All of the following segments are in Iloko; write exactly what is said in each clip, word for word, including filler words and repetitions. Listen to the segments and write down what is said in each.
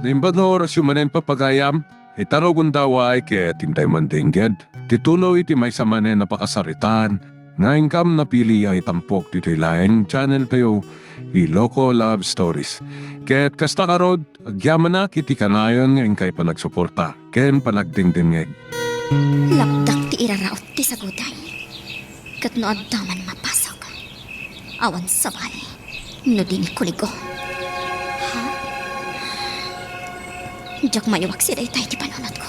Imbag nga orasyo manen, papagayam, ita no gundaway ket intay mandengged ti tuloy ti maysa manen a pakasaritaan nga inkam napili a itampok ditoy laeng channel tayo, Iloko Love Stories. Ket kasta ngarud, agyamanak iti kanayon nga inkay panagsuporta ken panagdengdengngeg. Lapdak ti iraraot ti saguday. Ket no adda man mapasag, awan sabali no di ni kuligo. Ha? Diak maiwaksi daytay ti panunotko.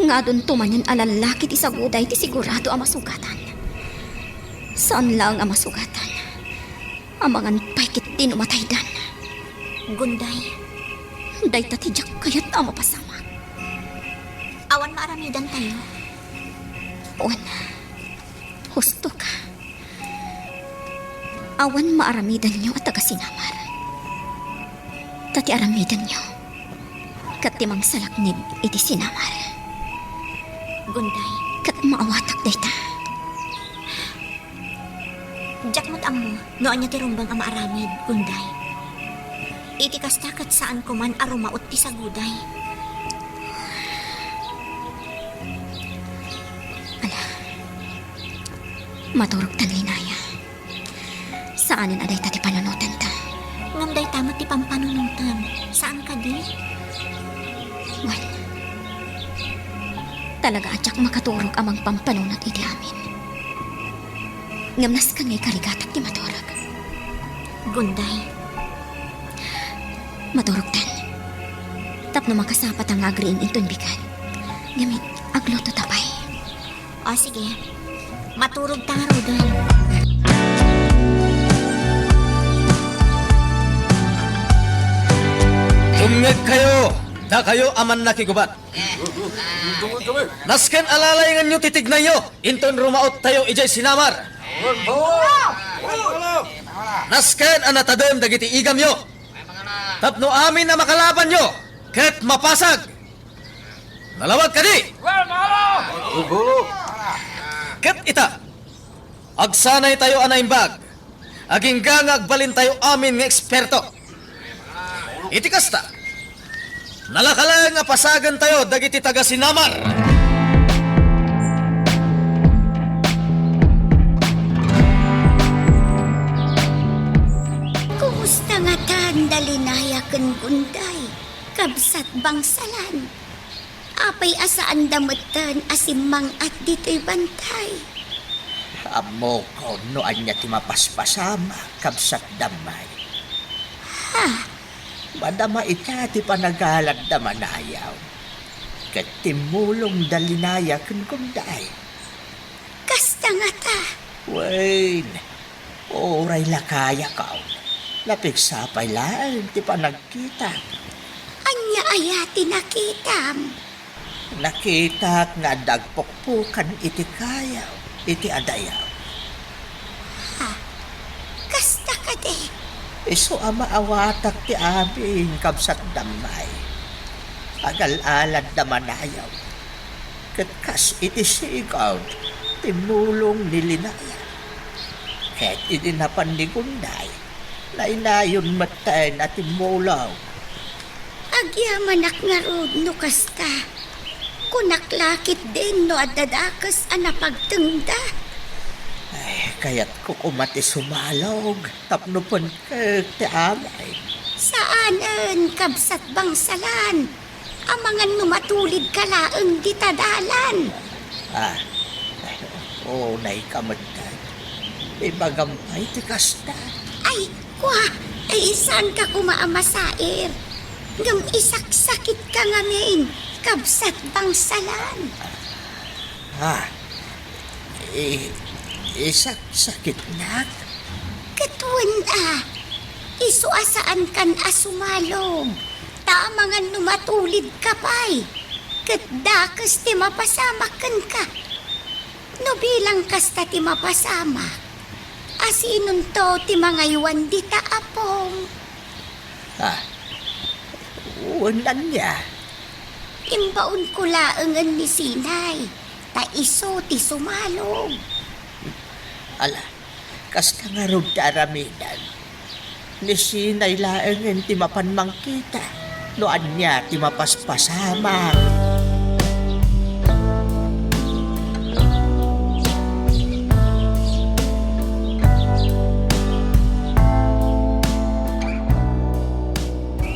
Nga adunto manen a lallaki ti saguday ti sigurado a masugatan. Saan laeng a masugatan. Amangan pay ketdi no mataydan. Gunday. Dayta ti diak kayat a mapasamak. Awan maaramidantayo. Wen, husto ka. Awan maaramidanyo a taga-Sinamar. Ta ti aramidenyo, ket ti mangsalaknib iti Sinamar. Gunday. Ket maawatak dayta. Diak met ammo no ania ti rumbeng a maaramid, Gunday. Iti kasta ket saanko man a rumaot ti saguday. Ala, maturogtan, Linaya. Saanen a dayta ti panunotanta. Ngem dayta met ti pampanunotem. Saan kadi? Wen, talaga a diak makaturog a mangpampanunot iti amin. Ngem nasken nga ikarigatak ti maturog. Gunday. Maturogtan. Tapno makasapata nga agriing inton bigat. Ngem aglutota pay. O, sige. Maturogta ngaruden. Dumngegkayo, dakayo a mannakigubat. Nasken a lalainganyo ti tignayyo inton rumaottayo idiay Sinamar. Nasken a natadem dagiti igamyo tapno amin a makalabanyo ket mapasag. Nalawag kadi? Ket ita, agsanaytayo a naimbag, agingga nga agbalintayo amin nga eksperto. Iti kasta, nalaka laeng a pasagentayo dagiti taga-Sinamar. Kumusta ngatan da Linaya ken Gunday, kabsat bangsalan? Apay a saanda metten a simmang-at ditoy bantay? Ammokon no ania ti mapaspasamak, kabsat Damay. Ha? Madama ita ti panagalad da manayaw. Ket timmulong da Linaya ken Gunday. Kasta ngata. Wen, uray lakayakon, napigsa pay laeng ti panagkitak. Ania aya ti nakitam? Nakitak nga adda agpukpukan iti kayaw, iti adayaw. Ha? Kasta kadi? Isu a maawatak ti amin, kabsat Damay. Agal-alad da manayaw. Ket kas iti sigud, timmulong ni Linaya. Ket idi napan ni Gunday, nainayon metten a timmulong. Agyamanak ngarud no kasta. Kunak la ketdin no adda dakes a napagtengda. Ay, kayatko koma ti sumalog tapno penkek ti amin. Saanen, kabsat bangsalan. Amangan no matulidka laeng dita dalan. Ah, unayka metten. Ibagam pay ti kasta. Ay, kua, ay, saanka koma a masair. Ngem isaksakitka ngamin, kabsat bangsalan. Ah, i-, isaksakitnak? Ket wen a, isu a saankan a sumalog, ta amangan no matulidka pay, ket dakes ti mapasamak kenka. No bilang kasta ti mapasamak, asinonto ti mangaywan dita apom? Ah, wen ania? Imbaonko laengen ni Sinay, ta isu ti sumalog. Ala, kasta ngarud ti aramidem. Ni Sinay laengen ti mapan mangkita no ania ti mapaspasamak.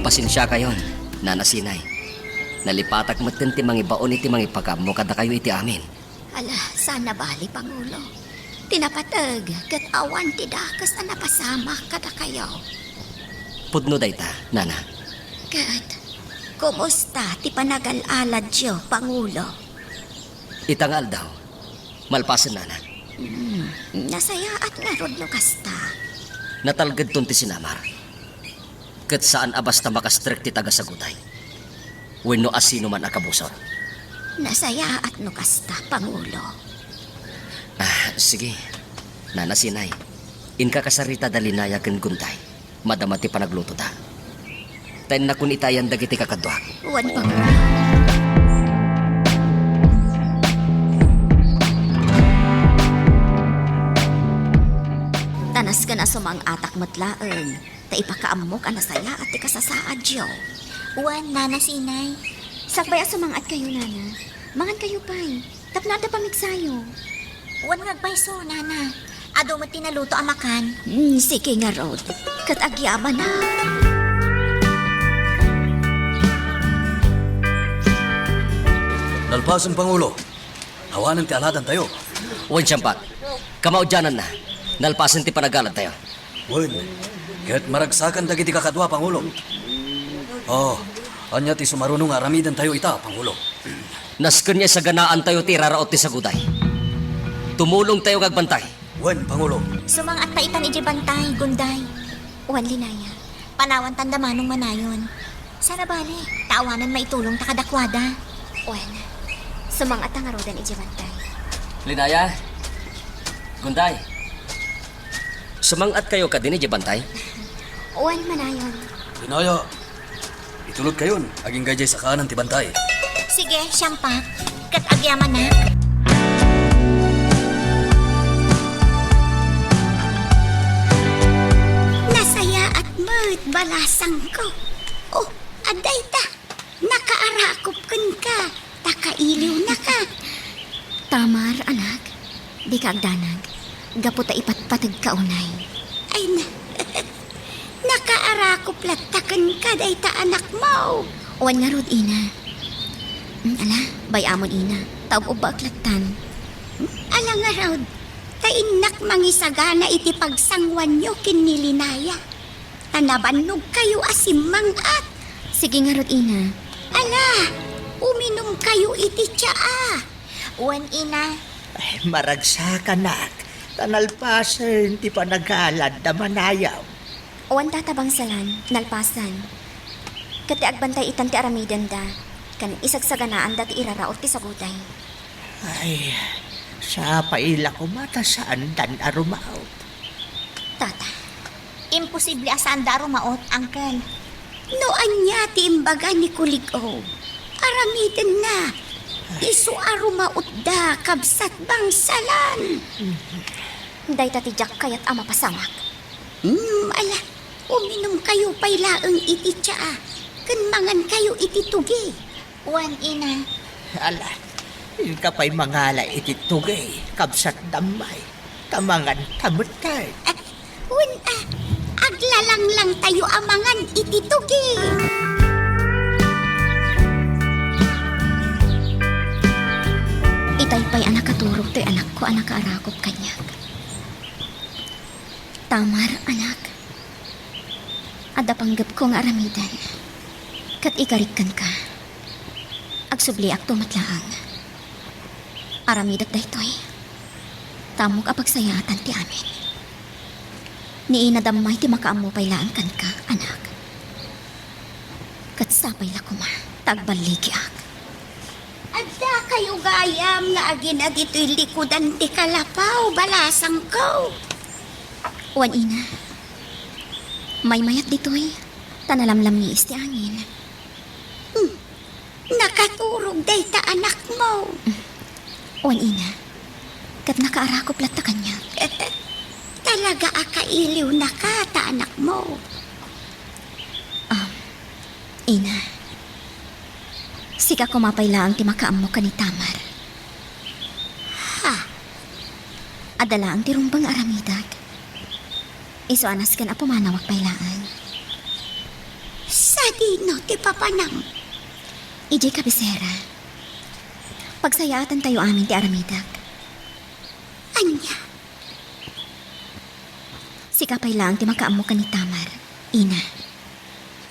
Pasensiakayon, Nana Sinay. Nalipatak metten ti mangibaon iti mangipakaammo kadakayo iti amin. Ala, saan a bali, Pangulo. Ti napateg ket awan ti dakes a napasamak kadakayo. Pudno dayta, Nana. Ket kumusta ti panagal-aladyo, Pangulo? Ita nga aldaw, malpasen, Nana. Hmm, nasayaat ngarud no kasta. Natalgedton ti sinamar. Ket saan a basta makastrek ti taga-Sagutay wenno asinoman a kabusor. Nasayaat no kasta, Pangulo. Ah, sige. Nana Sinay, inka kasarita da Linaya ken Gunday. Madama ti panaglutoda. Ta innakon itayan dagiti kakaduak. Wen, Pangulo. Ta nasken a sumang-atak met laeng ta ipakaammok a nasayaat ti kasasaadyo. Wen, Nana Sinay. Sakbay a sumang-atkayo, Nana, mangankayo pay tapno adda pamigsayo. Wen nga agpayso, Nana. Adu met ti naluto a makan. Hmm, sige ngarud. Ket agyamanak. Nalpasen, Pangulo. Awanen ti aladantayo. Wen, siampak. Kamaudiananna, nalpasen ti panagaladtayo. Wen, ket maragsakan dagiti kakadua, Pangulo. Oh, ania ti sumaruno nga aramidentayo ita, Pangulo? Nasken nga isaganaantayo ti iraraut ti Sagutay. Tumulongtayo nga agbantay. Wen, Pangulo. Sumang-atta itan idiay bantay, Gunday. Wen, Linaya. Panawantan da Manong Manayon. Saan a bali, ta awanen maitulongta kadakuada. Wen, sumang-atta ngaruden idiay bantay. Linaya, Gunday, sumang-atkayo kadin idiay bantay? Wen, Manayon. Linaya, itulodkayon agingga idiay sakanan ti bantay. Sige, siampak. Ket agyamanak. Nasayaat met, balasangko. Oh, adda ita. Nakaarakop kenka, ta kailiwnaka. Tamar, anak, dika agdanag, gapu ta ipatpategka unay. Ay na, nakaarakop latta kenka dayta anakmo. Wen ngarud, ina. Mm, ala, bay-amon, ina, ta ub-ubbaek lattan. Ala ngarud, ta innak mangisagana iti pagsanguanyo ken ni Linaya. Ta nabannogkayo a simmang-at. Sige ngarud, ina. Ala, uminumkayo iti tsaa. Wen, ina. Ay, maragsakanak, ta nalpasen ti panagalad da Manayaw. Wen, Tata Bangsalan, nalpasen. Ket ti agbantay itan ti aramidenda, ken isagsaganaanda ti iraraut ti Sagutay. Ay, sapay la koma ta saandan a rumaut. Tata, imposible a saanda a rumaut, Uncle. No ania ti imbaga ni Kulig-o, aramidenna. Isu a rumautda, kabsat Bangsalan. Dayta ti diak kayat a mapasamak. Hmm, ala, uminumkayo pay laeng iti tsaa, ken mangankayo iti tugi. Wen, ina. Ala, inka pay mangala iti tugi, kabsat Dammay, ta manganta metten. Ah, wen, ah, aglalanglangtayo a mangan iti tugi. Itay pay a nakaturog toy anakko a nakaarakop kaniak. Tamar, anak. Adda panggepko nga aramiden, ket igarik kenka. Agsubliakto met laeng. Aramidek daytoy, ta ammok a pagsayaatan ti amin. Ni Ina Dammay ti makaammo pay laeng kenka, anak. Ket sapay la koma ta agballigiak. Addakayo gayam nga agina ditoy likudan ti kalapaw, balasangko. Wen, ina. Maymayat ditoy, ta nalamlammiis ti angin. Hmm. Nakaturog dayta anakmo. Wen, ina. Ket nakaarakop latta kaniak. Talaga a kailiwnaka ta anakmo. Ina, sika koma pay laeng ti makaammo ken ni Tamar. Ha? Adda laeng ti rumbeng nga aramidek. Isu a nasken a pumanawak pay laeng. Sadino ti papanam? Idiay kabisera. Pagsayaatantayo amin ti aramidek. Ania? Sika pay laeng ti makaammo ken ni Tamar, ina.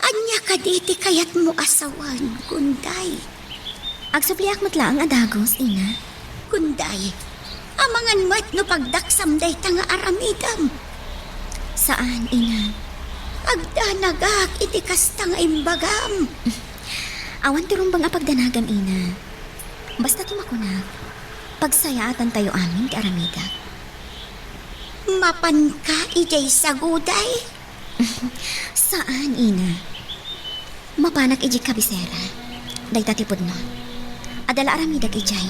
Ania kadi ti kayatmo a sawen, Gunday? Agsubliak met laeng a dagus, ina. Gunday, amangan met no pagdaksam dayta nga aramidem. Saan, ina. Agdanagak iti kasta nga imbagam. Awan ti rumbeng a pagdanagam, ina. Basta ti makunak, pagsayaatantayo amin ti aramidek. Mapanka idiay saguday? Saan, ina. Mapanak idiay kabisera. Dayta ti pudno. Adda la aramidek idiay.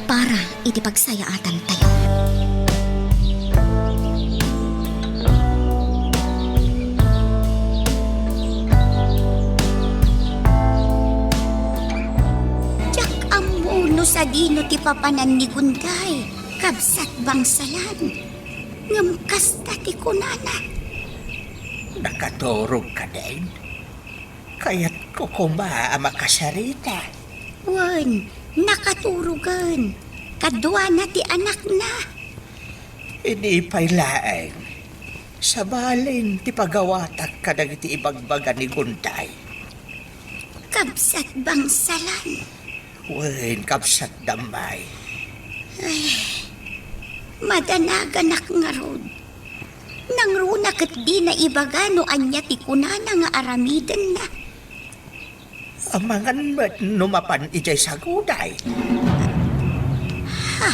Para iti pagsayaatantayo. Diak ammo no sadino ti papanan ni Gunday, kabsat bangsalan. Ngem kasta ti kunana. Nakaturog ka, Deng? Kayatko koma a makasarita. Wen, nakaturogen. Kaduana ti anakna. Idi pay laeng, sabalen ti pagawatak kadagiti ibagbaga ni Gunday. Kabsat bangsalan. Wen, kabsat dammay. Ay, madanaganak ngarud. Nangruna ket dina ibaga no ania ti kunana nga aramidenna. Amangan met no mapan idiay saguday. Ha?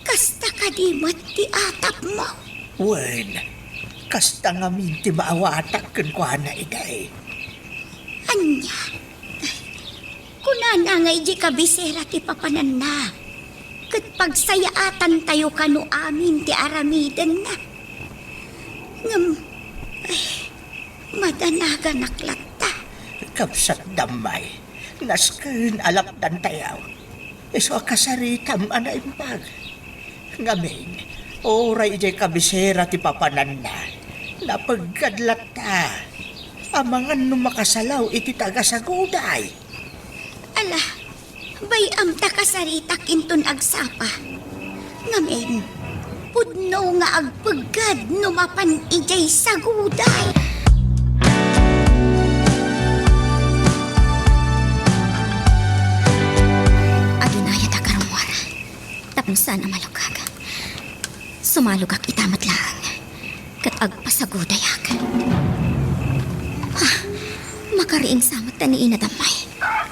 Kasta kadi met ti atapmo? Wen, kasta ngamin ti maawatak kenkuana idiay. Ania? Kunana nga idiay kabisera ti papananna, ket pagsayaatantayo kano amin ti aramidenna. Ngem, ay, madanaganak latta. Kabsat dammay, nasken a lapdantayo. Isu a kasaritam a naimbag. Ngamin, uray idiay kabisera ti papananna, napeggad latta. Amangan no makasalaw iti taga-saguday. Ala, bay-am ta kasaritak inton agsapa. Ngamin, pudno nga agpeggad no mapan idiay saguday. Aginayadak a rummuar. Tapno saan a malukag, sumalogak ita met laeng, ket agpasagudayak. Ah, makariingsa met ta ni Ina Dammay. Ah,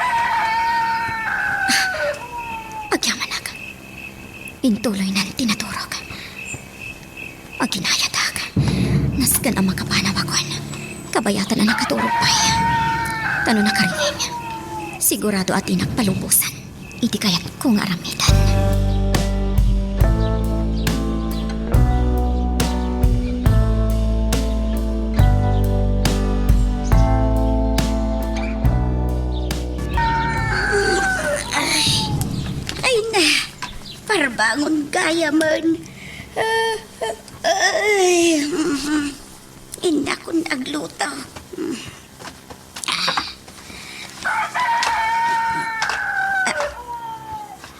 agyamanak. Intuloynan ti naturog. Aginayadak. Nasken a makapanawakon. Kabayatan a nakaturog pay. Ta no nakariing, sigurado a dinak palubosan iti kayatko nga aramiden. Ay, ay na, parbangon gayamen. Ah, Ay, innakon agluto.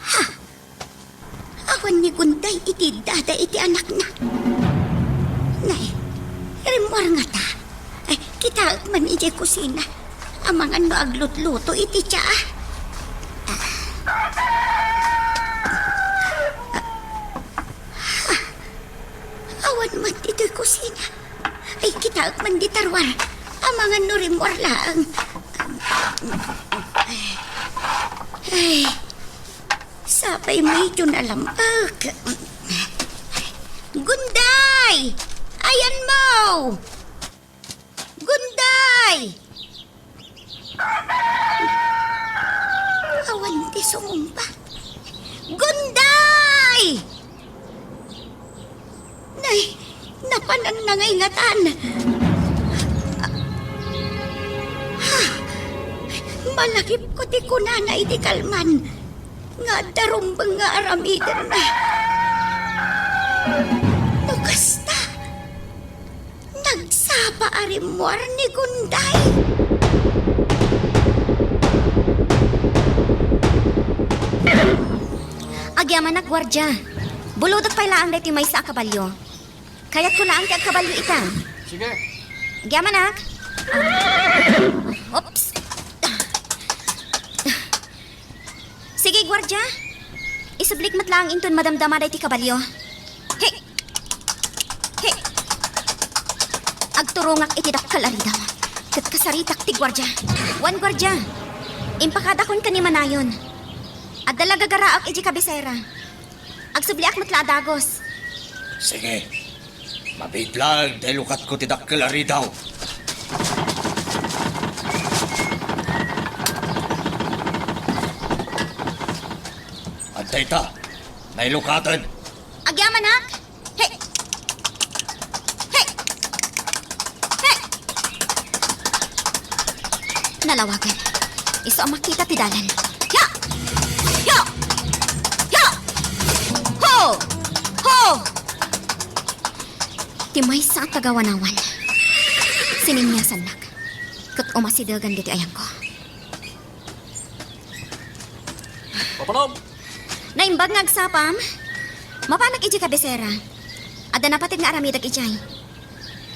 Ha? Awan ni Gunday iti dada iti anakna. Nay, rimmuar ngata. Ay, kitaek man idiay kusina. Amangan no aglutluto iti tsaa. Ah. Awan met ditoy kusina. Ay, kitaek man dita ruar. Amangan no rimmuar laeng. Ay, sapay medyo nalam-ek. Gunday! Ayanmo! Gunday! Awan ti sumungba. Gunday! Nay, napananna ngay ngatan. Alagipko ti kunana iti kalman nga adda rumbeng nga aramidenna. No kasta, nagsapa a rimmuar ni Gunday. Agyamanak, guardia. Bulodek pay laeng daytoy maysa a kabalio. Kayatko laeng ti agkabalio ita. Sige. Agyamanak. Ah. Oops. Sige, guardia. Isublik met laeng inton madamdama daytoy kabalio. He! He! Agturongak iti dakkel a ridaw. Ket kasaritak ti guardia. Wen, guardia. Impakadakon ken ni Manayon. Adda la gagaraek idiay kabisera. Agsubliak met la a dagos. Sige. Mabiit laeng ta ilukatko ti dakkel a ridaw. Adda ita, nailukaten. Agyamanak! Hey! Hey! Hey! Nalawagan. Isu a makita ti dalan. Ya! Ya! Ya! Ho! Ho! Ti maysa a taga-Wanawan. Sineniasannak. Ket umasidegan ditoy ayangko. Papanam! Naimbag nga agsapam. Mapanak idiay kabisera. Adda napateg nga aramidek idiay.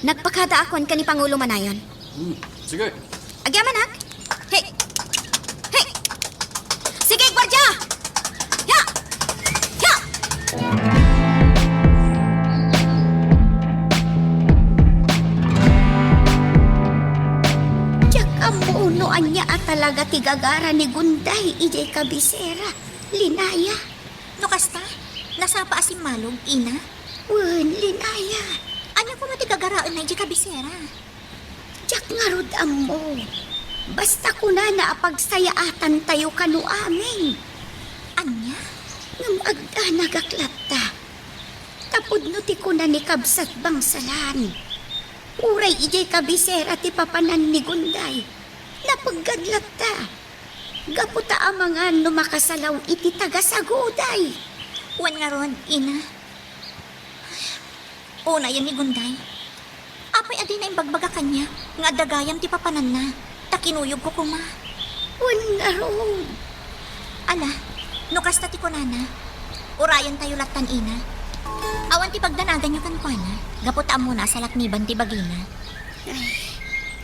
Nagpakadaakon ken ni Pangulo Manayon. Hmm, sige. Agyamanak? Hey! Hey! Sige, guardia! Ya! Ya! Diak ammo no ania a talaga ti gagara ni Gunday idiay kabisera, Linaya. No kasta, nasapa a simmalog, Ina? Wen, Linaya. Ania koma ti gagaraenna idiay kabisera? Diak ngarud ammo. Basta kunana a pagsayaatantayo kano amin. Ania? Ngem agdanagak latta. Ta pudno ti kuna ni Kabsat Bangsalan. Uray idiay kabisera ti papanan ni Gunday, napeggad latta. Gapu ta amangan no makasalaw iti taga-Saguday. Wen ngarud, Ina. Unayen ni Gunday. Apay a dina imbagbaga kaniak nga adda gayam ti papananna, ta kinuyogko koma? Wen ngarud. Ala, no kasta ti kunana, urayentayo lattan, Ina. Awan ti pagdanaganyo kenkuana, gapu ta ammona a salakniban ti bagina. Ay,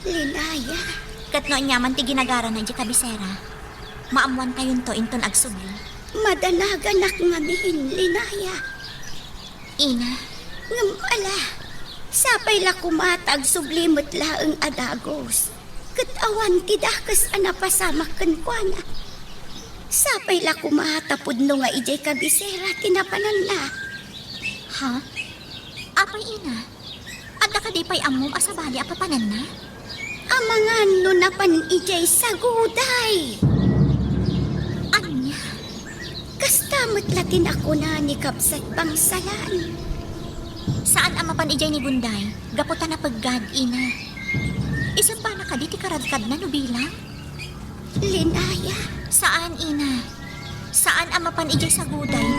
Linaya. Ket no aniaman ti ginagarana idiay kabisera, maammoantayonto inton agsubli. Madanaganak ngamin, Linaya. Ina. Ngem ala, sapay la koma ta agsubli met laeng a dagus, ket awan ti dakes a napasamak kenkuana. Sapay la koma ta pudno nga idiay kabisera ti napananna. Ha? Apay, Ina? Adda kadi pay ammom a sabali a papananna? Amangan no napan idiay Saguday. Ania? Kasta met la ti nakuna ni Kabsat Bangsalan. Saan a mapan idiay ni Gunday, gapu ta napeggad, Ina. Isubbana kadi ti karadkadna no bilang? Linaya. Saan, Ina. Saan a mapan idiay Saguday.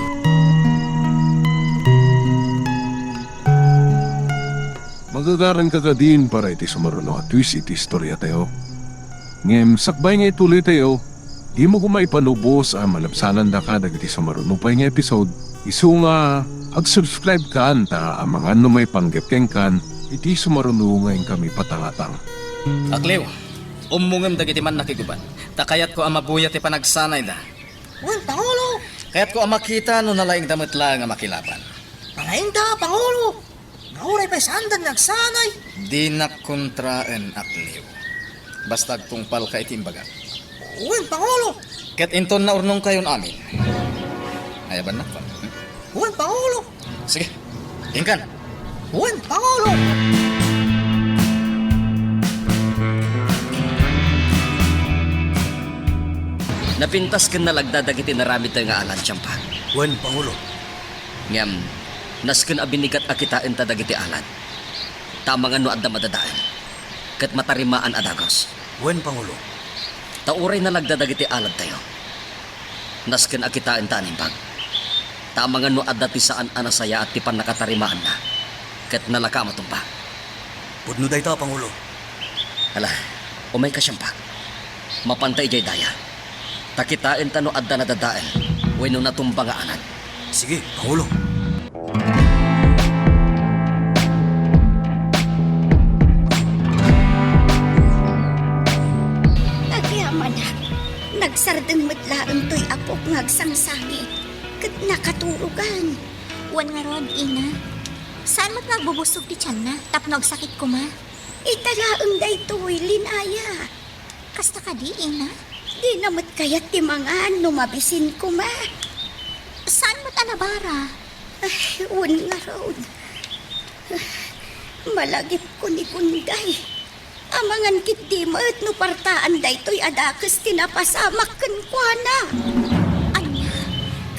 Magagaranka kadin para iti sumaruno a twist iti istoriatayo. Ngem sakbay nga ituloytayo, dimo koma ipalubos a malabsanandaka dagiti sumaruno pay nga episode. Isu nga ag-subscribe kan ta amangan no maipanggep kenkan iti sumaruno nga inkami patangatang. Akliw, ummongem dagiti mannakigubat, ta kayatko a mabuya ti panagsanayda. Wen, Pangulo! Kayatko a makita no nalaingda met laeng a makilaban. Nalaingda, Pangulo! Nga uray pay saanda nga agsanay. Dinak kontraen, Akliw. Basta agtungpalka iti imbagak. Wen, Pangulo! Ket inton naurnongkayon amin. Ayabannak, pa. Wen, Pangulo! Sige, inkan. Wen, Pangulo! Napintas ken nalagda dagiti naramidda nga alad, Tiampak. Wen, Pangulo. Ngem, nasken a binigat a kitaenta dagiti alad. Ta amangan no adda madadael, ket matarimaan a dagus. Wen, Pangulo. Ta uray nalagda dagiti aladtayo, nasken a kitaenta a naimbag. Ta amangan no adda ti saan a nasayaat ti pannakatarimaanna, ket nalaka a matumba. Pudno dayta, Pangulo. Ala, umayka, Siampak. Mapanta idiay daya. Ta kitaenta no adda nadadael wenno natumba nga alad. Sige, Pangulo. Agyamanak, nagsardeng met laeng toy apok nga agsangsangit, ket nakaturogan. Wen ngarud, ina, saan met nga agbubusog ti tianna tapno agsakit koma? Ita laeng daytoy, Linaya. Kasta kadi, ina? Dina met kayat ti mangan no mabisin koma. Saan met a nabara? Ay, wen ngarud. Malagipko ni Gunday. Amangan ketdi met no partaan daytoy a dakes ti napasamak kenkuana. Ania?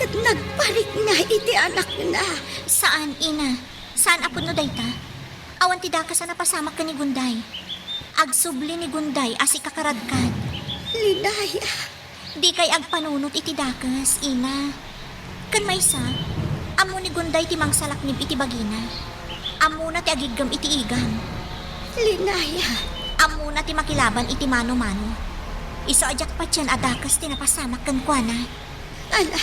Ket nagparikna iti anakna. Saan, ina. Saan a pudno dayta. Awan ti dakes a napasamak ken ni Gunday. Agsubli ni Gunday a sikakaradkad. Linaya. Dikay agpanunot iti dakes, ina. Ken maysa, ammo ni Gunday ti mangsalaknib iti bagina. Ammona ti agiggem iti igam. Linaya. Ammona ti makilaban iti mano-mano. Isu a diak patien a dakes ti napasamak kenkuana. Ala,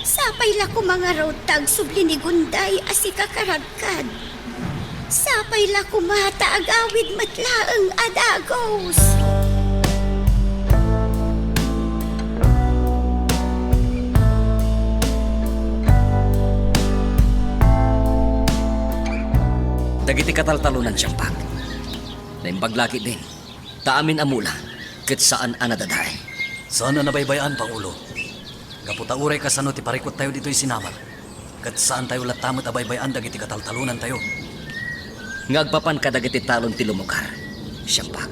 sapay la koma ngarud ta agsubli ni Gunday a sikakaradkad. Sapay la koma ta agawid met laeng a dagus. Dagiti kataltalonan, Siampak. Naimbag la ketdin. Ta amin a mula, ket saan a nadadael. Saan a nabaybay-an, Pangulo. Gapu ta uray kasano ti parikuttayo ditoy sinamar, ket saantayo latta met a baybay-an dagiti kataltalonantayo. Nga agpapan kadagiti talon ti lumugar, Siampak.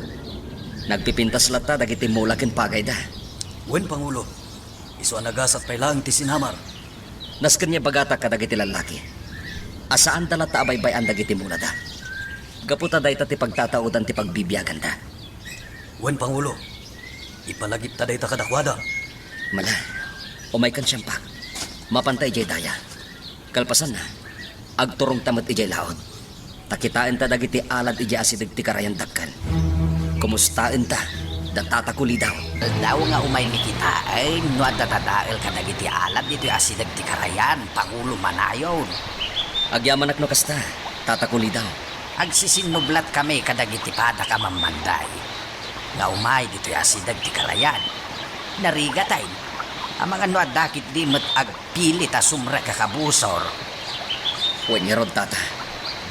Nagpipintas latta dagiti mula ken pagayda. Wen, Pangulo. Isu a nagasat pay laeng ti sinamar. Nasken nga ibagatak kadagiti lallaki a saanda latta a baybay-an dagiti mulada, gapu ta dayta ti pagtataodan ti pagbibiaganda. Wen, Pangulo, ipalagipta dayta kadakuada. Mala, umaykan, Siampak. Mapanta idiay daya. Kalpasanna, agturongta met idiay laud. Ta kitaenta dagiti alad idiay asideg ti karayan dakkel. Kumustaenta da Tata Kulidaw? Daw nga umaymi kitaen no adda dadael kadagiti alad ditoy asideg ti karayan, Pangulo Manayon. Agyamanak no kasta, Tata Kulidaw. Agsisinnublatkami kadagiti padak a mammanday nga umay ditoy asideg ti karayan. Narigatay, amangan no adda ketdi met ag- pili ta sumrek a kabusor. Wen ngarud, Tata.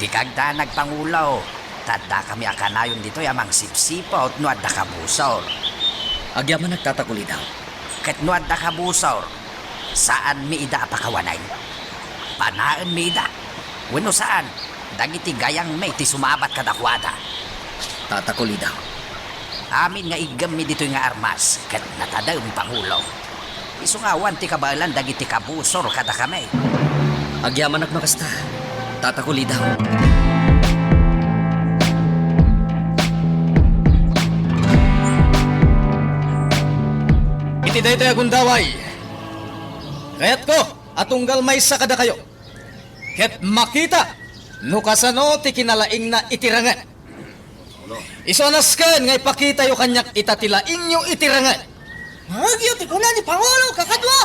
Dika agdanag, Pangulo, ta addakami a kanayon ditoy a mangsipsiput no adda kabusor. Agyamanak, Tata Kulidaw. Ket no adda kabusor, saanmi ida a pakawanen. Panaenmi ida. Wenno saan, dagiti gayangmi ti sumabat kadakuada. Tata Kulidaw. Amin nga iggemmi ditoy nga armas ket natadem, Pangulo. Isu nga awan ti kabaelan dagiti kabusor kadakami. Agyamanak no kasta, Tata Kulidaw. Iti daytoy a gundaway, kayatko a tunggal maysa kadakayo ket makita no kasano ti kinalaingna iti ranget. Isu a nasken nga ipakitayo kaniak ita ti laingyo iti ranget. Nangngegyo ti kuna ni Pangulo, kakadua.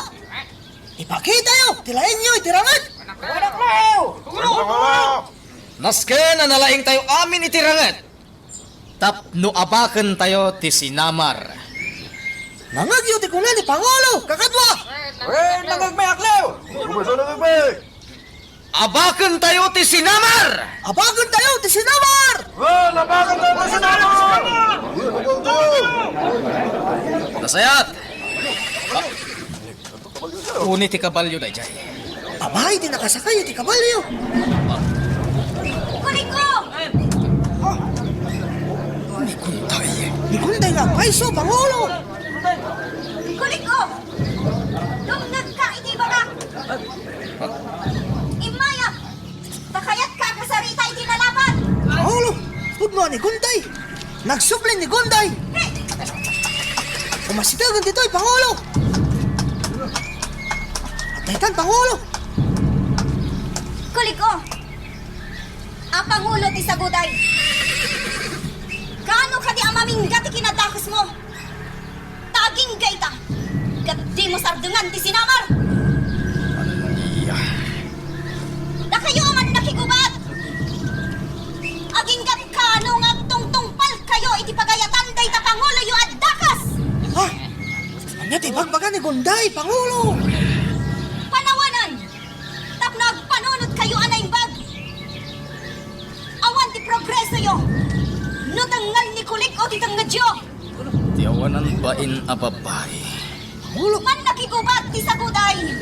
Ipakitayo ti laingyo iti ranget. Nasken a nalaingtayo amin iti ranget tapno abakentayo ti sinamar. Nangngegyo ti kuna ni Pangulo, kakadua. Wen, nangngegmi, Akliw. Nangngegmi. Abakentayo ti sinamar! Abakentayo ti sinamar! Wen, abakentayo ti sinamar! Nasayaat! Uni ti kabalyo daydiay. Abay, ti nakasakay ti kabalyo. Kuliko! Ni Gunday. Ni Gunday nga agpayso, Pangulo! Kuliko! Dumngegka iti ibagak! Immayak! Ta kayatka a kasarita iti lalaban! Paolo, pudno ni Gunday! Nagsubli ni Gunday! Kumasitegen ditoy, Pangulo! Adda itan, Pangulo! Kuliko! A Pangulo ti saguday! Kaano kadi a mamingga ti kinadakesmo? Ta agingga ita, ket dimo sardengan ti sinamar! Ania? Dakayo a mannakigubat! Agingga kano nga agtungtungpalkayo iti pagayatan dayta panguloyo a dakes! Ha? Ania ti ibagbaga ni Gunday, Pangulo? Panawanan! Tapno agpanunotkayo a naimbag! Awan ti progresoyo no tengngel ni Kuliko ti tengngedyo! Ti awanan bain a babai. Pangulo! Mannakigubat ti saguday!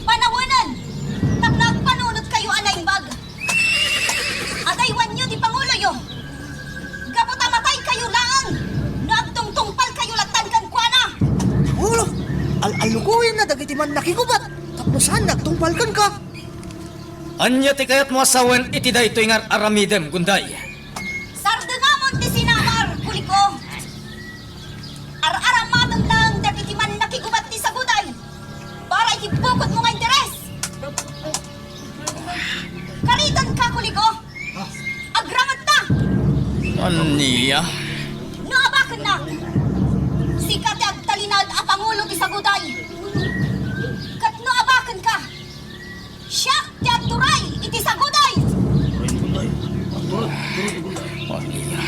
Panawanan! Tapno agpanunotkayo a naimbag! Adaywanyo ti panguloyo! Gapu ta mataykayo laeng no agtungtungpalkayo lattan kenkuana! Pangulo! Al-allukoyenna dagiti mannakigubat tapno saan nga agtungpal kenka! Ania ti kayatmo a sawen iti daytoy nga ar-aramidem, Gunday? Sardengamon ti sinamar, Kuliko! Ar-aramatem laeng dagiti mannakigubat ti saguday para iti bukotmo nga interes! Karitenka, Kuliko! Agrametta! Ania? No abakennak, sika ti agtalinaed a pangulo ti saguday. Ket no abakenka, siak ti agturay iti saguday! Ania?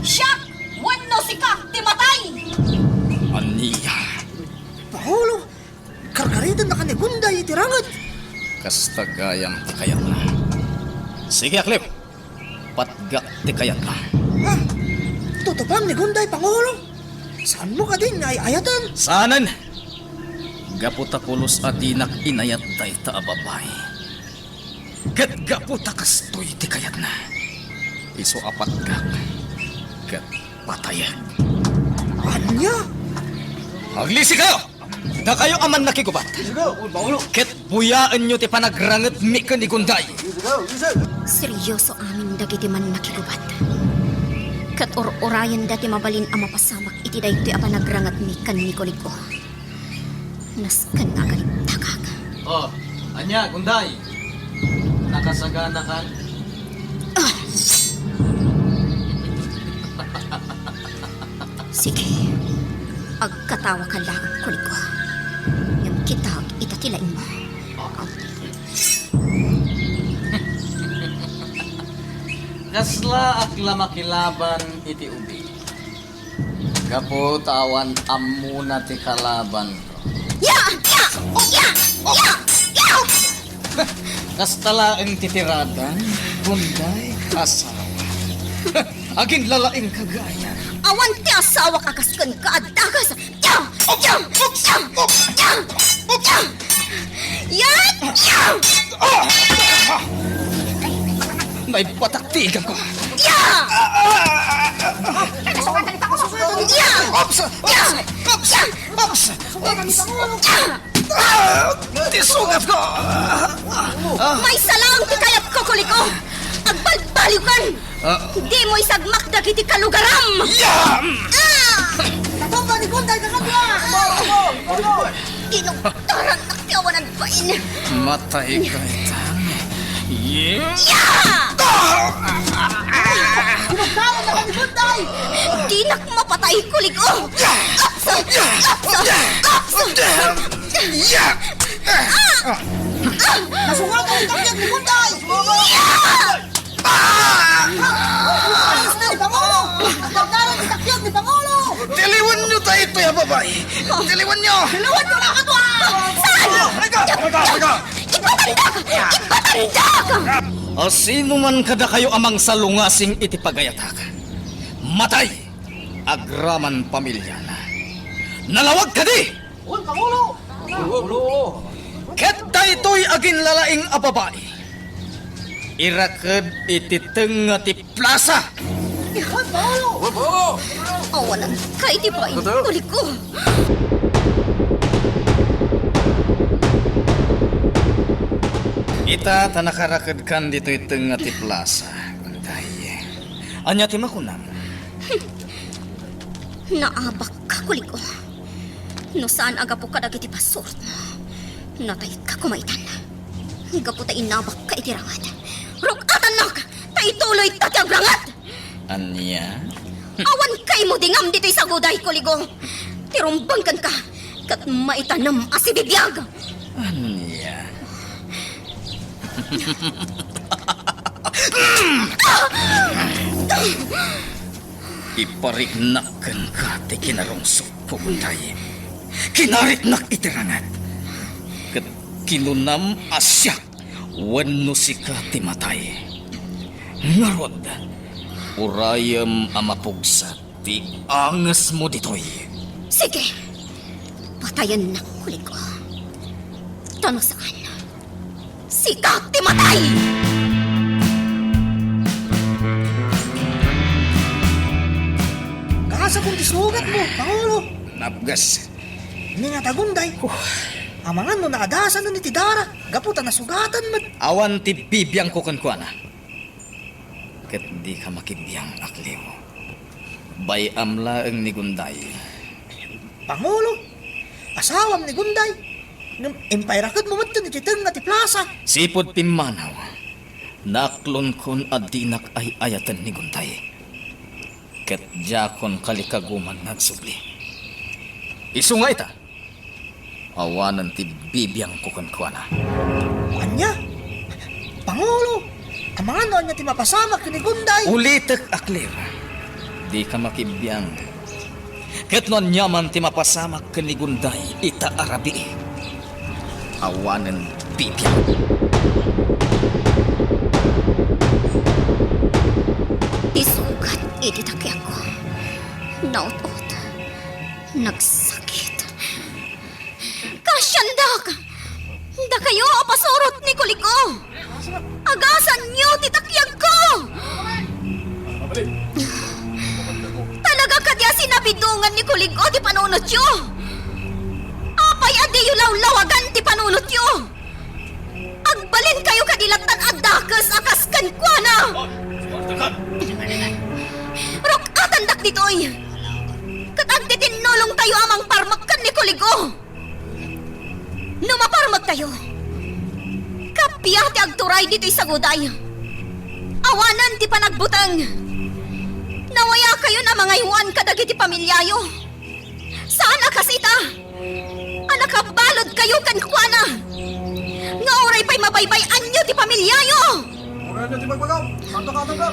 Siak wenno sika ti matay! Ania? Pangulo, karkaritennaka ni Gunday iti ranged. Kasta gayam ti kayatna. Sige, Aklip. Patgak ti kayatna. Ha? Tutupam ni Gunday, Pangulo? Saanmo kadi nga ay-ayaten? Saanen! Gapu ta pulos a dinak inayat dayta a babai. Ket gapu ta kastoy ti kayatna, isu a patgak ket patayek. Ania? Aglisikayo! Dakayo a mannakigubat. Ket buyaenyo ti panagrangetmi ken ni Gunday. Serioso amin dagiti mannakigubat. Ket ur-urayenda ti mabalin a mapasamak iti daytoy a panagrangetmi ken ni Kuliko. Nasken nga agalittakak. Oh, ania, Gunday? Nakasaganakan? Ah! Sige, agkatawakan laeng, Kuliko. Ngem kitak ita ti laingmo. Kaslaak la makilaban iti ubi. Gapu ta awan ammona ti kalabanko. Ya! Ya! Ya! Ya! Ya! Kasta laeng ti tiradan, Gunday, asawa. Aginlalaingka gayam. Awan ti asawak a kas kenka a dakes. Ya! Ya! Ya! Ya! Ya! Ya! Ya! Ya! Naibatak ti igangko. Ya! Ya! Oops! Oops! Oops! Oops! Oops! Ah! Ti sugatko! Ah! Maysa laeng ti kayatko, Kuliko! Agbalbaliwkan! Ah. Dimo isagmak dagiti kalugaram! Ya! Ah! Natumba ni Gunday kakadua! Tinugtarannak ti awanan bain! Matay ka itan. Yeah! Ya! Ah! Tinugtarannak ni Gunday! Dinak mapatay, Kuliko! Ya! Apsa! Apsa! Apsa! Ya! Ah! Nasungatan ti takyak ni Gunday! Ya! Ah! Ayos na ni Pangulo! Ang gagawin ni takyak ni Pangulo! Tiliwanyo ta itoy a babai! Tiliwanyo! Tiliwanyo na kato, ah! Saan? Ay ka! Ay ka! Ay ka! Ipatandak! Ipatandak! A sino man kadakayo a mangsalungasing iti pagayatak, matay agraman pamiliana. Nalawag kadi! Ket daytoy aginlalaing a babai, iraked iti tengnga ti plasa. Awanan kay ti bain, Kuliko. Ita ta nakarakedkan ditoy tengnga ti plasa, Gunday. Ania ti makunam? Naabakka, Kulig-o. No saan a gapu kadagiti pasurotmo, natayka koma itan. Gapu ta inabakka iti ranget, ruk-atannak ta ituloyta ti agranget. Ania? Awan kaimudingam ditoy saguday, Kulig-o. Ti rumbeng kenka, ket maitanam a sibibiag. Ania? Ipariknak kenka ti kinarungsotko, Gunday. Kinariknak iti ranget. Ket kinunam a siak wenno sika ti matay. Ngarud, urayem a mapugsa ti angesmo ditoy. Sige, patayennak, Kulig-o. Ta no saan, sika ti matay! Kaasakon ti sugatmo, Pangulo. Napgas. Ni nga ta Gunday. Huh. Amangan no naadasan iti dara, gapu ta nasugatan met. Awan ti bibiangko kenkuana. Ket dika makibiang, Akliw. Bay-am laeng ni Gunday. Pangulo, asawam ni Gunday. Ngem impairakidmo metten iti tengnga ti plasa. Sipud pimmanaw, naaklonkon a dinak ay-ayaten ni Gunday. Ket diakon kalikaguman nga agsubli. Isu nga ita, awanen ti bibiangko kenkuana. Ania? Pangulo, amangan no ania ti mapasamak ken ni Gunday? Ulitek, Akliw. Dika makibiang. Ket no aniaman ti mapasamak ken ni Gunday ita a rabii, awanen bibiang. Isugat iti takiagko. Naut-ot. Nagsakit. Kaasiandak! Dakayo a pasurot ni Kulig-o! Agasanyo ti takiagko! Talaga kadi a sinabidongan ni Kulig-o ti panunotyo? Apay a diyo lawlawagan ti panunotyo? Agbalinkayo kadi lattan a dakes a kas kenkuana! Ruk-atandak ditoy! Ket agtitinnulongtayo a mangparmek ken ni Kulig-o! No maparmektayo, kappia ti agturay ditoy saguday. Awanen ti panagbuteng. Nawayakayon a mangaywan kadagiti pamiliayo. Saan a kas ita a nakabaludkayo kenkuana nga uray pay mabaybay-anyo ti pamiliayo. Uray ti magbagam, santa ka, santa.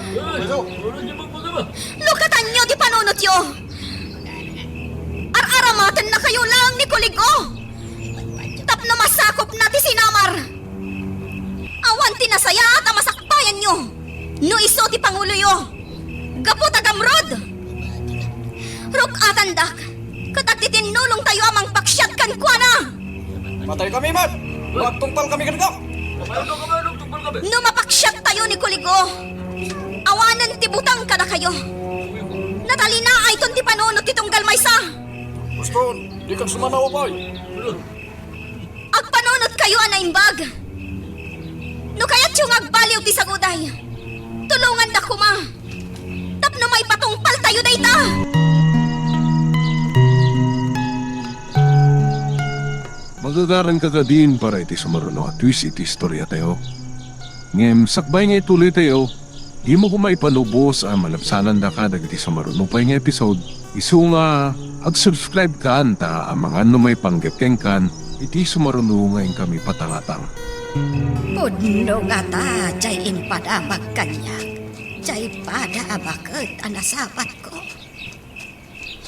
Lukatanyo ti panunotyo. Ar-aramatennakayo laeng ni Kulig-o tapno masakopna ti sinamar. Awan ti nasayaat a masakbayanyo no isu ti panguloyo gapu ta gamrud. Ruk-atandak ket agtitinnulongtayo a mangpaksiat kenkuana. Patay kami met! Agtungpal kami kenka! No mapaksiattayo ni Kulig-o, awanen ti buteng kadakayo. Natalinaayton ti panunot ti tunggal maysa. Baston, dikan sumanaw pay. Agpanunotkayo a naimbag. No kayatyo nga agbaliw ti saguday, tulonganda koma tapno maipatungpaltayo dayta. Magagaranka kadin para iti sumaruno a twist iti istoriatayo. Ngem sakbay nga ituloytayo, dimo koma ipanubos a malabsanandaka dagiti sumaruno pay nga episode. Isu nga, ag-subscribe kan ta amangan no maipanggep kenkan iti sumaruno nga inkami patangatang. Pudno ngata jay impadamag kaniak, jay pada a baket a nasapatko.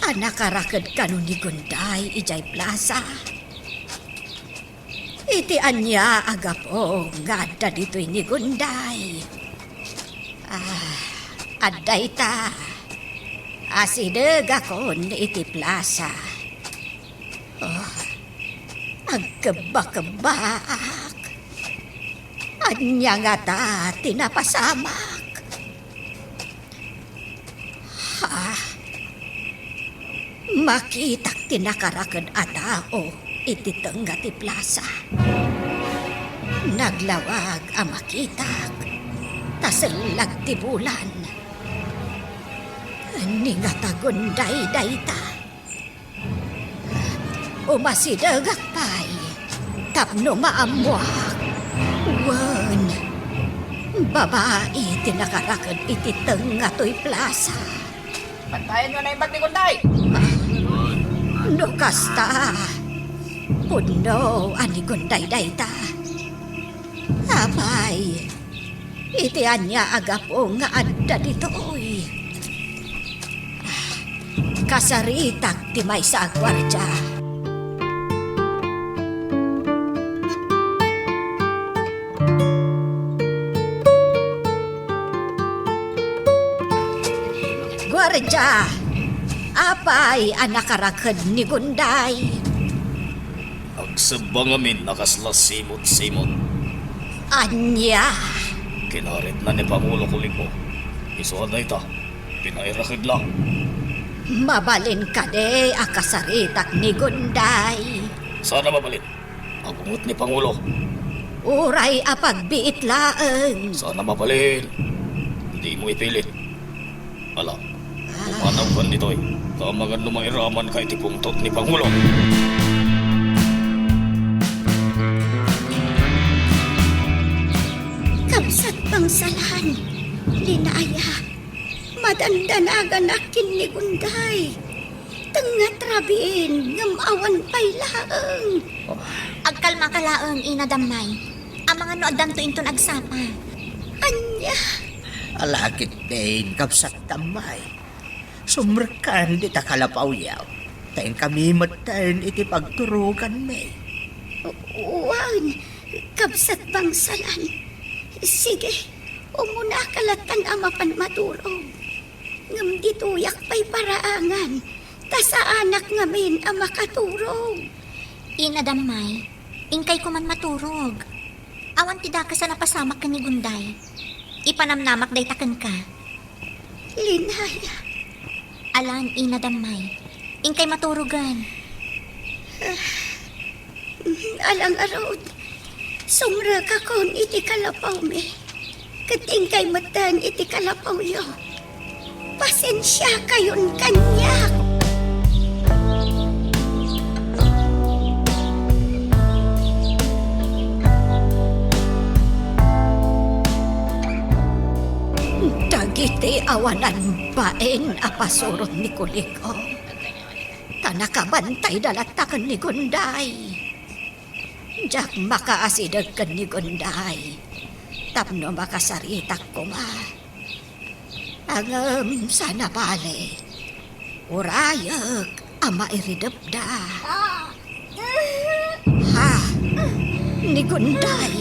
A nakaraked kano ni Gunday idiay plasa? Iti ania a gapu nga adda ditoy ni Gunday? Ah, adda ita. Asidegakon iti plasa. Oh, agkebba-kebbaak. Ania ngata ti napasamak? Ha? Makitak ti nakaraked a tao iti tengnga ti plasa. Naglawag a makitak, ta sellag ti bulan. Ni nga ta Gunday dayta. Umasidegak pay tapno maammoak. Wen, babai ti nakaraked iti tengnga toy plasa. Bantayan nga naimbag ni Gunday! No kasta, pudno a ni Gunday dayta. Apay, iti ania a gapu nga adda ditoy? Kasaritak ti maysa a guardia. Guardia, apay a nakaraked ni Gunday? Agsebba ngamin a kasla simot-simot. Ania? Kinaritna ni Pangulo Kuliko. Isu a dayta, pinairaked lang. Mabalin kadi a kasaritak ni Gunday? Saan a mabalin. Agungot ni Pangulo. Uray a pagbiit laeng. Saan a mabalin. Dimo ipilit. Ala, pumanawkan ditoy. Kamangan no mairamanka iti pungtot ni Pangulo. Kabsat bangsalan, Linaya, madandanaganak ken ni Gunday. Tengnga ti rabiin, ngem awan pay laeng. Agkalmaka laeng, Ina Dammay. Amangan no addanto inton agsapa. Ania? Ala ketdin, kabsat Dammay. Sumrekkan dita kalapawyo. Ta inkami metten iti pagturoganmi. Wen, kabsat bangsalan. Sige, umunaka lattan a mapan maturog. Ngem ditoyak pay paraangan, ta saanak ngamin a makaturog. Ina Dammay, inkay koman maturog. Awan ti dakes a napasamak ken ni Gunday. Ipanamnamak dayta kenka. Linaya. Alan, Ina Dammay. Inkay maturogen. Ala ngarud, sumrekakon iti kalapawmi, ket inkay metten iti kalapawyo. Pasensiakayon kaniak. Dagiti awanan bain a pasurot ni Kuliko, ta nakabantayda latta ken ni Gunday. Diak makaasideg ken ni Gunday tapno makasaritak koma. Ngem saan a bale, urayek a mairidepda. Ha? Ni Gunday,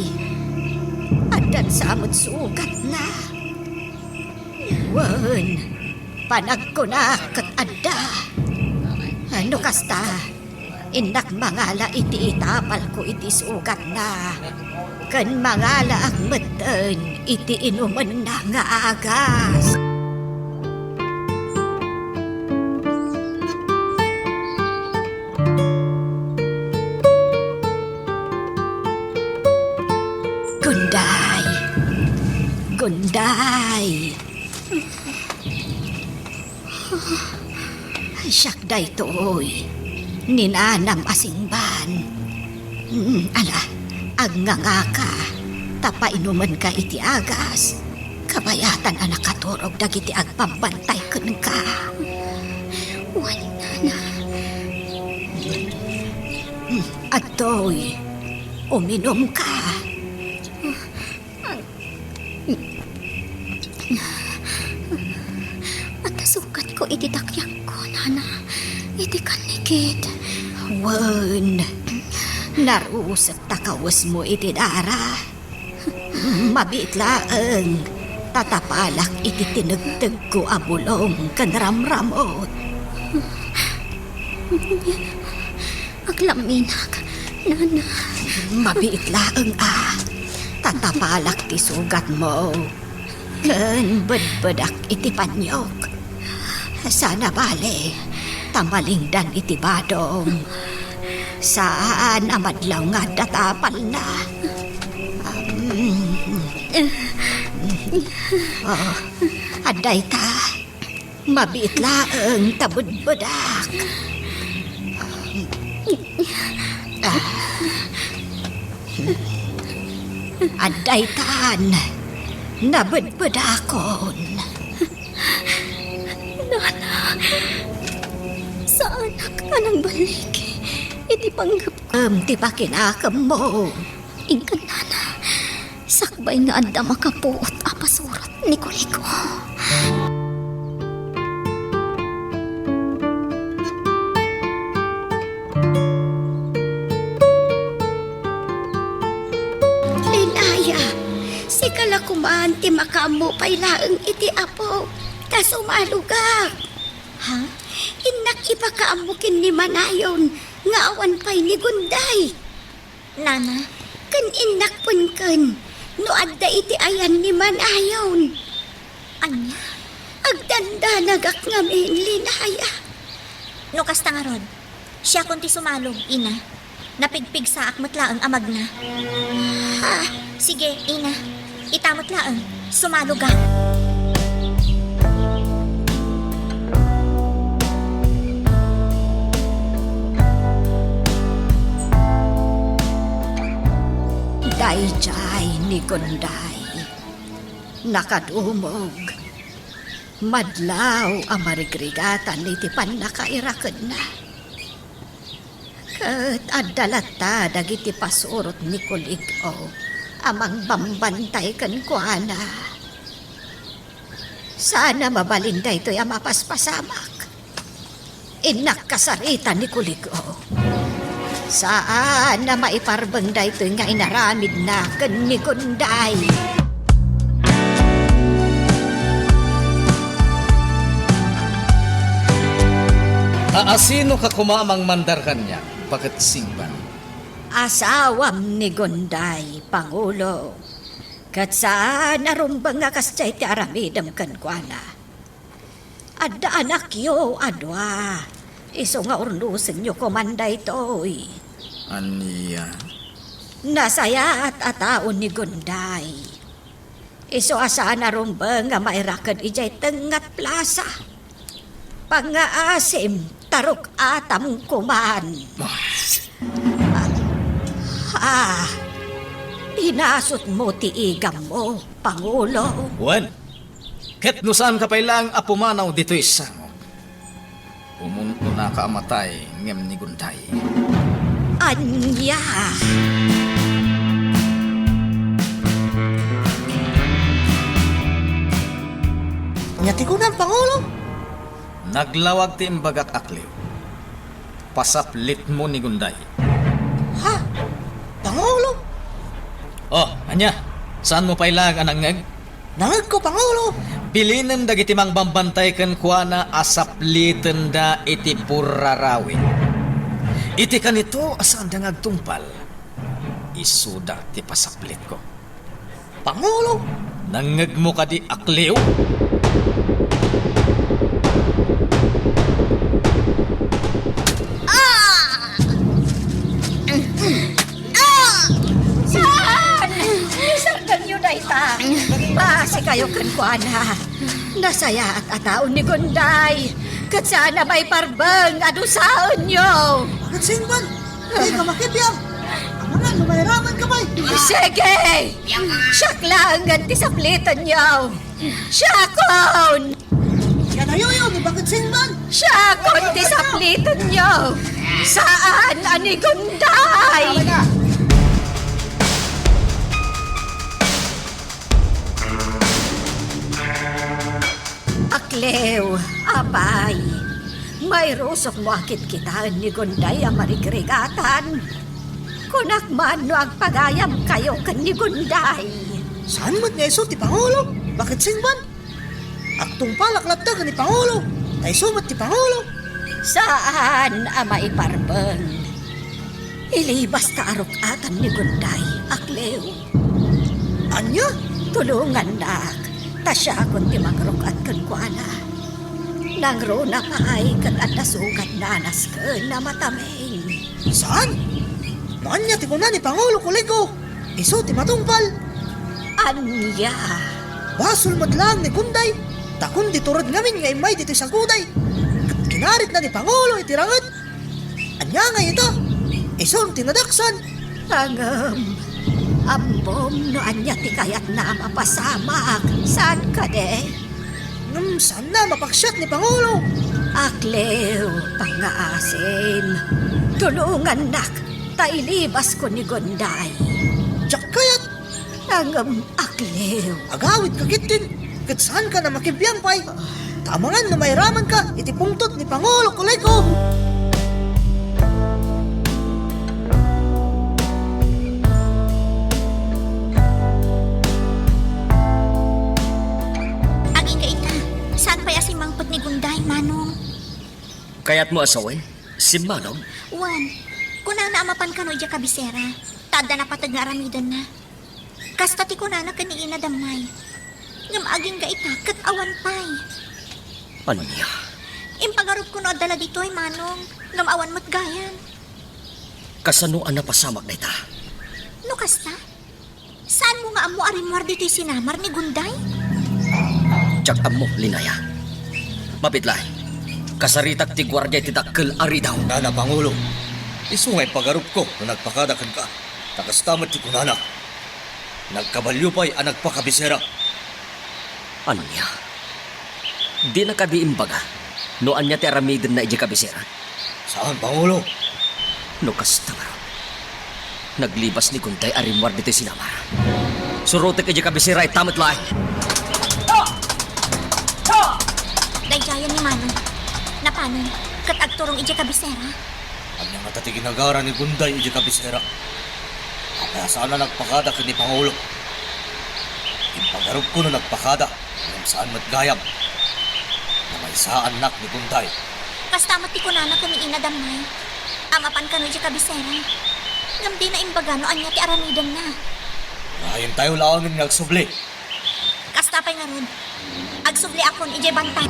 addan sa met sugatna. Wen, panagkunak ket adda. No kasta, innak mangala iti itapalko iti sugatna, ken mangalaak metten iti inumenna nga agas. Gunday! Gunday! Siak daytoy, ni nanam a singban. Mm, ala, agngangaka, ta painumenka iti agas. Kabayatan a nakaturog dagiti agpambantay kenka. Wen, nana. Mm, adtoy, uminumka. Adda sugatko iti takyagko, nana, iti kannikit. Wen, naruset ta kawesmo iti dara. Mabiit laeng, tatapalak iti tinegtegko a bulong ken ramramut. Aglaminak, nana. Mabiit laeng a, tatapalak ti sugatmo. Ken bedbedak iti paniok. Saan a bale, ta malingdan iti badom. Saan a madlaw nga adda tapalna. Um, oh, adda ita. Mabiit laeng ta bedbedak. Ah. Adda itan, nabedbedakon. Nana, saanak a nangballigi iti panggepko. Em, ti pakinakemmo. Inka, nana, sakbay nga adda makapuot a pasurot ni Kuliko. Linaya, sika la koman ti makaammo pay laeng iti Apo, ta sumalogak. Ha? Innak ipakaammo ken ni Manayon nga awan pay ni Gunday. Nana? Ken innak pengken no adda iti ayan ni Manayon. Ania? Agdandanagak ngamin, Linaya. No kasta ngarud, siakon ti sumalog, ina. Napigpigsaak met laeng a magna. Ha? Sige, ina. Ita met laeng, sumalogak. Daydiay ni Gunday. Nakadumog. Madlaw a marigrigatan iti pannakairakedna. Ket adda latta dagiti pasurot ni Kuliko a mangbambantay kenkuana. Saan a mabalin daytoy a mapaspasamak. Innak kasarita ni Kuliko. Saan a maiparbeng daytoy nga inaramidna ken ni Gunday. A, asino ka koma a mangmandar kaniak, Baketsingban? Asawam ni Gunday, Pangulo. Ket saan a rumbeng a kasdiay ti aramidem kenkuana. Adda anakyo a dua. Isu nga urnosenyo koman daytoy. Ania? Nasayaat a tao ni Gunday. Isu a saan a rumbeng nga mairaked idiay tengnga a plasa. Pangngaasim, taruk-atam koman. Ah, pinasutmo ti igammo, Pangulo. Wen, ket no saanka pay laeng a pumanaw ditoy sangok, umuntonaka a matay ngem ni Gunday. Ania? Ania ti kunam, Pangulo? Naglawag ti imbagak a kliw. Pasaplitmo ni Gunday. Ha? Pangulo? Oh, ania? Saanmo pay laeng a nangngeg? Nangngegko, Pangulo. Bilinem dagiti mangbambantay kenkuana a saplitenda iti purrarawid. Iti kanito a saanda nga agtungpal, isuda ti pasaplitko. Pangulo! Nangngegmo kadi a kliw? Ah! Ah! Saan? Isarganyo dayta. Basikayo kenkuana. Nasayaat a tao ni Gunday. Ket saan a maiparbeng a dusaenyo. Bakit singban? Dika makibiang. Amangan no mairaman ka pay. Sige! Siak laengen ti saplitenyo. Siakon! Kadayoyo ni Bakit singban? Siakon ti saplitenyo. Saan a ni Gunday? Aklew, apay, mairusokmo a kitkitaen ni Gunday a marigrigatan. Kunak man no agpagayamkayo ken ni Gunday. Saan met nga isu ti Pangulo? Bakit singban? Agtungpalak latta ken ni Pangulo. Ta isu met ti Pangulo. Saan a maiparbeng. Ilibas ta aruk-atan ni Gunday, Aklew. Ania? Tulongannak, ta siakon ti mangruk-at kenkuana. Nangruna pay ket adda sugat a nasken a matameng. Saan? No ania ti kuna ni Pangulo Kuliko, isu ti matungpal. Ania? Basol met laeng ni Gunday. Dakun ti tured ngamin nga immay ditoy saguday. Ket kinaritna ni Pangulo iti ranget. Ania ngay ita? Isun ti nadaksan. Ngem, ammom no ania ti kayatna a mapasamak, saan kadi? Ngem saanna a mapaksiat ni Pangulo. Akliw, pangngaasim. Tulongannak ta ilibasko ni Gunday. Diak kayat. Ngem, akliw. Agawidka ketdin, ket saanka a makibiang pay. Ta amangan no mairamanka iti pungtot ni Pangulo Kuliko. Agingga ita, saan pay a simmangpet ni Gunday, Manong? Kayatmo a sawen? Simmanog? Wen, kunana a mapan kano idiay kabisera, ta adda napateg nga aramidenna. Kasta ti kunana ken ni Ina Dammay. Ngem agingga ita ket awan pay. Ania? Impagarupko no adda la ditoy, Manong, ngem awan met gayam. Kasano a napasamak dayta? No kasta, saanmo nga ammo a rimmuar ditoy sinamar ni Gunday? Diak ammo, Linaya. Mabiit laeng, kasaritak ti guardia iti dakkel a ridaw. Nana Pangulo, isu nga impagarupko no nagpakada kenka. Ta kasta met ti kunana, nagkabalio pay a nagpakabisera. Ania? Dina kadi imbaga no ania ti aramidenna idiay kabisera? Saan, Pangulo. No kasta ngarud, naglibas ni Gunday a rimmuar ditoy sinamar. Surotek idiay kabisera, ita met laeng. Daydiayen ni Manong. Napanen ket agturong idiay kabisera. Ania ngata ti ginagara ni Gunday idiay kabisera? Apay a saanna nagpakada ken ni Pangulo? Impagarupko no nagpakada, ngem saan met gayam. Namaysaannak ni Gunday. Kasta met ti kunana ken ni Ina Dammay a mapan kano idiay kabisera. Ngem dina imbaga no ania ti aramidenna. Urayen tayo laengen nga agsubli. Kasta pay ngarud, agsubliakon idiay bantay.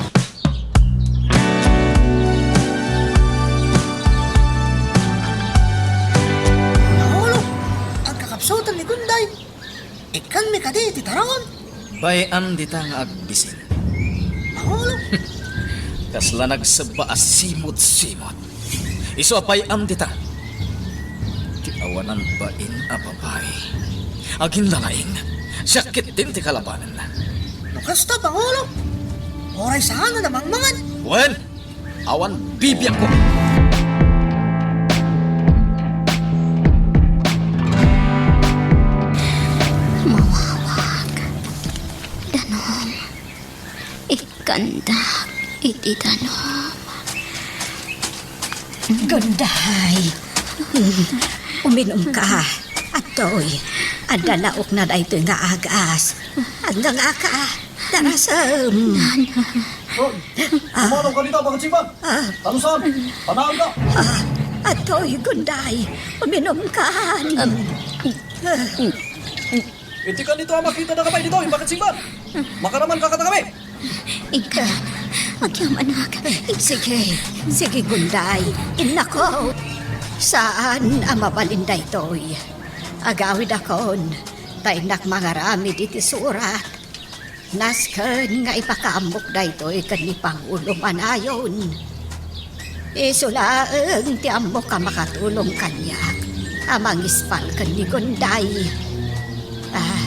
Pangulo, agkakabsutan ni Gunday. Ikkanmi kadi iti tarangon? Bay-am dita nga agbisin. Pangulo. Kasla nagsebba a simot-simot. Isu a bay-am dita. Ti awanan bain a babai. Aginlalaing, siak ketdin ti kalabanenna. No kasta, Pangulo, uray saanen a mangmangan. Wen, awan bibiangko. Mawawag. Danum. Ikkandak iti danum. Gunday. Hmm. Uminumka. Adtoy, adda laokna daytoy nga agas. Agngangaka. Darasem. Nana. Oh, ah. Umano ka dita, Bakit Simbal? Ah. Talusan, panaanka. Ah, adtoy, Gunday. Uminumkan. Iti kanito a makitadaka pay ditoy, Bakit Simbal? Makaramanka kadakami. Inka, agyamanak. Sige, sige, Gunday. Innako. Saan a mabalin daytoy. Agawidakon, ta innak mangaramid iti surat. Nasken nga ipakaammok daytoy ken ni Pangulo Manayon. Isu laeng ti ammok a makatulong kaniak a mangispal ken ni Gunday. Ah,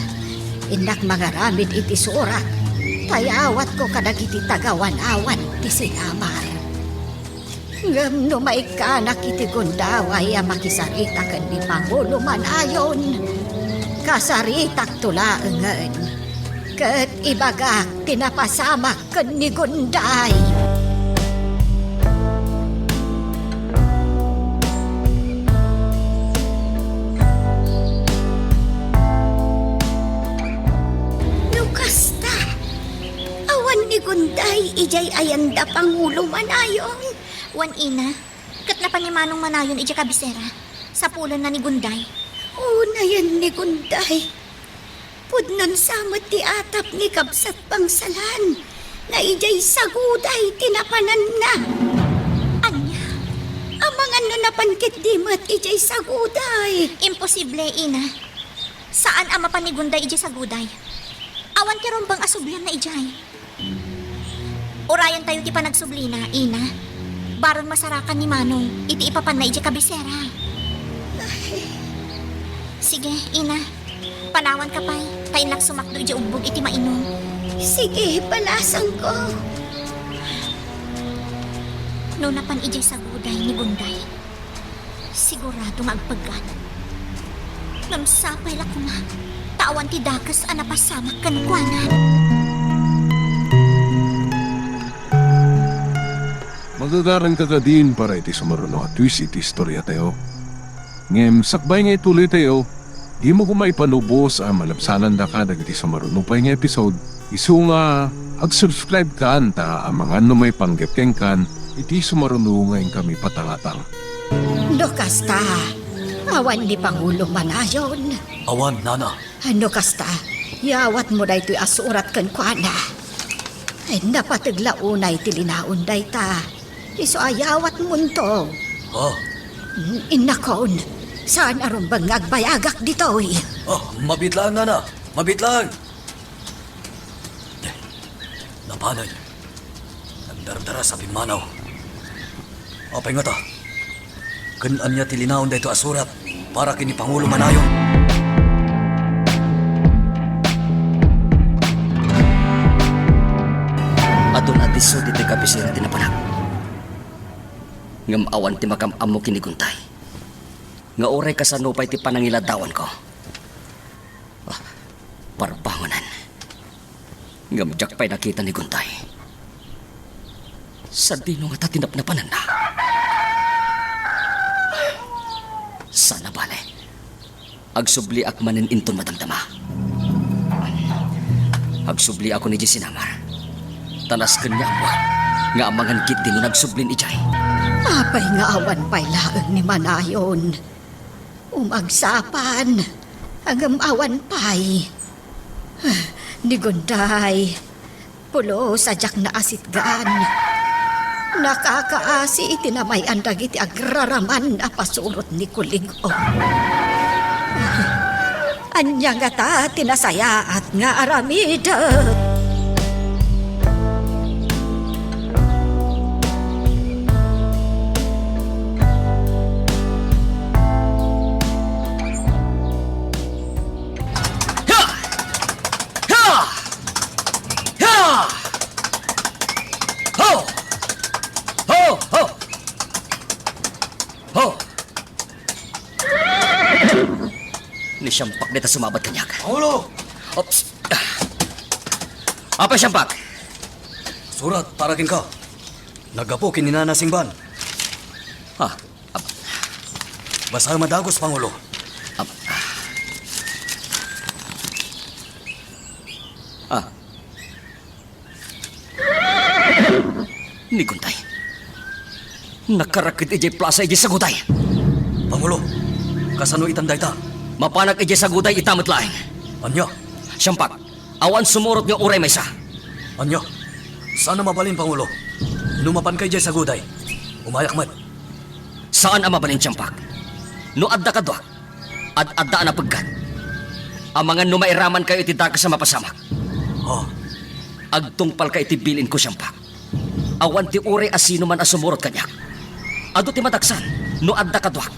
innak mangaramid iti surat, ta yaawatko kadagiti tagawanawan ti sinamar. Ngem no maikkanak iti gundaway a makisarita ken ni Pangulo Manayon, kasaritakto laengen, ket ibagak ti napasamak ken ni Gunday. No kasta, awan ni Gunday idiay ayanda, Pangulo Manayon. Wen, ina, ket napan ni Manong Manayon idiay kabisera. Sapulenna ni Gunday. Unayen ni Gunday. Pudnon sa met ti atap ni kabsat Bangsalan nga idiay saguday ti napananna. Ania? Amangan no napan ketdi met idiay saguday. Imposible, ina. Saan a mapan ni Gunday idiay saguday. Awan ti rumbeng a sublianna idiay. Urayantayo ti panagsublina, Ina. Baron masarakan ni Manong iti ipapanna idiay kabisera. Sige, Ina. Panawanka pay, ta innak sumakdo idiay ubbog iti mainum. Sige, palasangko. No napan idiay saguday ni Gunday, sigurado nga agpaggan. Ngem sapay la koma, ta awan ti dakes a napasamak kenkuana. Magagaranka kadin para iti sumaruno a twist iti istoriatayo. Ngem sakbay nga ituloytayo, dimo koma ipalubos a malabsanandaka dagiti sumaruno pay nga episode, isu nga ag-subscribe kan ta amangan no maipanggep kenkan iti sumaruno nga inkami patangatang. No kasta, awan ni Pangulo Manayon. Awan, nana. No kasta, iyawatmo daytoy a surat kenkuana. Ay, napateg la unay ti linaon dayta. Isu a iyawatmonto. Ah. Innakon, saan a rumbeng nga agbayagak ditoy. Ah, mabitlaan, nana. Mabitlaan. Eh, napanen. Nagdardaras a pimmanaw. Apay ngata? Ken ania ti linaon daytoy a surat para ken ni Pangulo Manayon? Adun a disso ditoy kabisera ti napanak. Ngem awan ti makam-ammo ken ni Gunday nga uray kasano pay ti panangiladdawanko. Ah, parbangonan. Ngem diak pay nakita ni Gunday. Sadino ngata ti napnapananna? Saan a bale, agsubliak manen inton madamdama. Agsubliakon idiay sinangar. Ta nasken nga ammoak nga amangan ketdi no nagsublin idiay. Apay nga awan pay laeng ni Manayon? Umagsapa, ngem awan pay. Ni Gunday, pulos a diak naasitgan. Nakakaasi iti namay-an dagiti agraraman a pasurot ni Kulig-o. Ania ngata ti nasayaat nga aramidek? Ha! Ha! Ha! Ho! Ho! Ho! Ho! Ni Siampak dayta sumabat kaniak. Pangulo! Oops! Apay, Siampak? Surat para kenka. Naggapu ken ni Nana Singban. Ah, ap- Basaem a dagus, Pangulo. Ap- Ah. Ni Gunday. Nakaraked idiay plasa idiay saguday. Pangulo, kasano itan dayta? Mapanak idiay saguday ita met laeng. Ania? Siampak, awan sumurot nga uray maysa. Ania? Saan a mabalin, Pangulo. No mapanka idiay saguday, umayak met. Saan a mabalin, Siampak. No adda kaduak, ad-adda a napeggat. Amangan no mairamankayo iti dakes a mapasamak. Oh. Agtungpalka iti bilinko, Siampak. Awan ti uray a sinoman a sumurot kaniak. Adu ti madaksan no adda kaduak.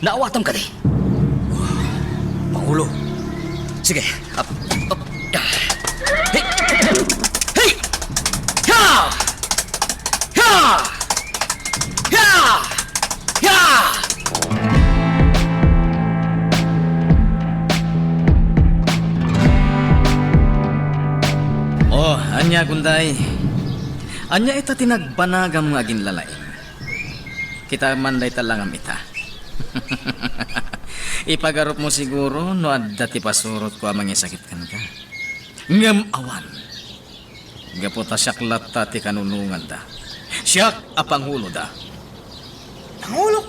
Naawatam kadi? Pangulo. Sige. Ap-, ap-, ah. Hey! Hey! Ha! Ha! Ha! Ha! Oh, ania, Gunday? Ania ita ti nagbanagam nga aginlalaing? Kita man dayta langam ita. Ipagarupmo siguro no adda ti pasurotko a mangisakit kenka. Ngem awan. Gapu ta siak latta ti kanunonganda. Siak a panguloda. Pangulo?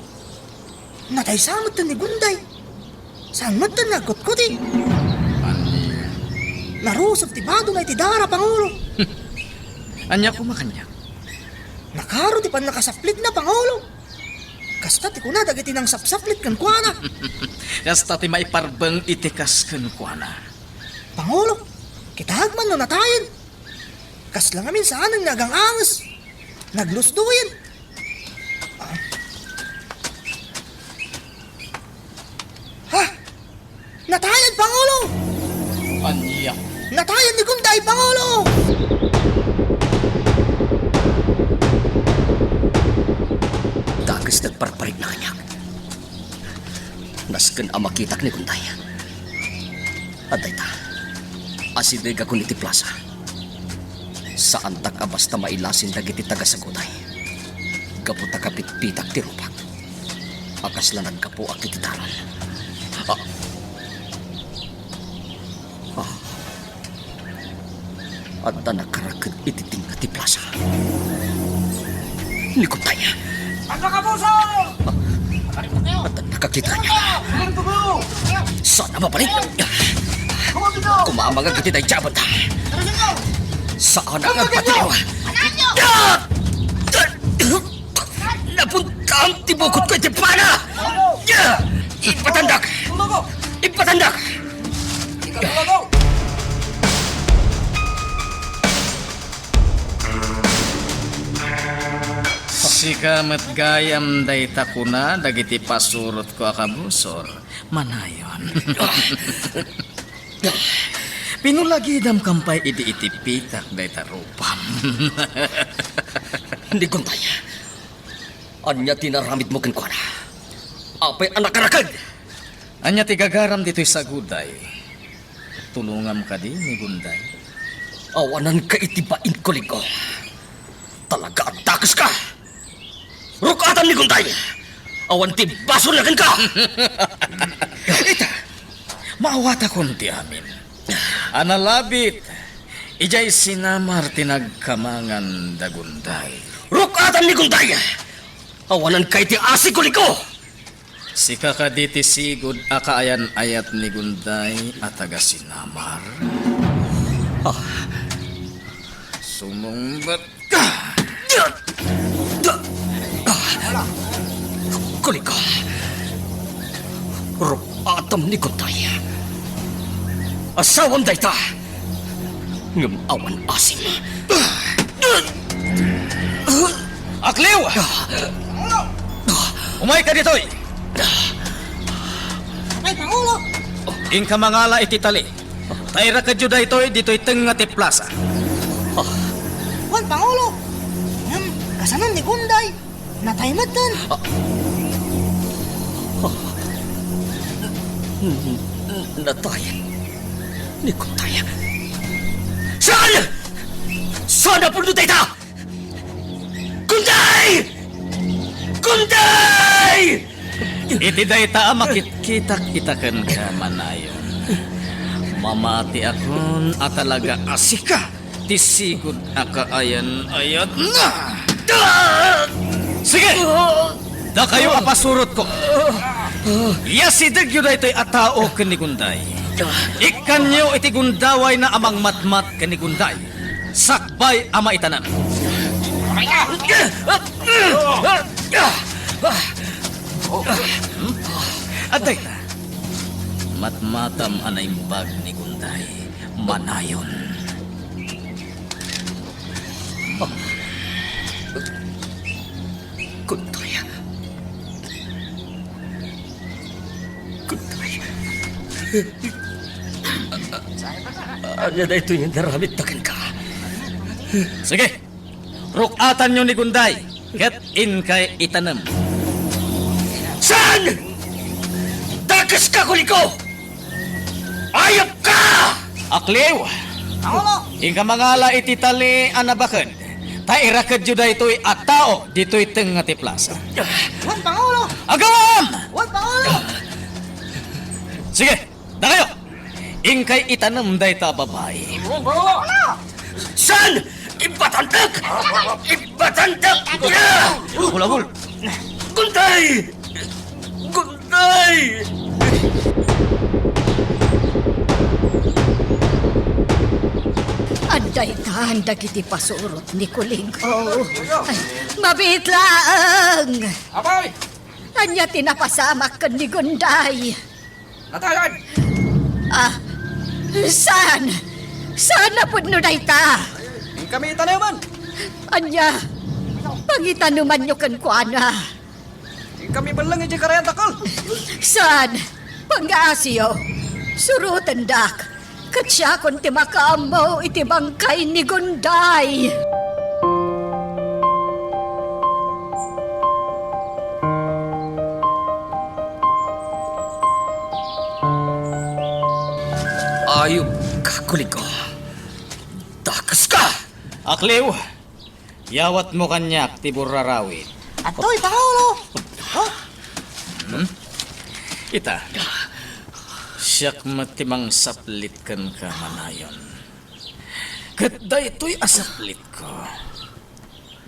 Nataysa metten ni Gunday. Saan metten nga agkutkuti? Ania? Narusog ti badona iti dara, Pangulo. Ania koma kaniak? Nakaro ti pannakasaplitna, Pangulo. Kasta ti kuna dagiti nangsapsaplit kenkuana. Kasta ti maiparbeng iti kas kenkuana. Pangulo, kitaek man no natayen. Kasla ngamin saanen nga agang-anges. Naglusdoyen. Ah. Ha? Natayan, Pangulo! Ania? Natayan ni Gunday, Pangulo! Dakes nagparparikna kaniak. Nasken a makitak ni Gunday. Adda ita, asidegakon iti plasa. Saantak a basta mailasin dagiti taga-Saguday. Gapu ta kapitpitak ti rupak a kasla naggapuak iti dalan. Ah. Ah. Adda nakaraked iti tengnga ti plasa. Ni Gunday. Ano ka, puso? Adda nakakita kaniak. Saan a mabalik? Kumamangag iti daydi a banda. Saan a agpatiliw. Napuntaam ti bukod ko iti pana! Ipatandak! Ipatandak! Sika met gayam dayta kuna dagiti pasurotko a kabusor, manayon. Pinulagidam kam pay idi iti pitak dayta rupam. Ni Gunday, ania ti inaramidmo kenkuana? Apay a nakaraked? Ania ti gagaram ditoy Saguday? Tulongam kadi ni Gunday? Awananka iti bain, kuliko. Talaga a dakeska! Ruk-atam ni Gunday! Awan ti basolna kenka! Ita, maawatakon ti amin. A nalabit, idiay sinamar ti nagkamangan da Gunday. Ruk-atam ni Gunday! Awananka iti asi, kuliko! Sika kadi ti sigud a kaayan-ayat ni Gunday a taga-sinamar? Ah. Sumungbat ka! Kuliko. Ruk-atam ni Gunday. Asawam dayta. Ngem awan asim. Akliw! Umayka ditoy! Ay, Pangulo! Inka mangala iti tali. Ta irakedyo daytoy ditoy tengnga ti plasa. Wen, Pangulo! Ngem, kasano ni Gunday? Natay metten. Ah. Ah. Natay ni Gunday. Saan? Saan a pudno dayta? Gunday! Gunday! Iti dayta a makitkitak ita kenka, manayon, mamatiakon a talaga a sika ti sigud a kaayan-ayatna. Sige! Dakayo a pasurotko. Iyasidegyo daytoy a tao ken ni Gunday. Ikkanyo iti gundawayna a mangmatmat ken ni Gunday. Sakbay a maitanem. Adda ita. Matmatam a naimbag ni Gunday. Manayon. Gunday. Gunday. Ania daytoy nga inaramidta kenka? Sige. Ruk-atanyo ni Gunday, ket inkay itanem. Saan? Dakeska, kuliko! Ayupka! Akliw! Inka mangala iti tali a nabaked, ta irakedyo daytoy a tao ditoy tengnga ti plasa. Wen, Pangulo! Agawam! Wen, Pangulo! Sige, dakayo! Inkay itanem dayta a babai. Saan? Ibatandak! Ibatandak! Agul-agul! Gunday! Gunday! Adda itan dagiti pasurot ni Kuliko. Ay, mabiit laeng! Apay! Ania ti napasamak ken ni Gunday? Natayan! Ah, saan? Saan a pudno dayta? Kami itaneman! Ania, pangitanemanyo kenkuana. Kami belleng iti karayan dakkel. Saan? Pangngaasiyo. Surotendak. Ket siakon ti makaammo iti bangkay ni Gunday. Ayub ka, Kuliko. Dakeska! Akliw, yawatmo kaniak ti burrarawid. Adtoy, Pangulo! Oh? Hmm? Ita, siak met ti mangsaplit kenka, Manayon. Ket daytoy a saplitko,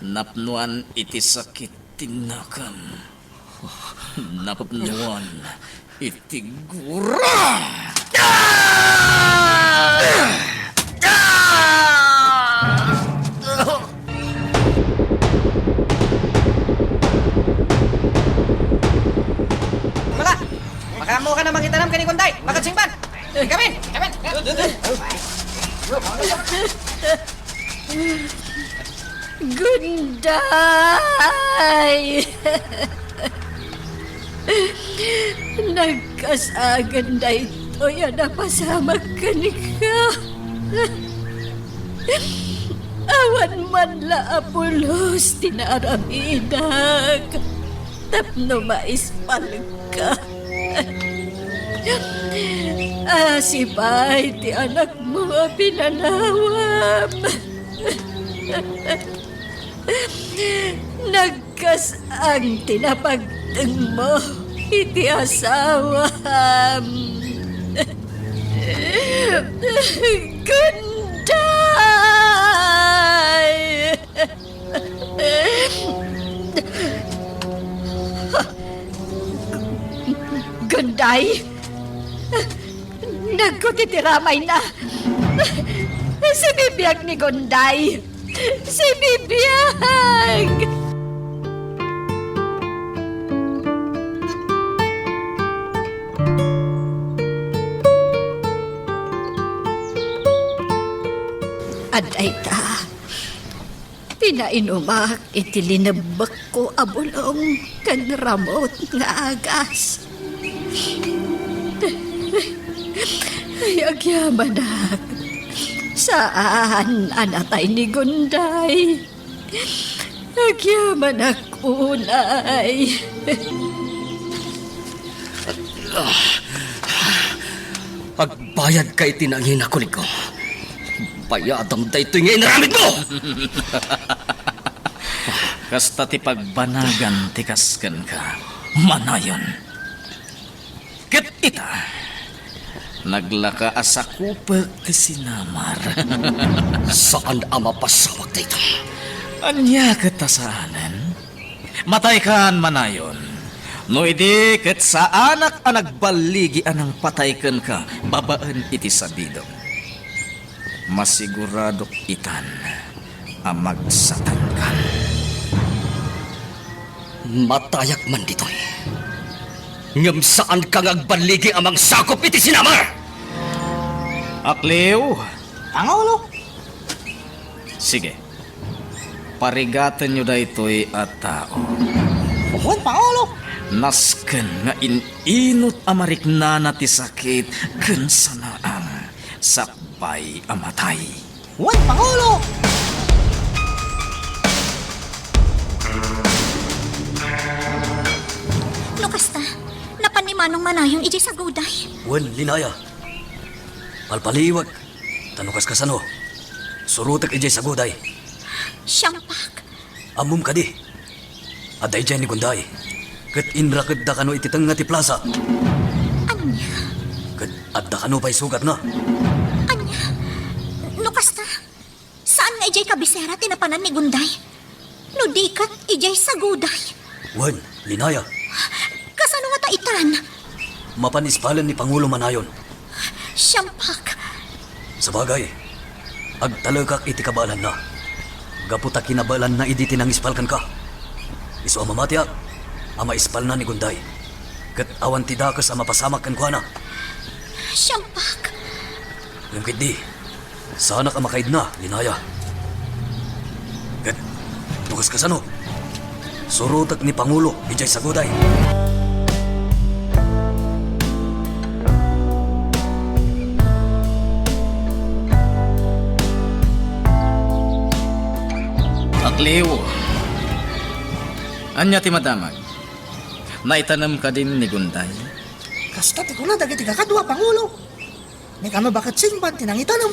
napnoan iti sakit ti nakam. Napnoan iti gura. Mala, makaammoka a mangitanam ken ni Gunday. Makasingban. Kamin! Kamin! Gunday! Nagkasagan daytoy a napasamak kenka. Awan man la a pulos ti naaramidak tapno maispalka. Asi pay ti anakmo a pinanawam. Nagkas-ang ti napagtengmo iti asawam. Gunday! Gunday! Nagkuti ti ramayna. Sibibiag ni Gunday. Sibibiag! Adda ita. Pinainumak iti linebbekko a bulong ken ramut nga agas. Ay, agyamanak. Saan a natay ni Gunday. Agyamanak unay. Agbayadka iti nangina, Kuliko. Bayadam daytoy nga inaramidmo! Kasta ti pagbanagan ti kas kenka, Manayon. Ket ita, naglaka a sakupek ti sinamar. Saan a mapasawak dayta. Ania ket ta saanen? Mataykan, Manayon. No idi ket saanak a nagballigi a nangpatay kenka babaen iti sabidek, masiguradok itan a magsatankan. Matayak man ditoy. Ngem saanka nga agballigi a mangsakup iti sinamar! Akliw! Pangulo! Sige. Parigatenyo daytoy a tao. Wen, Pangulo! Nasken nga in-inut a mariknana ti sakit ken sanaang sakbay a matay. Wen, Pangulo! No kasta, napan ni Manong Manayon idiay saguday? Wen, Linaya. Palpaliwek, ta no kaskasano, surotek idiay saguday. Siampak. Ammom kadi? Adda idiay ni Gunday, ket inrakedda kano iti tengnga ti plasa. Ania? Ket adda kano pay sugatna. Ania? No kasta, saan nga idiay kabisera ti napanan ni Gunday? No di ket idiay saguday? Wen, Linaya. Kasano ngata itan? Mapan ispalen ni Pangulo Manayon. Siampak. Sabagay, agtalekak iti kabaelanna. Gapu ta kinabaelanna idi ti nangispal kenka. Isu a mamatiak a maispalna ni Gunday. Ket awan ti dakes a mapasamak kenkuana. Siampak. Ngem ketdi, saanak a makaidna, Linaya. Ket no kaskasano, surotek ni Pangulo idiay saguday. Akliw, ania ti madamag? Naitanem kadin ni Gunday? Kasta ti kuna dagiti kakadua, Pangulo. Ni kano Baket Singban ti nangitanem.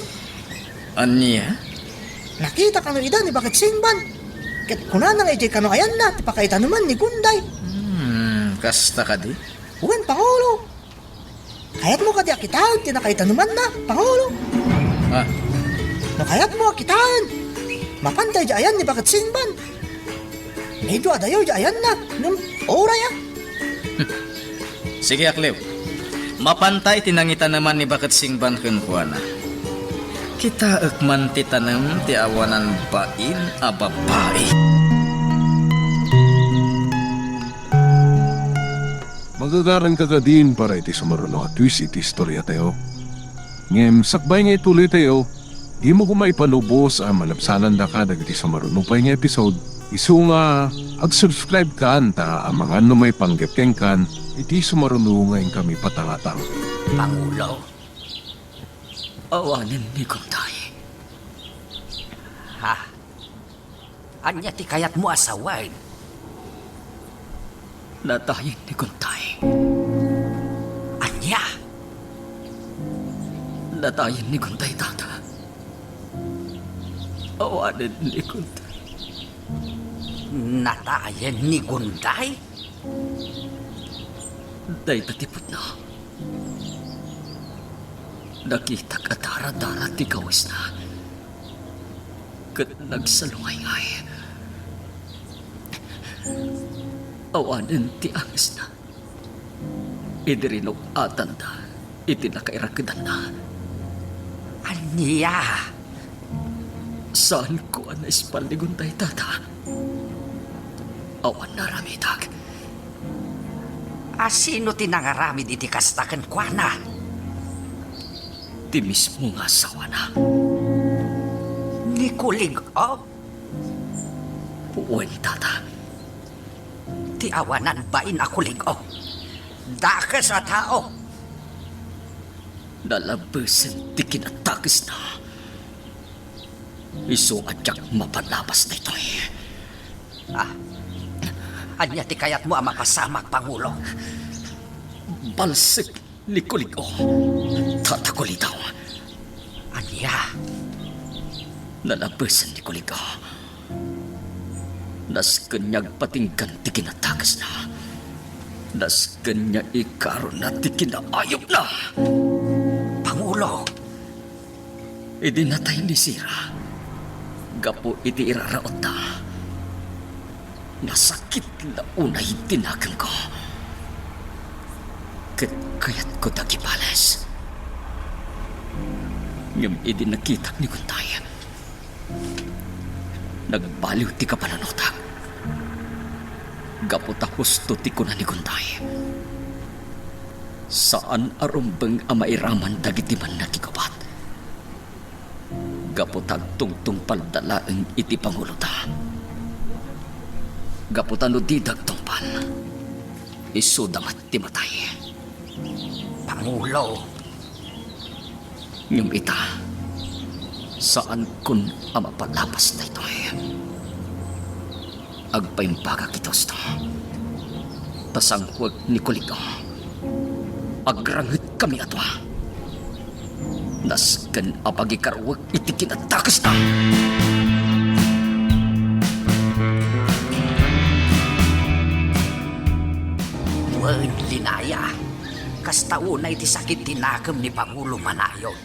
Ania? Nakita kano ida ni Baket Singban. Ket kunana nga idiay kano ayanna ti pakaitaneman ni Gunday. Hmm, kasta kadi? Wen, Pangulo. Kayatmo kadi a kitaen ti nakaitanemanna, Pangulo? Ah. No kayatmo a kitaen, mapanta idiay ayan ni Baket Singban. Medyo adayo idiay ayanna, ngem uray a. Sige, Akliw. Mapanta iti nangitaneman ni Baket Singban kenkuana. Kitaek man ti tanem ti awanan bain a babai. Magagaranka kadin para iti sumaruno a twist iti istoriatayo. Ngem sakbay nga ituloytayo, dimo koma ipalubos a malabsanandaka dagiti sumaruno pay nga episode, isu nga ag-subscribe kan ta amangan no maipanggep kenkan iti sumaruno nga inkami patangatang. Pangulo, awanen ni Gunday. Ha? Ania ti kayatmo a sawen? Natayen ni Gunday. Ania? Natayen ni Gunday, Tata. Awanen ni Gunday. Natayen ni Gunday? Dayta ti pudno. Nakitak a daradara ti kawisna. Ket nagsalungayngay. Awanen ti angesna idi rinuk-atanda iti nakairakedanna. Ania? Saanko a naispan ni Gunday, Tata. Awan naaramidak. A sino ti nangaramid iti kasta kenkuana? Ti mismo nga asawana. Ni Kulig-o? Wen, Tata. Ti awanan bain a Kulig-o. Dakes a tao. Nalabesen ti kinadakesna. Isu a diak mapalabas daytoy. Ah, ania ti kayatmo a mapasamak, Pangulo? Balsek ni Kulig-o, Tata Kulidaw. Ania? Nalabesen ni Kulig-o. Nasken nga agpatinggan ti kinadakesna. Nasken nga ikaruna ti kinaayupna. Pangulo! Idi natay ni Sira, gapu iti irarautna, nasakit la unay ti nakemko. Ket kayatko dagiti bales. Ngem idi nakitak ni Gunday, nagbaliw ti kapanunotak. Gapu ta husto ti kuna ni Gunday, saan a rumbeng a mairaman dagiti mannakigubat. Gapu ta agtungtungpalda laeng iti pangulota. Gapu ta no dida agtungpal, isuda met ti matay. Pangulo. Ngem ita, saankon a mapalabas daytoy. Agpaimbagak iti husto. Ta sangkuek ni Kuligo. Agrangetkami a dua. Nasken a pagikaruek iti kinadakesna. Wen, Linaya, kasta unay ti sakit ti nakem ni Pangulo Manayon.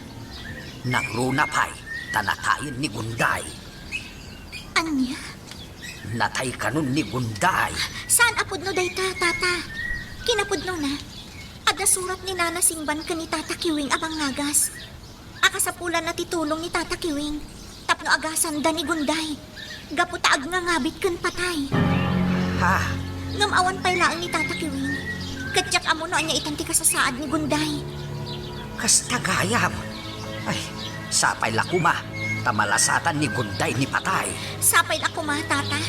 Nangruna pay ta natayen ni Gunday. Ania? Natay kanon ni Gunday. Saan a pudno dayta, Tata. Kinapudnona, adda surat ni Nana Singban ken ni Tata Kiwing a bangngagas. A kasapulanna ti tulong ni Tata Kiwing tapno agasanda ni Gunday gapu ta agngangabit ken patay. Ha? Ngem awan pay laeng ni Tata Kiwing, ket diak ammo no ania itan ti kasasaad ni Gunday. Kasta gayam. Ay, sapay la koma. Ta malasatan ni Gunday ni patay. Sapay la koma, Tata.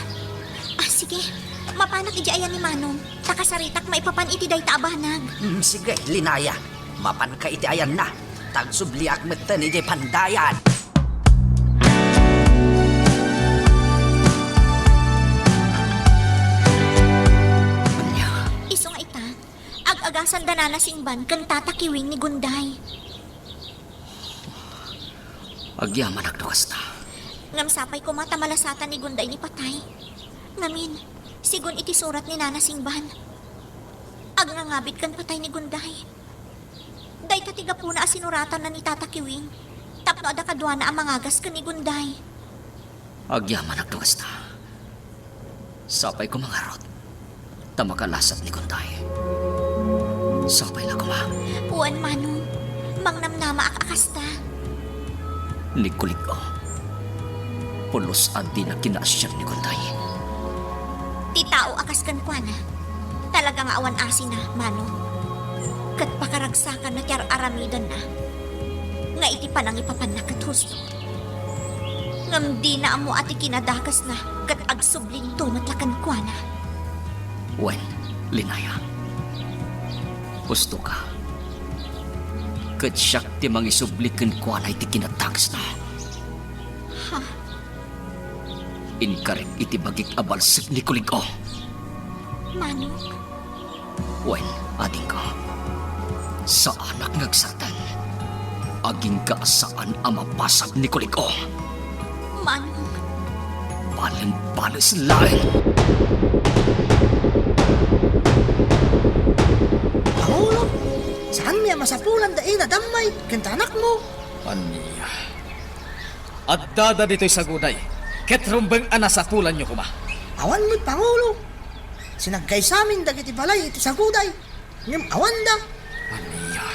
Ah, sige. Mapanak idiay ayan ni Manong. Ta kasaritak maipapan iti dayta a banag. Mm, sige, Linaya. Mapanka iti ayanna. Ta agsubliak metten idiay pandayan. Ania? Isu nga ita, ag-agasan da Nana Singban ken Tata Kiwing ni Gunday. Agyamanak no kasta. Ngem sapay koma ta malasatan ni Gunday ni patay. Ngamin, sigun iti surat ni Nana Singban, agngangabit ken patay ni Gunday. Dayta ti gapuna a sinuratanna ni Tata Kiwing tapno adda kaduana a mangagas ken ni Gunday. Agyamanak no kasta. Sapay koma ngarud ta makalasat ni Gunday. Sapay la koma. Wen, Manong. Mangnamnamaak a kasta. Ni Kulig-o, pulos a dina kinaasian ni Gunday. Ti tao a kas kenkuana, talaga nga awan asina, Manong. Ket pakaragsakanna ti ar-aramidenna nga iti panangipapanna ket husto. Ngem dina ammo a ti kinadakesna ket agsublinto met la kenkuana. Wen, Linaya, hustoka. Ket siak ti mangisubli kenkuana iti kinadakesna. Ha? Inkarek iti bagik a balsek ni Kulig-o. Manong? Wen, adingko, saanak nga agsardeng. Agingga a saan a mapasag ni Kulig-o. Manong? Balen bales laeng. Pangulo, saanmi a masapulan da Ina Dammay ken ta anakmo? Ania? Addada ditoy Saguday, ket rumbeng a nasapulanyo koma. Awan met, Pangulo. Sinagkaysamin dagiti balay iti Saguday, ngem awanda. Ania?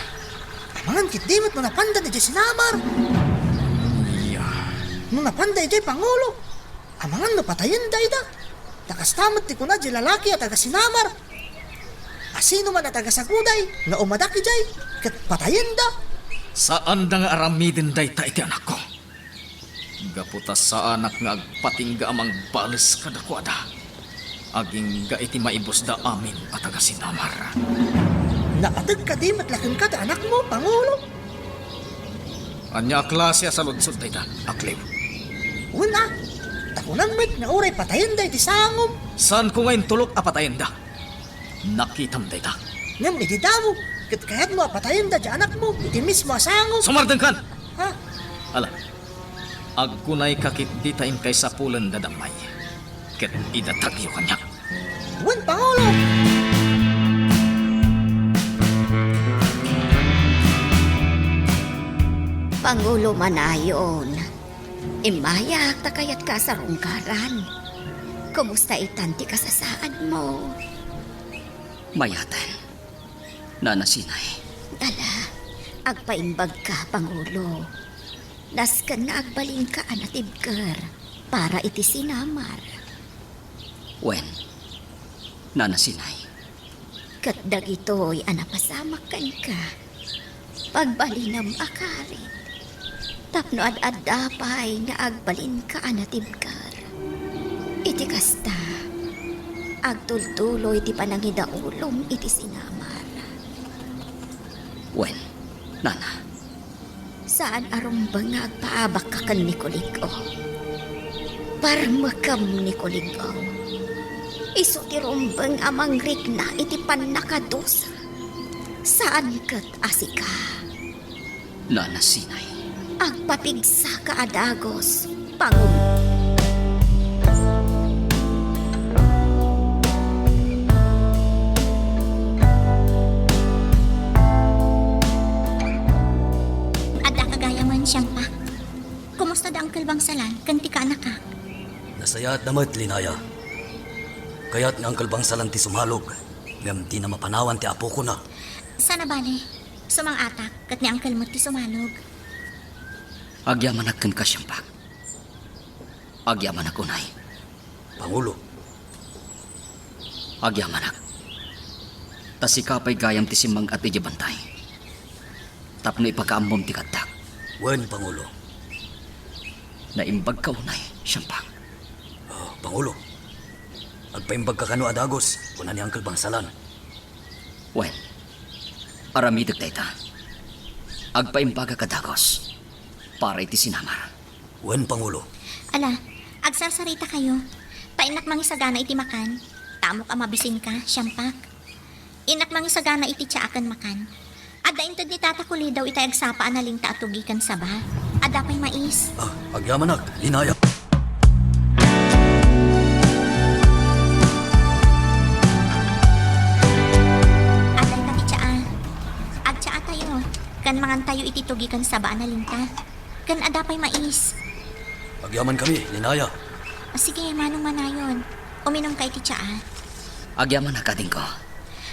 Amangan ketdi met no napanda idiay sinamar. Ania? No napanda idiay, Pangulo, amangan no patayenda ida. Ta kasta met ti kuna diay lalaki a taga-sinamar. Asino man a taga-Saguday nga umadak idiay, ket patayenda. Saanda nga aramiden dayta iti anakko. Gapu ta saanak nga agpatingga a mangbales kadakuada, agingga iti maibusda amin a taga-sinamar. Napateg kadi met la kenka ti anakmo, Pangulo? Ania a klase a saludsod dayta, Akliw? Wen a, ta kunam met nga uray patayenda iti sangom. Saanko nga intulok a patayenda. Nakitam dayta. Ngem idi damo, ket kayatmo a patayenda ti anakmo iti mismo a sangom. Sumardengkan! Ha? Ala, agkunayka ketdi ta inkay sapulen da Dammay, ket idatagyo kaniak. Wen, Pangulo! Pangulo Manayon, immayak ta kayatka a sarungkaran. Kumusta itan ti kasasaadmo? Mayaten, Nana Sinay. Ala, agpaimbagka, Pangulo. Nasken nga agbalinka a natibker para iti sinamar. Wen, Nana Sinay. Ket dagitoy a napasamak kenka, pagbalinem a karit, tapno ad-adda pay nga agbalinka a natibker. Iti kasta, agtultuloy ti panangidaulom iti sinamar. Wen, Nana. Saan a rumbeng nga agpaabakka ken ni Kulig-o. Parmekem ni Kulig-o. Isu ti rumbeng a mangrikna iti pannakadusa. Saan ket a sika. Nana Sinay. Agpapigsaka a dagus. Pangulo. Addaka gayamen, Siampak. Kumusta da Uncle Bangsalan ken ti kaanakak? Nasayaat da met, Linaya. Kayat ni Uncle Bangsalan ti sumalog, ngem dina mapanawan ti apokona. Saan a bale, sumang-atak ket ni Uncle met ti sumalog. Agyamanak kenka, Siampak. Agyamanak unay. Pangulo. Agyamanak. Ta sika pay gayam ti simmang-at idiay bantay. Tapno ipakaammom ti kaaddak. Wen, Pangulo. Naimbagka unay, Siampak. Ah, Pangulo, agpaimbagka kano a dagus, kuna ni Uncle Bangsalan. Wen, aramidek dayta. Agpaimbagak a dagus para iti sinamar. Wen, Pangulo. Ala, agsarsarita kayo. Ta innak mangisagana iti makan, ta ammok a mabisinka, Siampak. Innak mangisagana iti tsaa ken makan. Adda inted ni Tata Kulidaw itay agsapa a nalinta a tugi ken saba. Adda pay mais. Ah, agyamanak, Linaya. Adda ita ti tsaa. Agtsaa tayo, ken mangan tayo iti tugi ken saba a nalinta. Ken adda pay mais. Agyamankami, Linaya. Ah, sige, Manong Manayon. Uminumka iti tsaa. Agyamanak, adingko.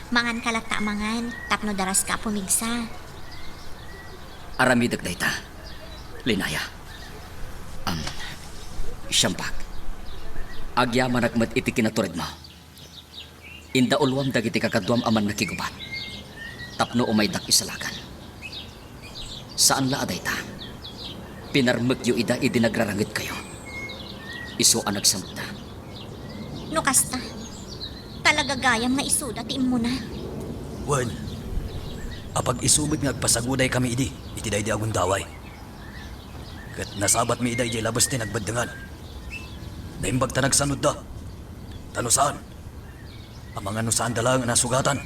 Manganka latta a mangan, tapno daraska a pumigsa. Aramidek dayta, Linaya. Am, Siampak, agyamanak met iti kinaturedmo. Indauluam dagiti kakaduam a mannakigubat tapno umaydak isalakan. Saan la a dayta. Pinarmekyo ida idi nagrarangedkayo. Isu a nagsamutda. No kasta, talaga gayam nga isuda ti immuna. Wen, apag-isu met nga agpasagudakami idi iti daydi a gundaway. Ket nasabatmi ida idiay labes ti nagbeddengan. Naimbag ta nagsanudda. Ta no saan, amangan no saanda laeng a nasugatan,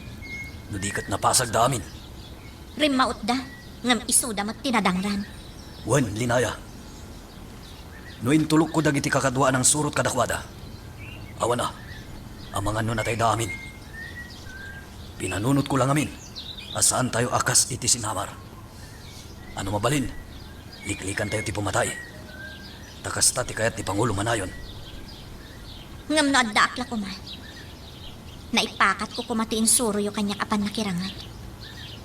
no di ket napasagda amin. Rimmautda, ngem isuda met ti nadangran. Wen, Linaya. No intulokko dagiti kakadua a nangsurot kadakuada, awan a, amangan no natayda amin. Pinanunotko la ngamin a saantayo a kas iti sinamar. A no mabalin, liklikantayo ti pumatay. Ta kasta ti kayat ni Pangulo Manayon. Ngem no addaak la koma, naipakatko koma ti insuroyo kaniak a pannakiranged.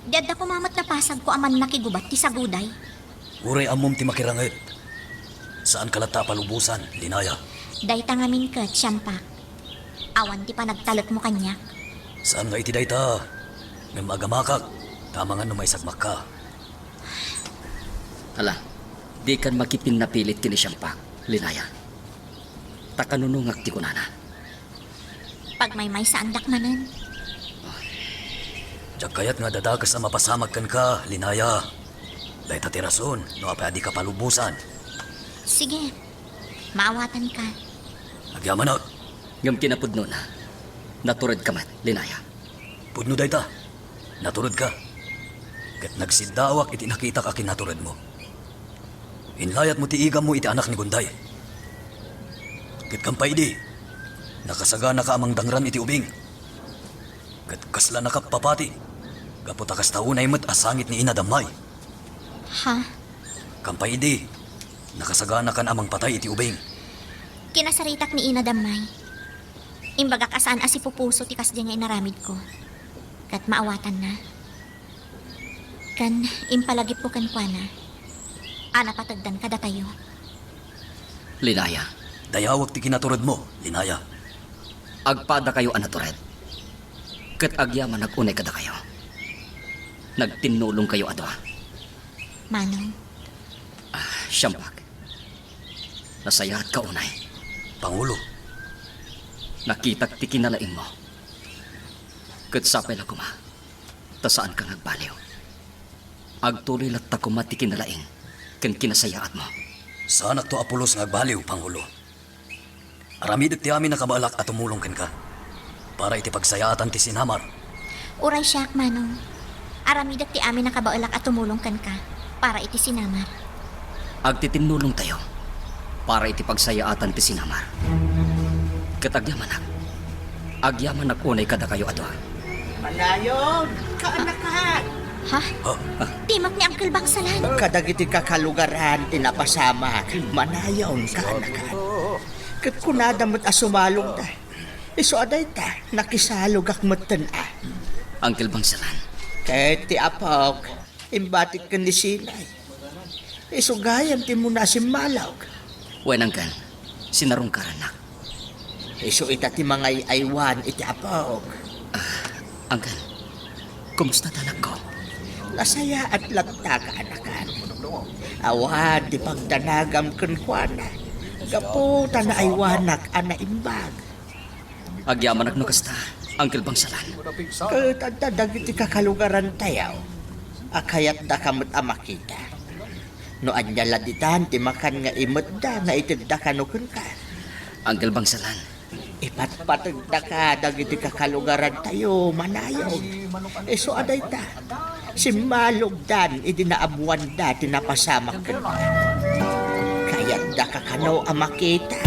Di adda koma met napasagko a mannakigubat ti saguday. Uray ammom ti makiranged, saanka latta a palubosan, Linaya. Dayta ngamin ket, Siampak, awan ti panagtalekmo kaniak. Saan nga iti dayta, ngem agamakak, ta amangan no maisagmakka. Ala, dikan makipinnapilit ken ni Siampak, Linaya. Ta kanunongak ti kunana. Pagmaymaysaandak manen. Diak kayat nga adda dakes a mapasamak kenka, Linaya. Dayta ti rason no apay a dika palubosan. Sige, maawatanka. Agyamanak. Ngem kinapudnona, naturedka met, Linaya. Pudno dayta, naturedka. Ket nagsiddaawak iti nakitak a kinaturedmo. Inlayatmo ti igammo iti anak ni Gunday. Ket kampay idi, nakasaganaka a mangdangran iti ubing. Ket kasla nakappapati, gapu ta kasta unay met a sangit ni Ina Dammay. Ha? Kampay idi, nakasaganakan a mangpatay iti ubing. Kinasaritak ni Ina Dammay. Imbagak a saan a sipupuso ti kasdi nga inaramidko. Ket maawatanna. Ken impalagipko kenkuana a napategdan kadatayo. Linaya. Dayawek ti kinaturedmo, Linaya. Agpadakayo a natured. Ket agyamanak unay kadakayo. Nagtinnulongkayo a dua. Manong. Ah, Siampak. Nasayaatka unay. Pangulo. Nakitak ti kinalaingmo. Ket sapay la koma ta saanka nga agbaliw. Agtuloy latta koma ti kinalaing ken kinasayaatmo. Saanakto a pulos nga agbaliw, Pangulo. Aramidek ti amin a kabaelak a tumulong kenka para iti pagsayaatan ti sinamar. Uray siak, Manong. Aramidek ti amin a kabaelak a tumulong kenka para iti sinamar. Agtitinnulongtayo para iti pagsayaatan ti sinamar. Ket agyamanak, agyamanak unay kadakayo a dua. Manayon, kaanakan! Ha? Ha? Timek ni Uncle Bangsalan. Kadagiti kakalugaran ti napasamak, manayon, kaanakan. Ket kunada met a sumalongda. Isu a dayta, nakisalogak metten a. Uncle Bangsalan. Ket ti apok, imbatik ken ni Sinay. Isu gayam ti immuna a simmalog. Wen, Uncle, sinarungkarannak. Isu ita ti mangay-aywan iti apok. Ah, Uncle, kumusta ti anakko? Nasayaat latta, kaanakan. Awan ti pagdanagam kenkuana, gapu ta naaywanak a naimbag. Agyamanak no kasta, Uncle Bangsalan. Ket adda dagiti kakalugarantayo a kayatdaka met a makita. No ania la ditan ti makan nga imetda nga itedda kano kenka. Uncle Bangsalan, ipatpategdaka dagiti kakalugarantayo, Manayong. Isu a dayta, simmalogdan idi naammoanda ti napasamak kenka. Kayatdaka kano a makita.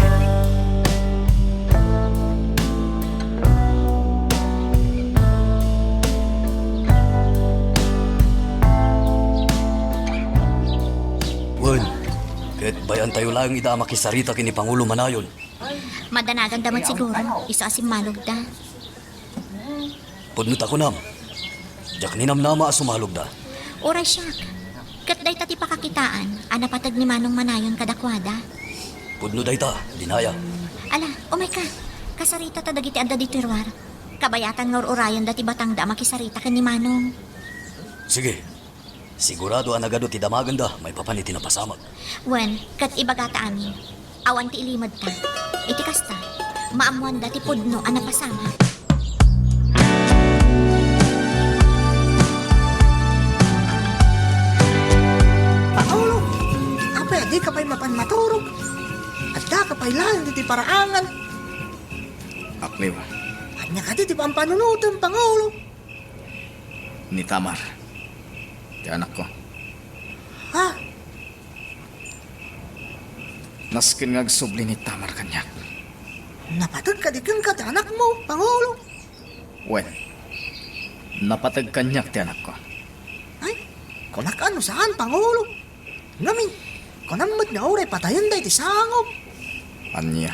Wen, ket bay-antayo laeng ida a makisarita ken ni Pangulo Manayon. Madanaganda met siguro, isu a simmalogda. Pudno ta kunam, diak ninamnama a sumalogda. Uray siak, ket dayta ti pakakitaan a napateg ni Manong Manayon kadakuada. Pudno dayta, Dinaya. Ala, umayka. Kasarita ta dagiti adda ditoy ruar. Kabayatan nga ur-urayenda ti batangda a makisarita ken ni Manong. Sige. Sigurado a nagadu ti damagenda maipapan iti napasamak. Wen, ket ibagata amin, awan ti ilimedta. Iti kasta, maammoanda ti pudno a napasamak. Pangulo, apay a dika pay mapan maturog? Addaka pay laeng ditoy paraangan. Akliw. Ania kadi ti pampanunotem, Pangulo? Ni Tamar, ti anakko. Ha? Nasken nga agsubli ni Tamar kaniak. Napateg kadi kenka ti anakmo, Pangulo? Wen, napateg kaniak ti anakko. Ay, kunak a no saan, Pangulo. Ngamin, kunam met nga uray patayenda iti sangom. Ania?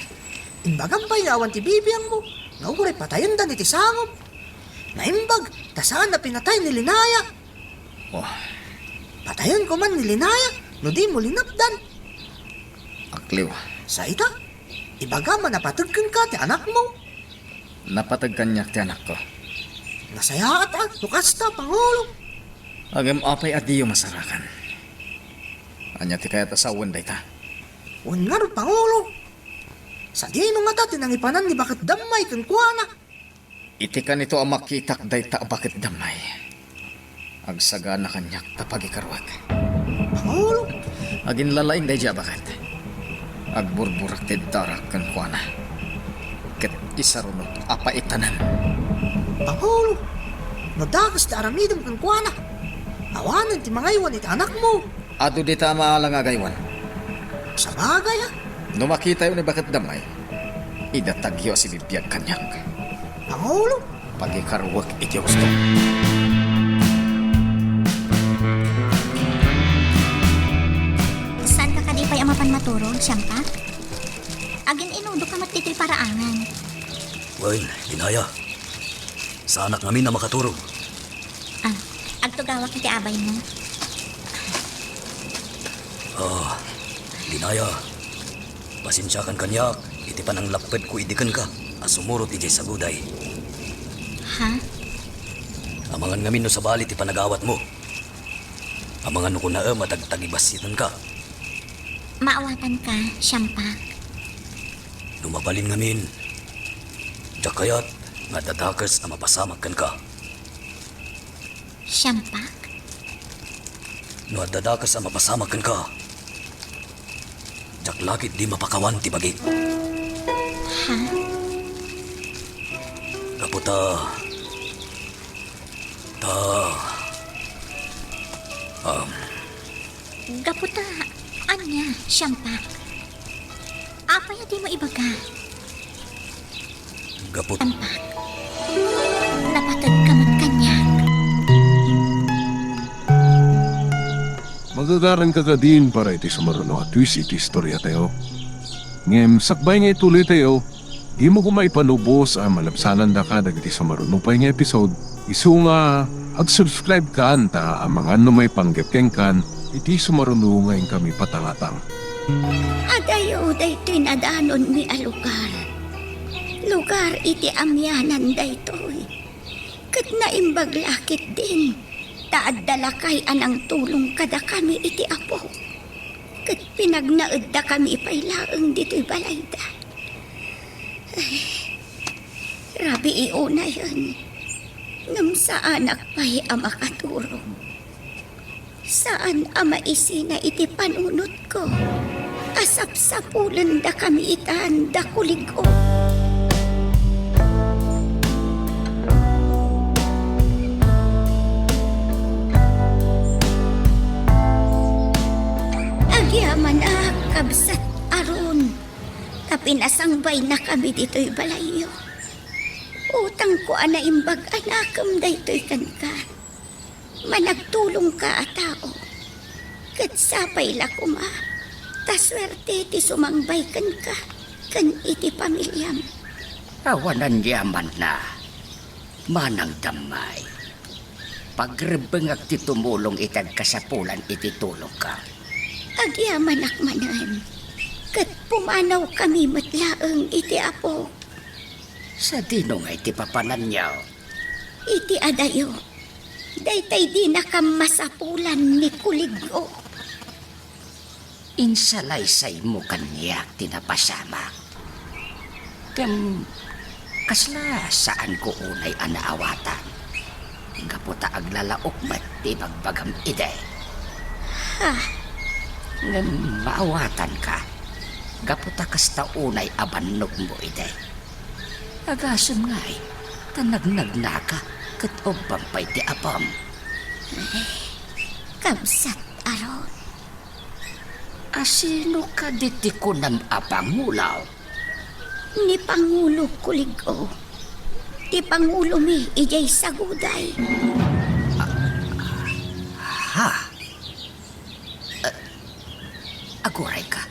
Imbagam pay nga awan ti bibiangmo nga uray patayenda iti sangom. Naimbag ta saan a pinatay ni Linaya. Oh. Patayenko man ni Linaya no dimo linapdan. Akliw. Sa ita, ibagam a napateg kenka ti anakmo. Napateg kaniak ti anakko. Nasayaat a no kasta, Pangulo. Ngem apay a diyo masarakan? Ania ti kayat a sawen dayta? Wen ngarud, Pangulo. Sadino ngata ti nangipanan ni Baket Dammay kenkuana? Iti kanito a makitak dayta a Baket Dammay, agsagana kaniak ta pagikaruak. Pangulo! Aginlalaing daydi a baket. Agburburak ti darak kenkuana. Ket isarunot a paitanem. Pangulo! No dakes ti aramidem kenkuana, awanen ti mangaywan iti anakmo. Adu dita a maala nga agaywan. Sabagay, a. No makitayo ni Baket Dammay, idatagyo a sibibiag kaniak. Pangulo? Pagikaruek iti husto. Saanka kadi pay a mapan maturog, Siampak? Agin-inudoka met ditoy paraangan. Wen, Dinaya. Saanak ngamin a makaturog. Ah, agtugawak iti abaymo. Ah, Dinaya, pasensiakan kaniak iti pananglappedko idi kenka a sumurot idiay saguday. Ha? Amangan ngamin no sabali ti panagawatmo. Amangan no kunaem a tagtagibassitanka. Maawatanka, Siampak. No mabalin ngamin, diak kayat nga adda dakes a mapasamak kenka. Siampak? No adda dakes a mapasamak kenka, diak la ketdi mapakawan ti bagik. Ha? Gapu ta, ta, um, Gapu ta, ania, Siampak? Apay a dimo ibaga? Gapu Siampak, napateg ka met kaniak. Magagaranka kadin para iti sumaruno a twist iti istoriatayo. Ngem sakbay nga ituloytayo, dimo koma ipanubos a malabsanandaka dagiti sumaruno pay nga episode, isu nga ag-subscribe kan ta amangan no maipanggep kenkan iti sumaruno nga inkami patangatang. Adayo daytoy nadanonmi a lugar. Lugar iti amianan daytoy. Ket naimbag la ketdin Ta adda lakay a nangtulong kadakami iti Apo, ket pinagnaeddakami pay laeng ditoy balayda. Ay, rabii unayen, ngem saanak pay a makaturog. Saan a maisina iti panunotko a sapsapulendakami itan da Kulig-o. Agyamanak, kabsat Aaron, ta pinasangbaynakami ditoy balayyo. Utangko a naimbag a nakem daytoy kenka. Managtulongka a tao, ket sapay la koma ta suerte ti sumangbay kenka ken iti pamiliam. Awan aniamanna, Manang Dammay. Pagrebbengak ti tumulong iti agkasapulan iti tulongko. Agyamanak manen, ket pumanawkami met laeng iti Apo. Sadino ngay ti papananyo? Iti adayo, daytay dinakam masapulan ni Kulig-o. Insalaysaymo kaniak ti napasamak. Ngem kasla saanko unay a naawatan, gapu ta aglalaok met ti ibagbagam idi. Ha? Ngem maawatanka, gapu ta kasta unay a bannogmo idi. Agasem ngay, ta nagnagnaka ket ubbam pay ti apam. Ay, kabsat Aaron. A sino kadi ti kunam a pangulo? Ni Pangulo Kulig-o. Ti pangulomi idiay Saguday. Ha? A-, agurayka.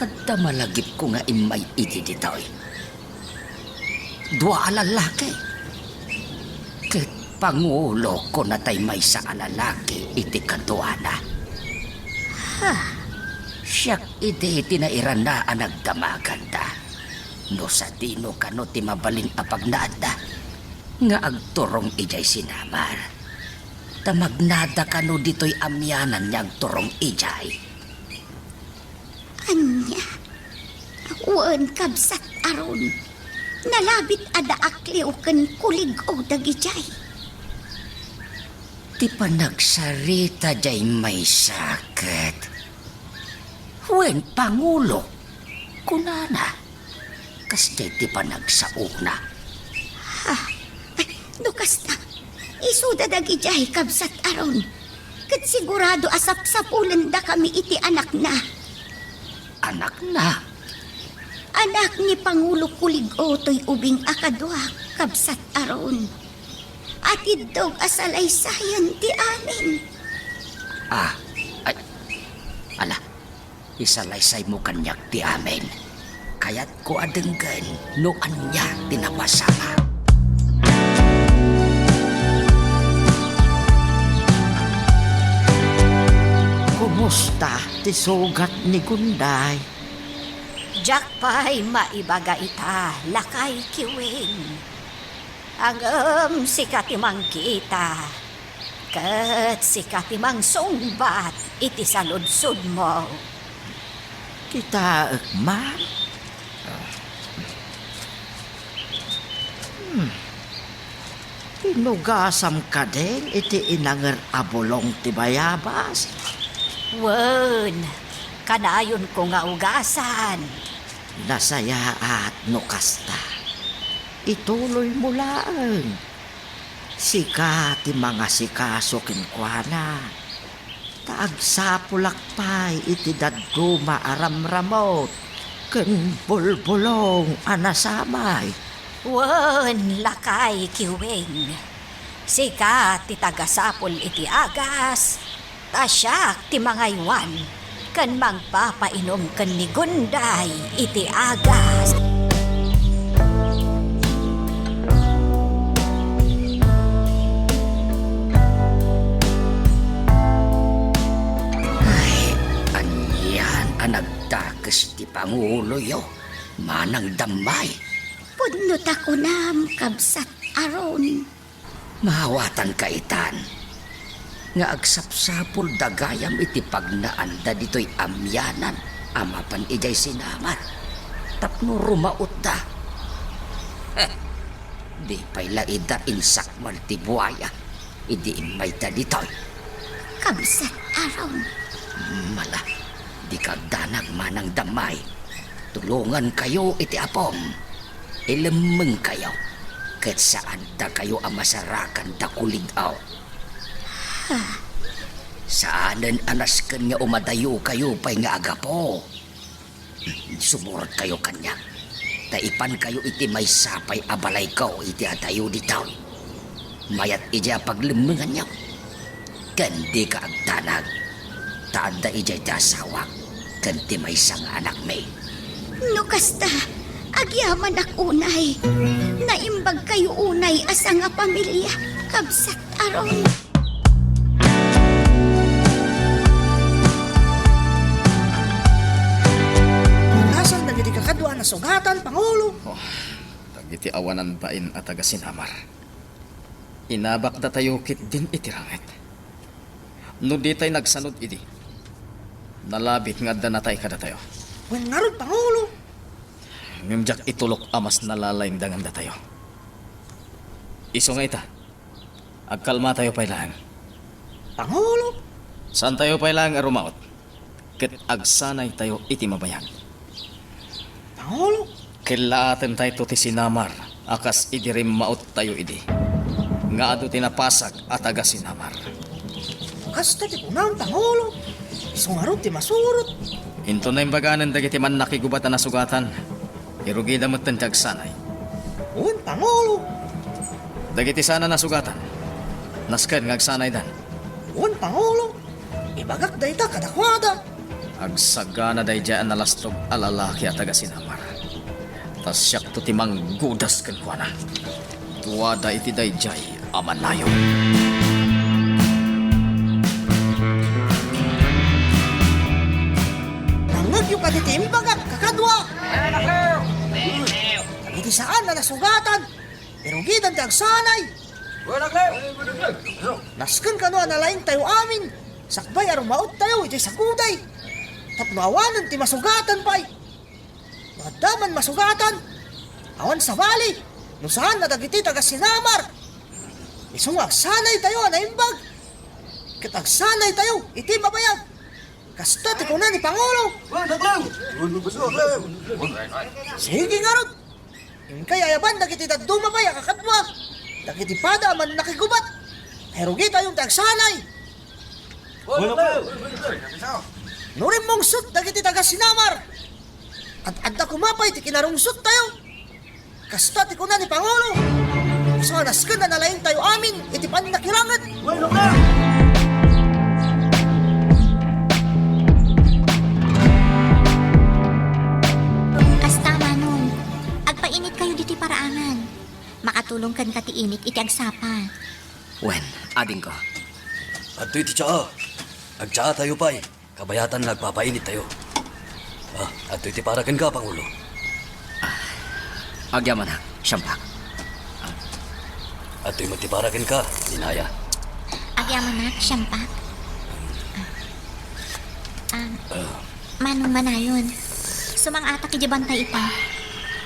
Adda malagipko nga immay idi ditoy. Dua a lalaki. Ket pangulokon natay maysa a lalaki iti kaduana. Ha? Siak idi ti nairana a nagdamaganda. No sadino kano ti mabalin a pagnaadda nga agturong idiay sinamar. Ta magnada kano ditoy amianan nga agturong idiay. Ania? Wen, kabsat Aaron, nalabit a daakliw ken Kulig-o dagidiay. Ti panagsarita diay maysa ket, wen, pangulo, kunana. Kasdiay ti panagsaona. Ha? Ay, no kasta, isuda dagidiay, kabsat Aaron. Ket sigurado a sapsapulendakami iti anakna. Anakna? Anak ni Pangulo Kulig-o toy ubing a kadua, kabsat Aaron. Atiddog a salaysayan ti amin. Ah, ay, ala, isalaysaymo kaniak ti amin. Kayatko a denggen no ania ti napasamak. Kumusta ti sugat ni Gunday? Diak pay maibaga ita, Lakay Kiwing. Ngem sika ti mangkita, ket sika ti mangsungbat iti saludsodmo. Kitaek man. Hmm. Inugasam kadin iti inanger a bulong ti bayabas? Wen, kanayonko nga ugasan. Nasayaat no kasta. Ituloymo laeng. Sika ti mangasikaso kenkuana. Ta agsapulak pay iti dadduma a ramramut ken bulbulong a nasamay. Wen, Lakay Kiwing, sika ti tagasapul iti agas, ta siak ti mangaywan ken mangpapainum ken ni Gunday iti agas. Ay, anian a nagdakes ti panguloyo, Manang Dammay? Pudno ta kunam, Kabsat Aaron. Maawatanka itan nga agsapsapulda gayam iti pagnaanda ditoy amianan a mapan idiay sinamar tapno rumautda. Heh, di pay la ida insakmal ti buaya idi immayda ditoy. Kabsat Aaron. Mala, dika agdanag manang Damay. Tulongankayo iti Apom. Ilemmengkayo, ket saandakayo a masarakan da kulig-aw. Ha? Saanen a nasken nga umadayokayo pay nga agapo. Sumurotkayo kaniak, ta ipankayo iti maysa pay a balayko iti adayo ditoy. Mayat idiay a paglemmenganyo. Ken dika agdanag, ta adda idiay ti asawak ken ti maysa nga anakmi. No kasta, agyamanak unay. Naimbagkayo unay a sangapamilia, kabsat Aaron. Nasaan dagiti kakadua a nasugatan, Pangulo? Oh, dagiti awanan bain a taga-sinamar. Inabakdatayo ketdin iti ranget. No ditay nagsanud idi, nalabit nga adda natay kadatayo. Wen ngarud, Pangulo. Ngem diak itulok a mas nalalaing dangandatayo. Isu nga ita, agkalmatayo pay laeng. Pangulo? Saantayo pay laeng a rumaot ket agsanaytayo iti mabayag. Pangulo? Kellaatentayto ti sinamar a kas idi rimmaottayo idi, nga adu ti napasag a taga-sinamar. Kasta ti kunam, Pangulo. Isu ngarud ti masurot. Inton naimbaganen dagiti mannakigubat a nasugatan, irugida metten ti agsanay. Wen, Pangulo. Dagiti saan a nasugatan, nasken nga agsanaydan. Wen, Pangulo. Ibagak dayta kadakuada. Agsagana daydiay a nalastog a lalaki a taga-sinamar. Ta siakto ti manggudas kenkuana. Tuada iti daydiay a manayon. Nangngegyo kadi ti imbagak, kakadua? Dagiti saan a nasugatan, irugidan ti agsanay. Nasken kano a nalaingtayo amin, sakbay a rumaottayo idiay saguday. Tapno awanen ti masugatan pay. No adda man masugatan, awan sabali no saan a dagiti taga-sinamar. Isu nga agsanaytayo a naimbag, ket agsanaytayo iti mabayag. Kasta ti kuna ni Pangulo. Sige ngarud. Inkay ayaban dagiti dadduma pay a kakadua, dagiti pada a mannakigubat. Irugitayon ti agsanay. No rimmungsot dagiti taga-sinamar, ad-adda koma pay ti kinarungsottayo. Kasta ti kuna ni Pangulo, isu a nasken a nalaingtayo amin iti pannakiranget. Kasta, Manong, agpainitkayo ditoy paraangan. Makatulong kenka ti inik iti agsapa. Wen, adingko. Adtoy ti tsaa. Agtsaatayo pay. Kabayatan nga agpapainittayo. Ah, adtoy ti para kenka, Pangulo. Ah, agyamanak, Siampak. Ah. Adtoy met ti para kenka, Linaya. Agyamanak, Siampak. Ah, ah, Manong Manayon, sumang-atak idiay bantay ita.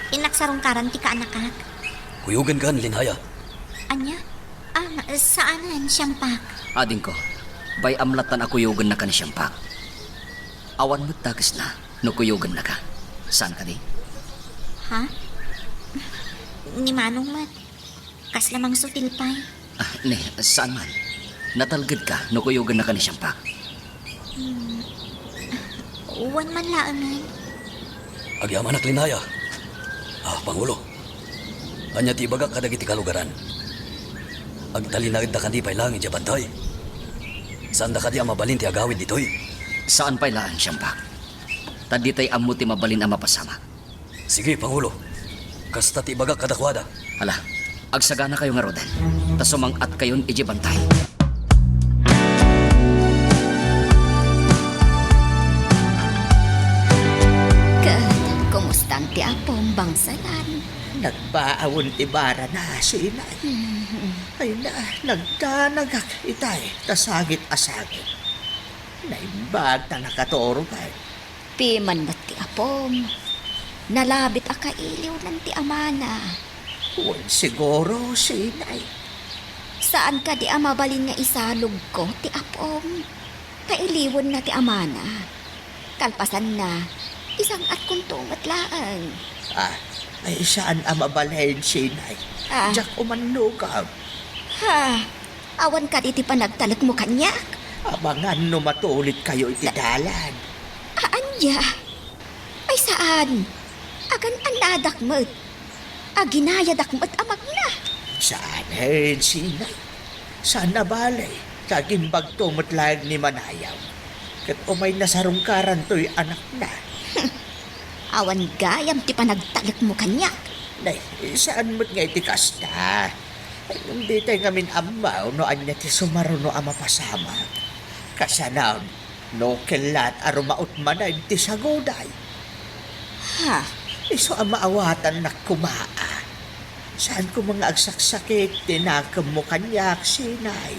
Innak sarungkaran ti kaanakak. Kuyogenkan, Linaya. Ania? Ah, saanen, Siampak. Adingko, bay-am lattan a kuyogennakan ni Siampak. Awan met dakesna no kuyogennaka. Saan kadi? Ha? Ni Manong met. Kasla mangsutil pay. Ah, ne, saan man. Natalgedka no kuyogennaka ni Siampak. Hmm. Wen man laengen. Agyamanak, Linaya. Ah, Pangulo. Ania ti ibagak kadagiti kalugaran? Agtalinaedda kadi pay laeng idiay bantay? Saanda kadi a mabalin ti agawid ditoy? Saan pay laeng, Siampak. Ta ditay ammo ti mabalin a mapasamak. Sige, Pangulo. Kasta ti ibagak kadakuada. Hala, agsaganakayo ngaruden, ta sumang-atkayon idiay bantay. Ket, kumustan Ti apom bangsalan. Nagbaawen ti barana, Sinay. Mm. Ay na, nagdanagak itay ta sangit a sangit. Naimbag ta nakaturog ay. Piman met ti apom. Nalabit a kailiwnan ti amana. Wen siguro, Sinay. Saan kadi a mabalin nga isalogko ti apom? Ta iliwenna ti amana. Kalpasanna, isang-atkonto met laeng. Ah, ay saan a mabalin, Sinay. Ah. Diak umannukam. Ha? Awan kadi ti panagtalekmo kaniak? Amangan no matulitkayo iti dalan. Ania? Ay saan. Agan-annadak met. Aginayadak met a magna. Saan, Sinay. Saan a bale, ta agimbagto met laeng ni Manayaw. Ket umayna sarungkarantoy anakna. Awan gayam ti panagtalekmo kaniak. Nay, saan met nga iti kasta. Ay, ngem ditay ngamin ammo no ania ti sumaruno a mapasamak. Kasano, no kellat a rumaot manen ti saguday. Ha? Isu a maawatannak koma a. Saan koma nga agsaksakit ti nakemmo kaniak, Sinay.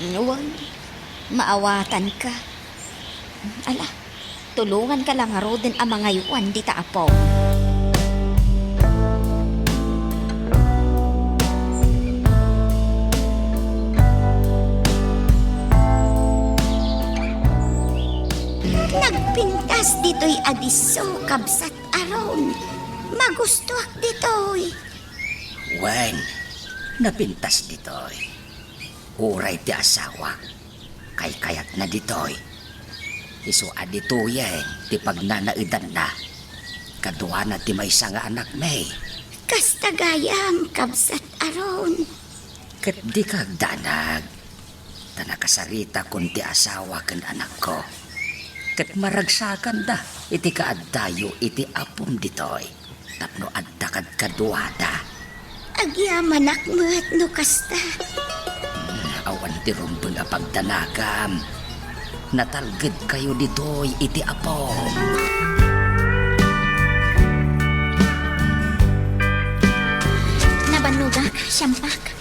Wen, maawatanka. Ala, tulonganka la ngaruden a mangaywan dita apo. Nagpintas ditoy a disso, kabsat Aaron. Magustoak ditoy. Wen, napintas ditoy. Uray ti asawak, kaykayatna ditoy. Isu a ditoyen ti pagnanaedanna. Kaduana ti maysa nga anakmi. Kasta gayam, kabsat Aaron. Ket dika agdanag, ta nakasaritakon ti asawa ken anakko. Ket maragsakanda iti kaaddayo iti apom ditoy. Tapno adda kadkaduada. Agyamanak met no kasta. Hmm, awan ti rumbeng a pagdanagam. Natalgedkayo ditoy iti apo. Nabannogak, siampak.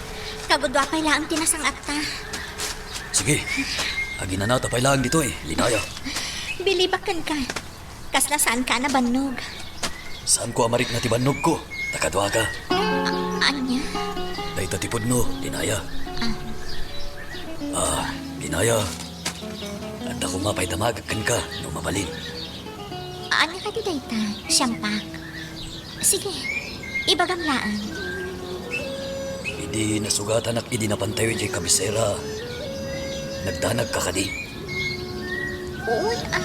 Kagudua pay laeng ti nasang-atta. Sige, aginanata pay laeng ditoy, Linaya. Bilibak kenka. Kasla saanka a nabannog? Saanko a marikna ti bannogko, ta kaduaka. A-, ania? Dayta ti pudno, Linaya. Ah. Ah, Linaya. Adda koma pay damagek kenka, no mabalin. Ania kadi dayta, siampak? Sige, ibagam laeng. Idi nasugatanak idi napantayo idiay kabisera, nagdanagka kadi? Wen a.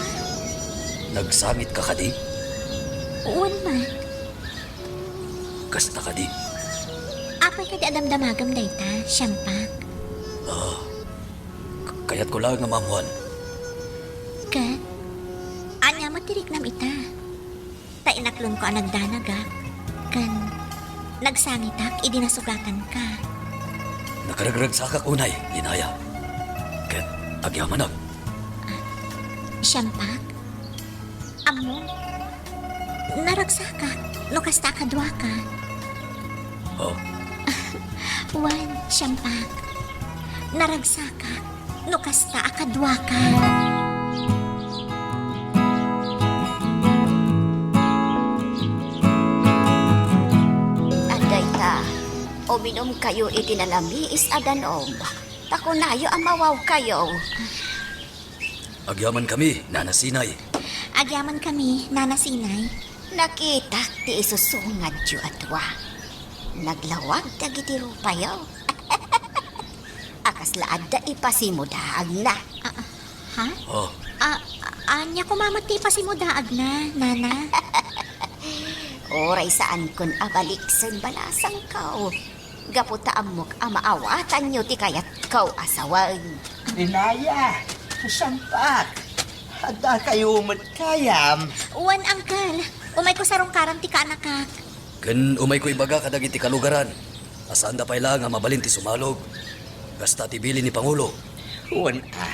Nagsangitka kadi? Wen met. Kasta kadi? Apay kadi a damdamagem dayta, siampak? Ah, k-, kayatko laeng nga maammoan. Ket? Ania met ti riknam ita? Ta inaklonko a nagdanagak, ken nagsangitak idi nasugatanka. Nakaragragsakak unay, Linaya. Ket agyamanak. Ah, siampak? Ammom, naragsakak no kasta a kaduaka. Oh? Wen, siampak. Naragsakak no kasta a kaduaka. Adayta, uminumkayo iti nalamiis a danum, ta kunayo a mawawkayo. Agyamankami, Nana Sinay. Agyamankami, Nana Sinay. Nakitak ti isusungadyo a dua. Naglawag dagiti rupayo. A kasla adda ipasimudaagna. Ah, ah, ha? Oh. Ah, ah, ania koma met ti ipasimudaagna, Nana? Uray saankon a baliksen balasangko. Gapu ta ammok a maawatanyo ti kayatko a sawen. Linaya, siampak. Addakayo met gayam. Wen, Uncle. Umayko sarungkaran ti kaanakak. Ken umayko ibaga kadagiti kalugaran a saanda pay laeng a mabalin ti sumalog. Kasta ti bilin ni Pangulo. Wen a.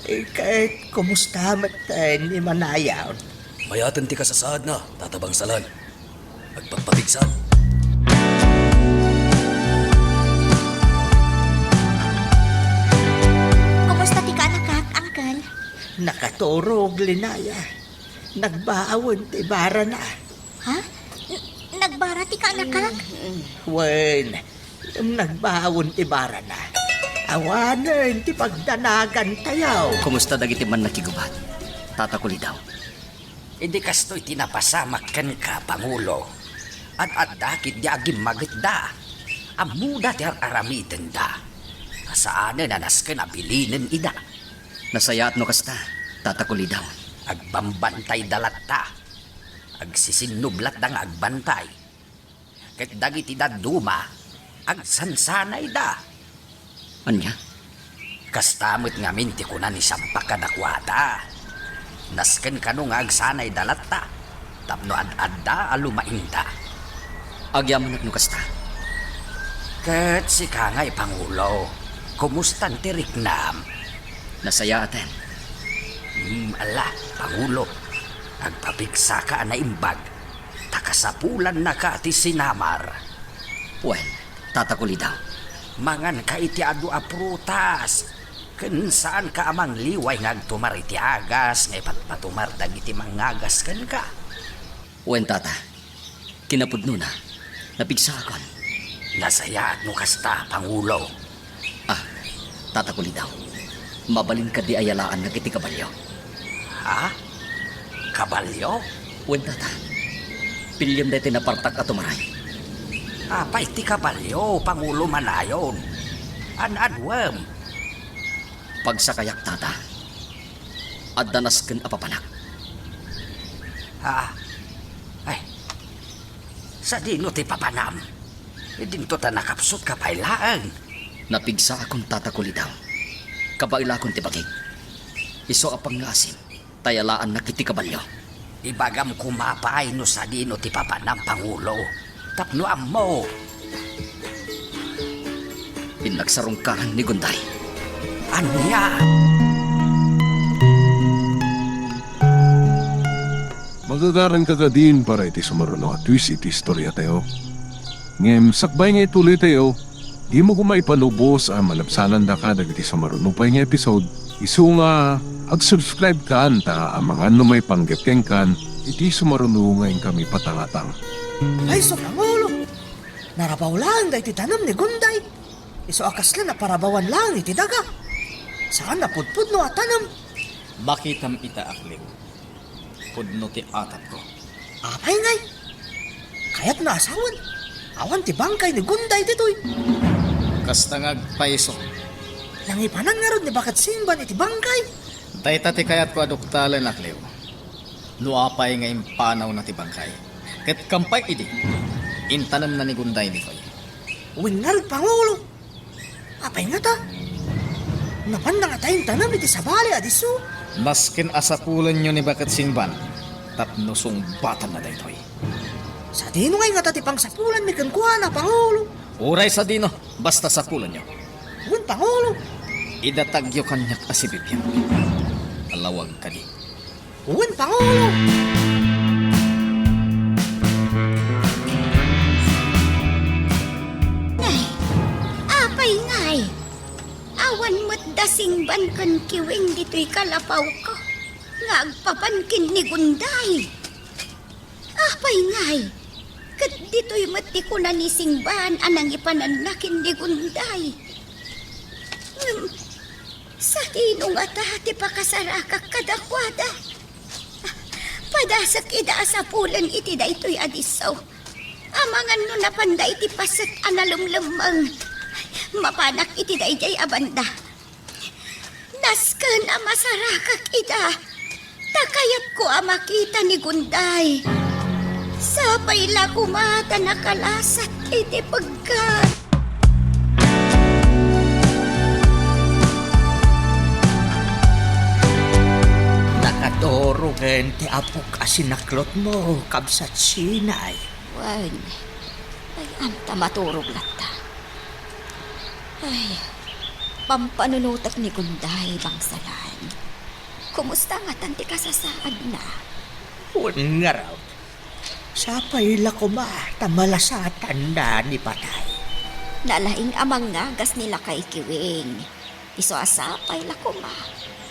Eh, ket kumusta met, eh, ni Manayaw? Ayaten ti kasasaadna, Tata Bangsalan. Agpagpapigsa. Kumusta ti kaanakak, Uncle? Nakaturog, Linaya. Nagbaawen ti barana. Ha? N-, nagbara ti kaanakak? Wen, nagbaawen ti barana. Awanen ti pagdanagantayo. Kumusta dagiti mannakigubat, Tata Kulidaw? Idi kastoy ti napasamak kenka, Pangulo, ad-adda ketdi agimmagetda. Ammoda ti ar-aramidenda. Saanen a nasken a bilinen ida. Nasayaat no kasta, Tata Kulidaw. Agbambantayda latta. Agsisinnublatda nga agbantay. Ket dagiti dadduma, agsansanayda. Ania? Kasta met ngamin ti kuna ni Sampak kadakuada. Nasken kano nga agsanayda latta, tapno ad-adda a lumaingda. Agyamanak no kasta. Ket sika ngay, Pangulo, kumustan ti riknam? Nasayaaten. Hmm, ala, Pangulo, agpapigsaka a naimbag. Ta kasapulannaka ti sinamar. Wen, Tata Kulidaw. Manganka iti adu a prutas, ken saanka a mangliway nga agtumar iti agas nga ipatpatumar dagiti mangagas kenka. Wen, Tata. Kinapudnona, napigsaakon. Nasayaat no kasta, Pangulo. Ah, Tata Kulidaw, mabalin kadi a yalaannak iti kabalio? Ha? Kabalio? Wen, Tata. Piliem daytoy napartak a tumaray. Apay ti kabalio, Pangulo, manayon? An-anuem? Pagsakayak, Tata. Adda nasken a papanak. Ha? Ay, sadino ti papanam? Idinto ta nakapsutka pay laeng. Napigsaakon, Tata Kulidaw. Kabaelakon ti bagik. Isu a pangngaasim, ta yalaannak iti kabalio. Ibagam koma pay no sadino ti papanam, Pangulo, tapno ammo. Innagsarungkarang ni Gunday. Ania? Magagaranka kadin para iti sumaruno a twist iti istoriatayo. Ngem sakbay nga ituloytayo, dimo koma ipalubos a malabsanandaka dagiti sumaruno pay nga episode. Isu nga, ag-subscribe kan ta amangan no maipanggep kenkan iti sumaruno nga inkami patangatang. Ay, so Pangulo! Narabaw laeng daytoy tanem ni Gunday. Isu a kasla naparabawan laeng iti daga. Saan a pudpudno a tanem. Makitam ita, Akliw. Pudno ti atapko. Apay ngay? Kayatna a sawen, awan ti bangkay ni Gunday ditoy. Kasta nga agpayso. Nangipanan ngarud ni Baket Singban iti bangkay. Dayta ti kayatko a duktalen, Akliw. No apay nga impanawna ti bangkay, ket kampay idi, intanemna ni Gunday ditoy. Wen ngarud, Pangulo. Apay ngata? Napanna ngata intanem iti sabali a disso? Nasken a sapulenyo ni Baket Singban tapno sungbatanna daytoy. Sadino ngay ngata ti pangsapulanmi kenkuana, Pangulo? Uray sadino, basta sapulenyo. Wen, Pangulo. Idatagyo kaniak a sibibiag. Alawag kadi. Wen, Pangulo! Ay, apay ngay? Awan met da Singban ken Kiwing ditoy kalapawko nga agpapan ken ni Gunday. Apay ngay? Ket ditoy met ti kuna ni Singban a nangipananna ken ni Gunday. Ngem, sadino ngata ti pakasarakak kadakuada? Padasek ida a sapulen iti daytoy a disso. Amangan no napanda iti paset a nalemlemmeng. Mapanak iti daydiay a banda. Nasken a masarakak ida, ta kayatko a makita ni Gunday. Sapay la koma ta nakalasat iti peggat. Nakaturogen ti apok a sinaklotmo, Kabsat Sinay. Wen, ayanto maturog latta. Ay, pampanunotek ni Gunday, Bangsalan. Kumusta ngatan ti kasasaadna? Wen ngarud, sapay la koma ta malasatanna ni patay. Nalaing a mangngagas ni Lakay Kiwing. Isu a sapay la koma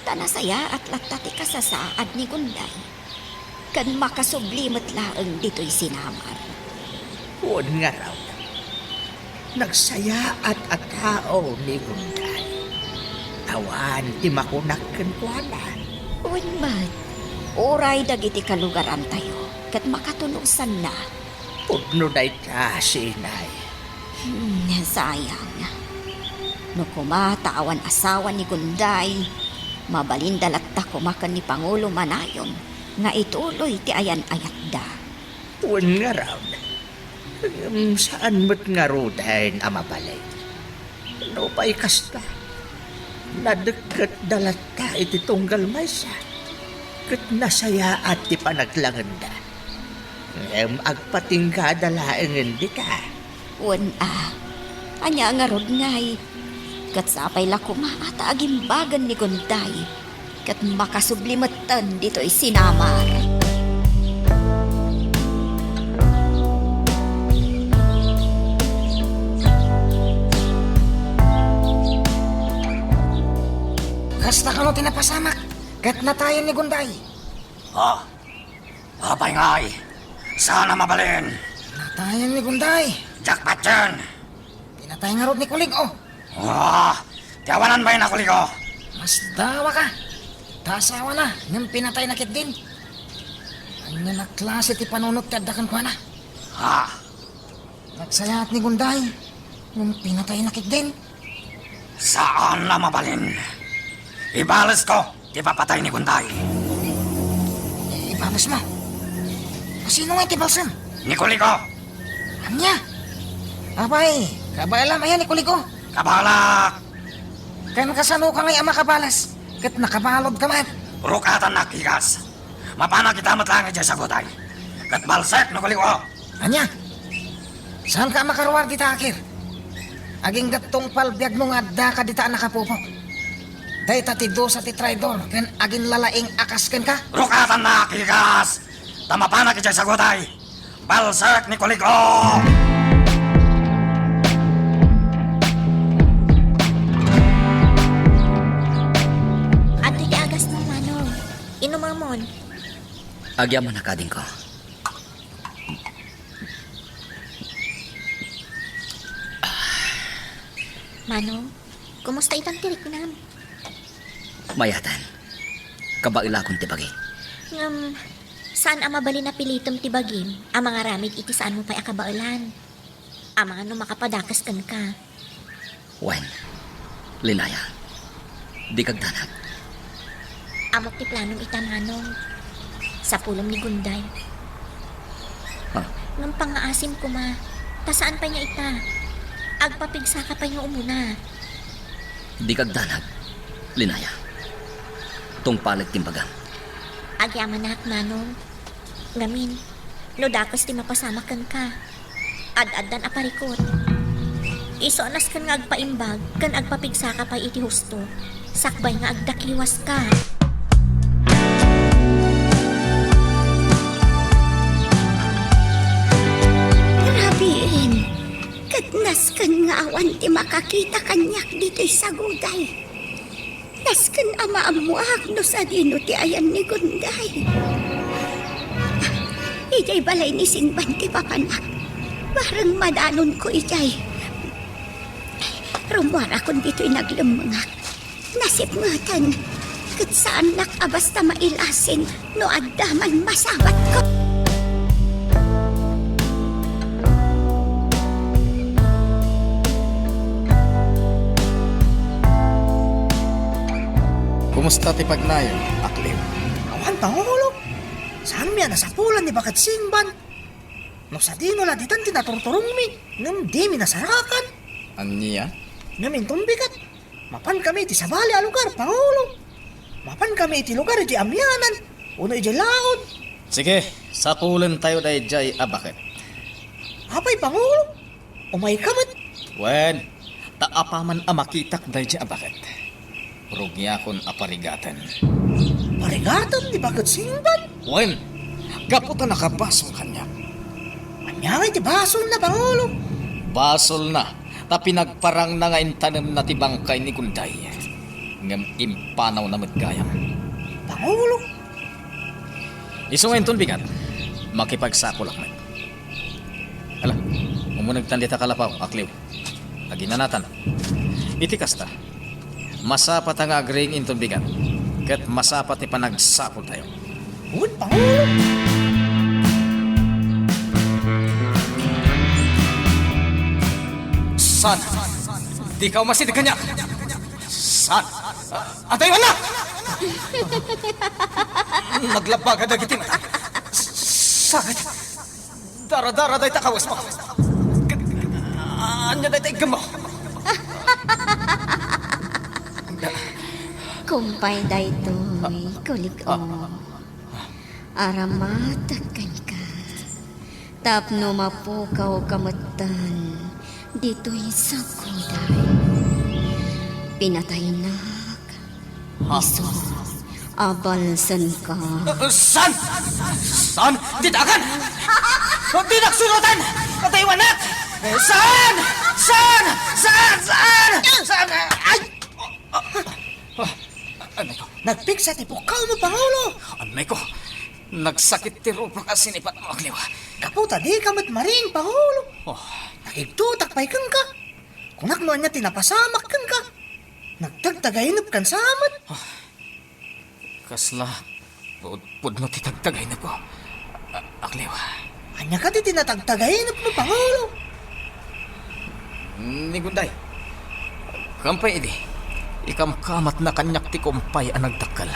ta nasayaat latta ti kasasaad ni Gunday. Ken makasubli met laeng ditoy sinamar. Wen ngarud, nagsayaat a tao ni Gunday. Awan ti makunak kenkuana. Wen met, uray dagiti kalugarantayo ket makatunosanna. Pudno dayta, sinay. Hmm, sayang. No koma ta awan asawa ni Gunday, mabalinda latta koma ken ni Pangulo Manayon nga ituloy ti ayan-ayatda. Wen ngarud, ngem saan met ngaruden a mabalin. Nupay kasta, nadekketda latta iti tunggal maysa, ket nasayaat ti panaglangenda. Ngem agpatinggada laengen dita. Wen a, ania ngarud ngay? Ket sapay la koma a ta agimbagen ni Gunday, ket makasubli metten ditoy sinamar. Kasta kano ti napasamak, ket natayen ni Gunday. Ah, apay ngay? Saan a mabalin? Natayen ni Gunday. Jackpot yan! Pinatay ngarud ni Kulig, oh. Ah, ti awanan bay na Kulig, oh. Masdawa ka. Ta asawana, ngem pinatay na ketdin. Ania a klase ti panunot ti adda kenkuana? Ha? Nagsayaat ni Gunday, ngem pinatay na ketdin. Saan a mabalin. Ibalesko ti papatay ni Gunday. Ibalesmo? Sino ngay ti balsem? Ni Kuligo. Ania? Apay, kabaelam aya ni Kuligo? Kabaelak. Ken kasanoka ngay a makabales? Ket nakabaludka met. Rukatannak, Igas. Mapanak ita met laeng idiay saguday. Ket balsek no Kuligo. Ania? Saanka a makaruar dita, Akir? Agingga tungpal biagmo nga addaka dita a nakapupok. Dayta ti dusa ti traidor ken aginlalaing a kas kenka. Rukatannak, Igas! Ta mapanak idiay saguday. Balsek ni Kuligo! Adtoy ti agasmo, Manong. Inumamon. Agyamanak, adingko. Manong, kumusta itan ti riknam? Mayatan. Kabaelakon ti bagi. Ngem, saan a mabalin a pilitem ti bagim a mangaramid iti saanmo pay a kabaelan? Amangan no makapadakes kenka. Wen, Linaya, dika agdanag. Ammok ti planom ita, Manong. Sapulem ni Gunday. Ha? Ngem pangngaasim koma, ta saan pay nga ita. Agpapigsaka pay nga umuna. Dika agdanag, Linaya. Tungpalek ti imbagam. Agyamanak, Manong. Ngamin, no dakes ti mapasamak kenka, ad-addan a parikut. Isu a nasken nga agpaimbag ken agpapigsaka pay iti husto, sakbay nga agdakiwaska. Rabien, ket nasken nga awan ti makakita kaniak ditoy saguday. Nasken a maammoak no sadino ti ayan ni Gunday. Idiay balay ni Singban ti papanak. Bareng madanonko idiay. Rummuarakon ditoy naglemmengak. Nasipngeten. Ket saannak a basta mailasin no adda man masawatko. Kumusta ti pagnayon, Aklim? Awan, Pangulo. Saanmi a nasapulan ni Baket Singban. No sadino la ditan ti naturturongmi, ngem dimi nasarakan. Ania? Ngem inton bigat, mapankami iti sabali a lugar, Pangulo. Mapankami iti lugar iti amianan, wenno iti laod. Sige, sapulentayo daydiay a baket. Apay, Pangulo? Umayka met? Wen, ta apaman a makitak daydiay a baket, rugiakon a parigaten. Parigaten ni Baket Singban? Wen, gapu ta nakabasol kaniak. Ania ngay ti basolna, Pangulo? Basolna, ta pinagparangna nga intanemna ti bangkay ni Gunday. Ngem impanawna met gayam. Pangulo? Isu nga inton bigat, makipagsakolak met. Ala, umunegtan dita kalapaw, Akliw. Aginanatan. Iti kasta, masapata nga agriing inton bigat, ket masapa ti panagsapultayo. Wen, Pangulo. Saan? Dika umasideg kaniak. Saan? Ataywannak! Naglabaga dagiti mata. Sakit. Daradara dayta kawesmo. Ania dayta iggemmo? Kumpay daytoy, kulik-o. Aramatek kenka. Tapno mapukawka metten ditoy saguday. Pinataynak. Ha? Isu a balsenka. Uh, uh, saan? Saan? Ditakan! Dinak surotan! Ataywannak! Saan? Saan? Saan? Saan? Saan? Ay! Ah, ah, ah, anay ko. Nagpigsa ti pukkawmo, Pangulo! Anay ko. Nagsakit ti rupak a sinipatmo, Akliw. Gapu ta dika met mariing, Pangulo. Oh. Nakigtutak pay kenka. Kunak no ania ti napasamak kenka. Nagtagtagainepkansa met. Ah. Kasla pud-, pudno ti tagtagainepko. A-, Akliw. Ania kadi ti natagtagainepmo, Pangulo? Ni Gunday. Kampay idi, ikamkamatna kaniak ti kumpay a nagdakkel.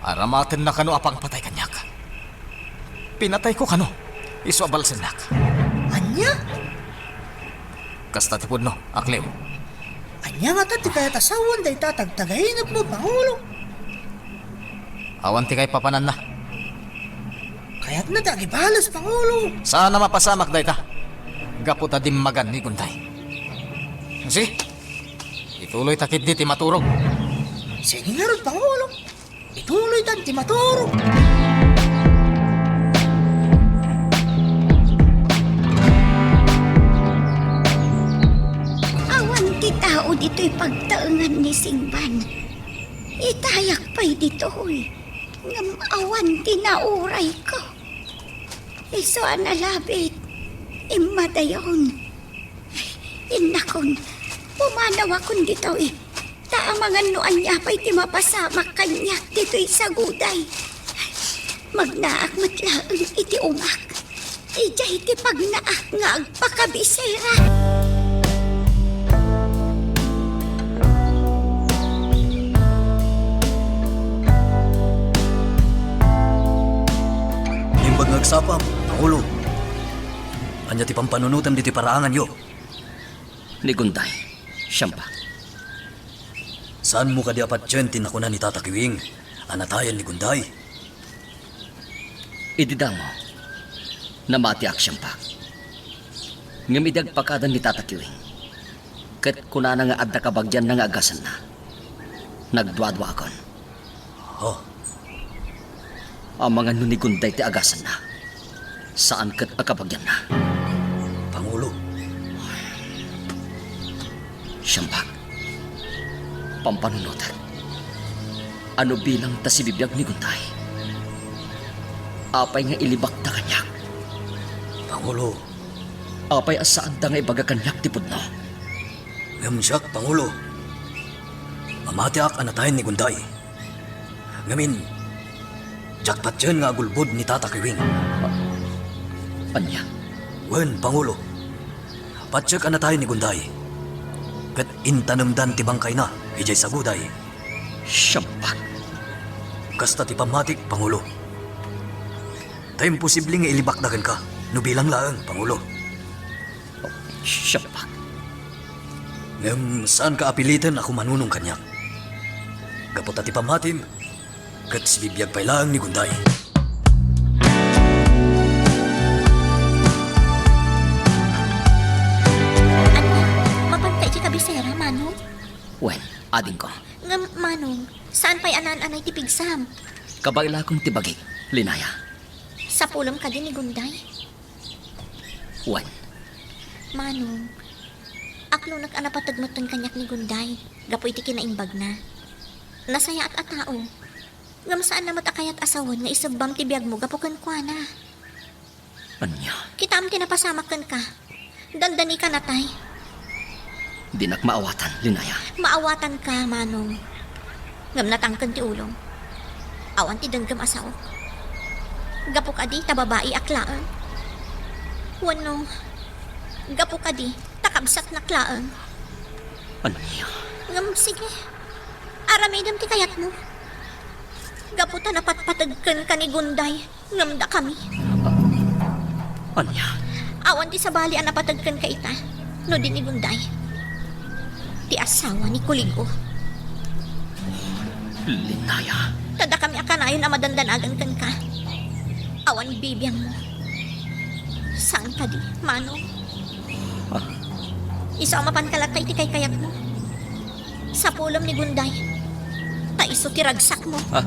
Aramatenna kano a pangpatay kaniak. Pinatayko kano, isu a balsennak. Ania? Kasta ti pudno, Akliw. Ania ngata ti kayat a sawen dayta tagtagainepmo, Pangulo? Awan ti kaipapananna. Kayatna ti agibales, Pangulo. Saan a mapasamak dayta. Gapu ta dimmagan ni Gunday. Si, ituloyta ketdi ti maturog. Sige ngarud, Pangulo. Ituloytan ti maturog. Awan ti tao ditoy pagtaengan ni Singban. Itayak pay ditoy, ngem awan ti naurayko. Isu a nalabit, immadayon. Innakon, pumanawakon ditoy, ta amangan no ania pay ti mapasamak kaniak ditoy saguday. Magnaak met laeng iti umak. Idiay ti pagnaak nga agpakabisera. Imbag nga agsapam, Pangulo. Ania ti pampanunotem ditoy paraanganyo? Ni Gunday, siampak. Saanmo kadi a patien ti nakuna ni Tata Kiwing a natayen ni Gunday? Idi damo, namatiak, siampak. Ngem idi agpakada ni Tata Kiwing, ket kunana nga adda kabagianna nga agasenna, nagduaduaakon. Ha? Amangan no ni Gunday ti agasenna, saan ket a kabagianna. Pangulo. Siampak, pampanunotek. Ano bilang ta sibibiag ni Gunday? Apay nga ilibakda kaniak? Pangulo. Apay a saanda nga ibaga kaniak ti pudno? Ngem siak, Pangulo, mamatiak a natayen ni Gunday. Ngamin, diak patien nga agulbod ni Tata Kiwing. Ania? Wen, Pangulo. Patiek a natayen ni Gunday. Ket intanemdan ti bangkayna idiay saguday. Siampak. Kasta ti pammatik, Pangulo. Ta imposible nga ilibakda kenka no bilang laeng, Pangulo. Siampak. Ngem saanka a piliten a kumanunong kaniak. Gapu ta ti pammatim, ket sibibiag pay laeng ni Gunday. Ania, mapanka iti kabisera, Manong? Wen, adingko. Ngem, Manong, saan pay a naan-anay ti pigsam? Kabaelakon ti bagik, Linaya. Sapulem kadi ni Gunday? Wen. Manong, aklonek a napateg metten kaniak ni Gunday gapu iti kinaimbagna. Nasayaat a tao. Ngem saanna met a kayat a sawen nga isebbam ti biagmo gapu kenkuana. Ania? Kitaem ti napasamak kenka. Dandanikan natay. Dinak maawatan, Linaya. Maawatanka, Manong. Ngem natangken ti ulom. Awan ti denggem a saok. Gapu kadi ta babaiak laeng. Wenno, gapu kadi ta kabsatnak laeng. Ania? Ngem sige, aramidem ti kayatmo. Gapu ta napatpateg kenka ni Gunday. Ngem dakami. Ania? Awan ti sabali a napateg kenka ita, no di ni Gunday. Ti asawa ni Kuligo. Linaya. Ta dakami a kanayon a madandanagan kenka. Awan bibiangmo. Saan kadi, Manong? Ah. Isu a mapanka latta iti kaykayatmo. Sapulem ni Gunday. Ta isu ti ragsakmo. Ah,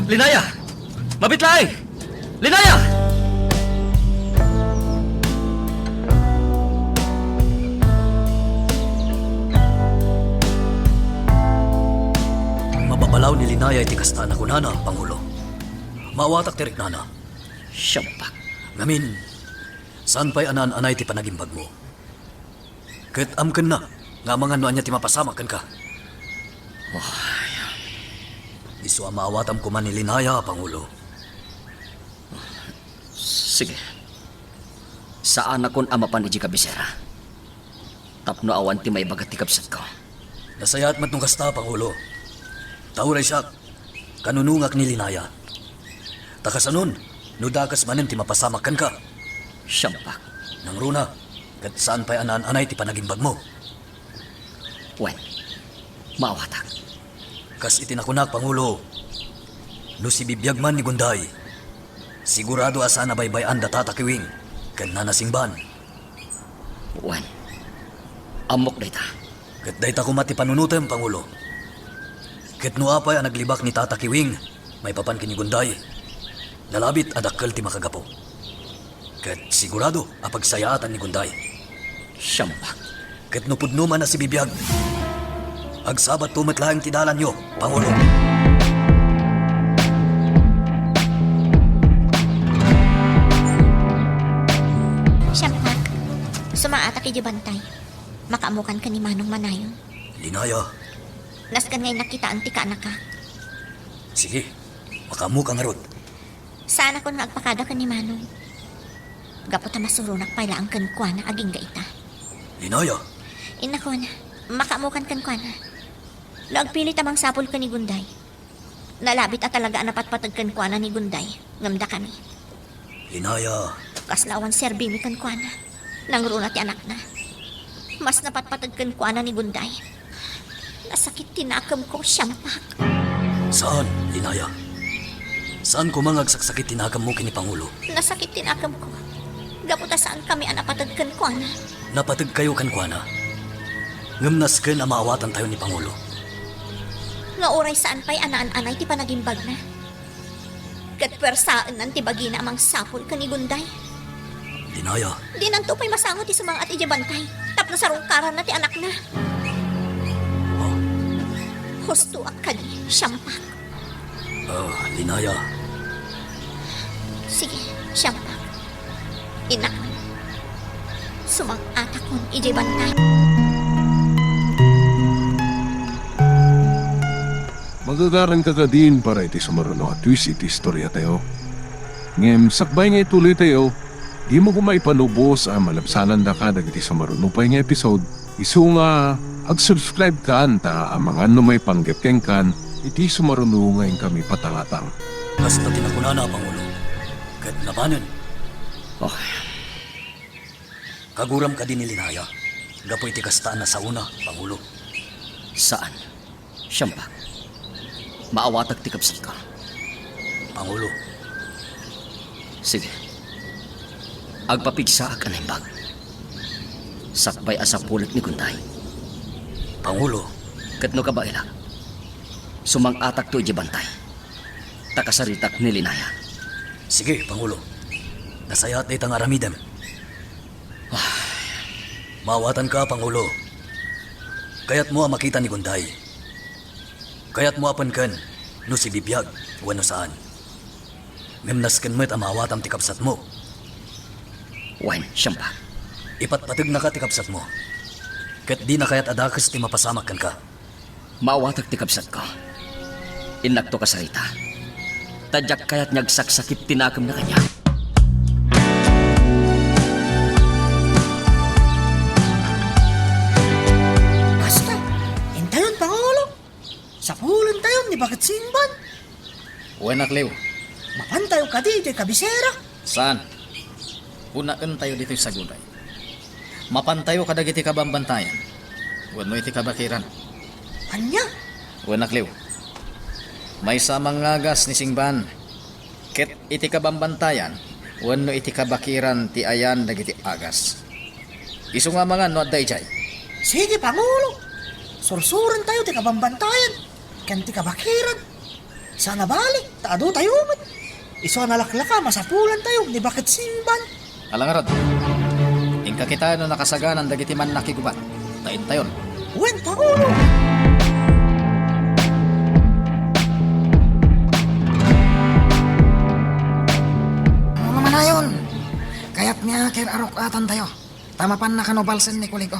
Linaya! Mabit laeng! Linaya! Mababalaw ni Linaya iti kasta a nakunana, Pangulo. Maawatak ti riknana. Siak. Ngamin, saan pay a naan-anay ti panagimbagmo. Ket amkenna nga amangan no ania ti mapasamak kenka. Isu a maawatam koma ni Linaya, Pangulo. Sige. Saanakon a mapan idiay kabisera tapno awan ti maibaga ti kabsatko. Nasayaat met no kasta, Pangulo. Ta uray siak, kanunongak ni Linaya. Ta kasanon, no dakes manen ti mapasamak kenka? Siak. Nangruna, ket saan pay a naan-anay ti panagimbagmo. Wen, maawatak. Kas iti nakunak, Pangulo, no sibibiag man ni Gunday, sigurado a saan a baybay-an da Tata Kiwing ken Nana Singban. Wen, ammok dayta. Ket dayta koma ti panunotem, Pangulo. Ket no apay a naglibak ni Tata Kiwing maipapan ken ni Gunday, nalabit a dakkel ti makagapu. Ket sigurado a pagsayaatan ni Gunday. Siak. Ket no pudno man a sibibiag, agsabatto met laeng ti dalanyo, Pangulo. Siak. Sumaatak idiay bantay. Makaammokan ken ni Manong manayon. Linaya. Nasken nga innak kitaen ti kaanakak. Sige, makaammoka ngarud. Saanakon nga agpakada ken ni Manong. Gapu ta masuronak pay laeng kenkuana agingga ita. Linaya! Innakon, makaammokan kenkuana. No agpilit a mangsapul ken ni Gunday. Nalabit a talaga a napatpateg kenkuana ni Gunday, ngem dakami. Linaya! Kasla awan serbimi kenkuana. Nangruna ti anakna. Mas napatpateg kenkuana ni Gunday. Nasakit ti nakemko, Siak. Saan, Linaya? Saan koma nga agsaksakit ti nakemmo ken ni Pangulo? Nasakit ti nakemko. Gapu ta saankami a napateg kenkuana. Napategkayo kenkuana. Ngem nasken a maawatantayo ni Pangulo. Nga uray saan pay a naan-anay ti panagimbagna. Ket puersaennan ti bagina a mangsapul ken ni Gunday. Linaya. Dinanto pay masango ti sumang-at idiay bantay tapno sarungkaranna ti anakna. Ah. Hustoak kadi, Siak. Ah, Linaya. Sige, Siak. Innak. Sumang-atakon idiay bantay. Magagaranka kadin para iti sumaruno a twist iti istoriatayo. Ngem sakbay nga ituloytayo, dimo koma ipalubos a malabsanandaka dagiti sumaruno pay nga episode. Isu nga, ag-subscribe kan ta amangan no maipanggep kenkan iti sumaruno nga inkami patangatang. Kasta ti nakunana, Pangulo, ket nabanen. Oh. Kaguram kadi ni Linaya, gapu iti kasta a nasaona, Pangulo? Saan. Siak. Maawatak ti kabsatko. Pangulo. Sige. Agpapigsaak a naimbag. Sakbay a sapulek ni Gunday. Pangulo. Ket no kabaelak, sumang-atakto idiay bantay. Ta kasaritak ni Linaya. Sige, Pangulo. Nasayaat dayta nga aramidem. Maawatanka, Pangulo. Kayatmo a makita ni Gunday. Kayatmo a penken no sibibiag wenno saan. Ngem nasken met a maawatam ti kabsatmo. Wen, siak. Ipatpategnaka ti kabsatmo. Ket dina kayat a dakes ti mapasamak kenka. Maawatek ti kabsatko. Innakto kasarita. Ta diak kayat nga agsaksakit ti nakemna kaniak. Basta, intayon, Pangulo. Sapulentayon ni Baket Singban. Wen, Akliw. Mapantayo kadi idiay kabisera? Saan. Unaentayo ditoy Saguday. Mapantayo kadagiti kabambantayan wenno iti kabakiran. Ania? Wen, Akliw. Maysa a mangagas ni Singban. Ket iti kabambantayan wenno iti kabakiran ti ayan dagiti agas. Isu nga amangan no adda idiay. Sige, Pangulo. Sursurentayo ti kabambantayan ken ti kabakiran. Saan a bali, ta adutayo met. Isu a nalaklaka, masapulantayo ni Baket Singban. Ala ngarud, inka kitaen no nakasaganan dagiti mannakigubat. Ta intayon. Wen, Pangulo! Pangulo Manayon, kayatmi a ket aruk-atantayo. Ta mapanna kano balsen ni Kulig-o.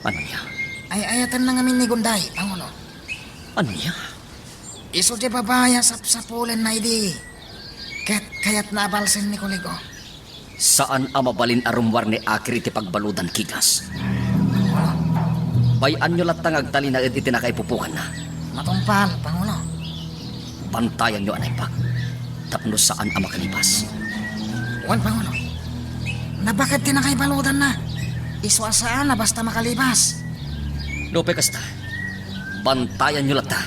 Ania? Ay-ayatenna ngamin ni Gunday, Pangulo. Ania? Isu ti babai a sapsapulenna idi. Ket kayatna a balsen ni Kulig-o. Saan a mabalin a rummuar ni Akir iti pagbaludan, Kigas. Bay-anyo latta nga agtalinaed iti nakaipupukanna. Matungpal, Pangulo. Bantayanyo a naimbag tapno saan a makalibas. Wen, Pangulo. Nabaked ti nakaibaludanna. Isu a saan a basta makalibas. No pay kasta, bantayanyo latta.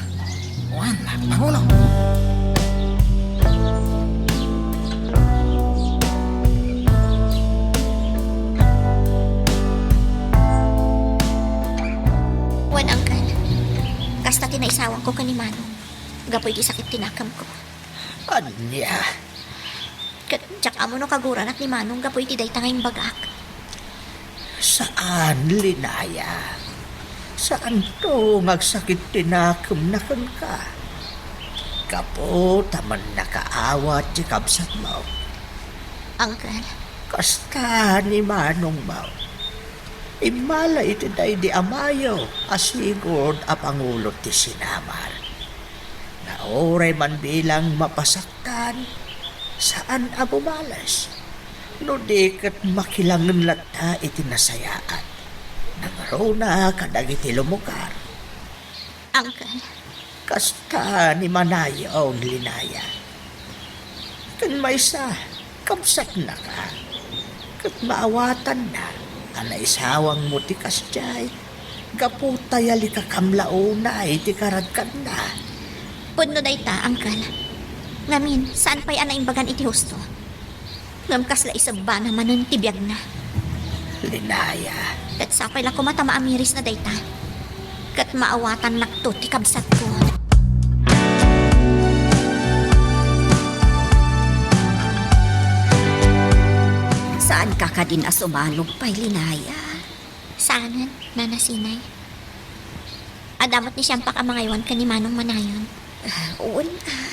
Wen, Pangulo. Wen, Uncle. Kasta ti naisawangko ken ni Manong gapu iti sakit ti nakemko. Ania? Ket diak ammo no kaguranak ni Manong gapu iti dayta nga imbagak. Saan, Linaya. Saanto nga agsakit ti nakemna kenka. Gapu ta mannakaawat ti kabsatmo. Uncle. Kasta ni Manongmo. Immala iti daydi amayo a sigud a pangulo ti sinamar. Nga uray man bilang mapasaktan, saan a bumales. No di ket makilangen latta iti nasayaat. Nangruna kadagiti lumugar. Uncle. Kasta ni Manayon, Linaya. Ken maysa, kabsatnaka. Ket maawatanna a naisawangmo ti kasdiay. Gapu ta yalikakam la unay ti karadkanna. Pudno dayta, Uncle. Ngamin, saan pay a naimbagan iti husto. Ngem kasla isebbana manen ti biagna. Linaya. Ket sapay la koma ta maamirisna dayta. Ket maawatannakto ti kabsatko. Saanka kadin a sumalog pay, Linaya? Saanen, Nana Sinay. Adda met ni Siampak a mangaywan ken ni Manong Manayon. Ah, wen, ah.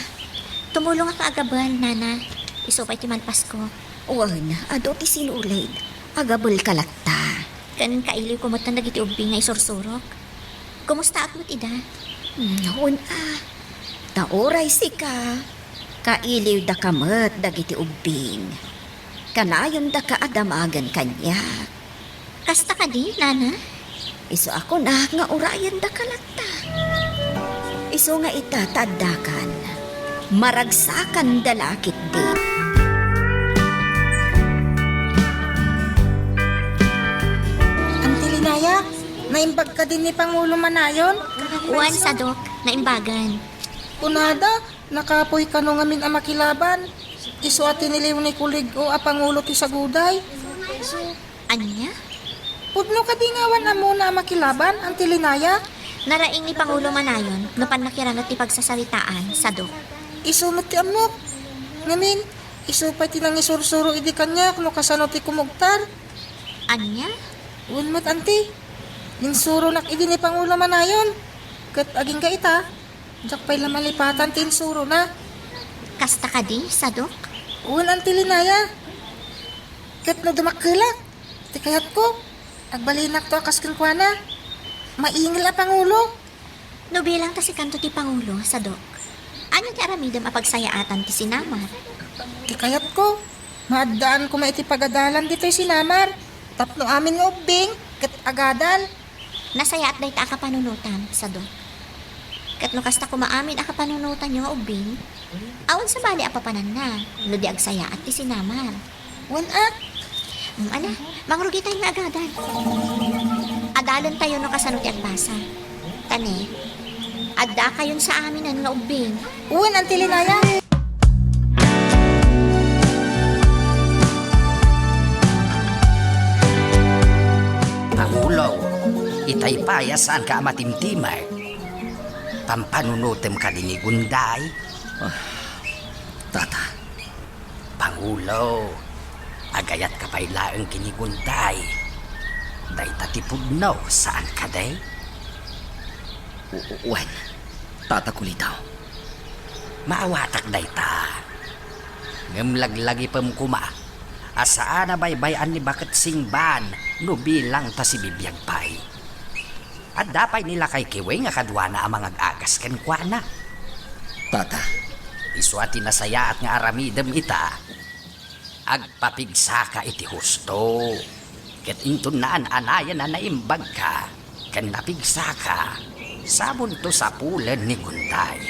Tumulongak nga agabel, Nana. Isu pay ti malpasko. Wen, adu ti sinulid. Agabelka latta. Ken kailiwko met dagiti ubbing nga isursurok. Kumustaak met ida? Hmm, wen, ah. Ta uray sika, kailiwdaka met dagiti ubbing. Kanayondaka a damagen kaniak. Kasta kadi, Nana? Isu a kunak nga urayendaka latta. Isu nga ita ta addakan, maragsakanda la ketdi. Auntie Linaya, naimbag kadi ni Pangulo Manayon? Wen, Sadok, naimbagan. Kunada, nakapuy kano ngamin a makilaban. Isu a tiniliw ni Kulig-o a pangulo ti Saguday. Ania? Pudno kadi nga awan ammona a makilaban, Auntie Linaya? Naraing ni Pangulo Manayon no pannakirangit ti pagsasaritaan, Sadok. Isu met ti ammok. Ngamin, Isu pay ti nangisursuro idi kaniak no kasano ti kumugtar. Ania? Wen met, anti. Insuronak idi ni Pangulo manayon. Ket agingga ita, diak pay la malipatan ti insurona. Kasta kadi, Sadok? Wen, Anti Linaya. Ket no dumakkelak, ti kayatko, agbalinakto a kas kenkuana. Maingel a Pangulo. No bilang ta sikanto ti Pangulo, Sadok, ania ti aramidem a pagsayaatan ti sinamar? Ti kayatko, maaddaan koma iti pagadalan ditoy sinamar, tapno amin nga ubbing ket agadal. Nasayaat dayta a kapanunotam, Sadok. Ket no kasta koma amin a kapanunotanyo nga ubbing, awan sabali a papananna no di agsayaat ti sinamar. Wen a. Mm, ala, mangrugitayo nga agadal. Adalentayo no kasano ti agbasa. Ta ne, addakayon sa aminen nga ubbing. Wen, Anti Linaya. Pangulo, itay pay a saanka a matimtimek. Pampanunotem kadi ni Gunday? Ah, Tata. Pangulo, agayatka pay laeng ken ni Gunday. Dayta ti pudno, saan kadi? W-, wen, Tata Kulidaw. Maawatak dayta. Ngem laglagipem koma a saan a baybay-an ni Baket Singban no bilang ta sibibiag pay. Adda pay ni Lakay Kiwing a kaduana a mangag-agas kenkuana. Tata. Isu a ti nasayaat nga aramidem ita. Agpapigsaka iti husto, ket inton naan-anayan a naimbagka ken napigsaka, sabonto sapulen ni Gunday.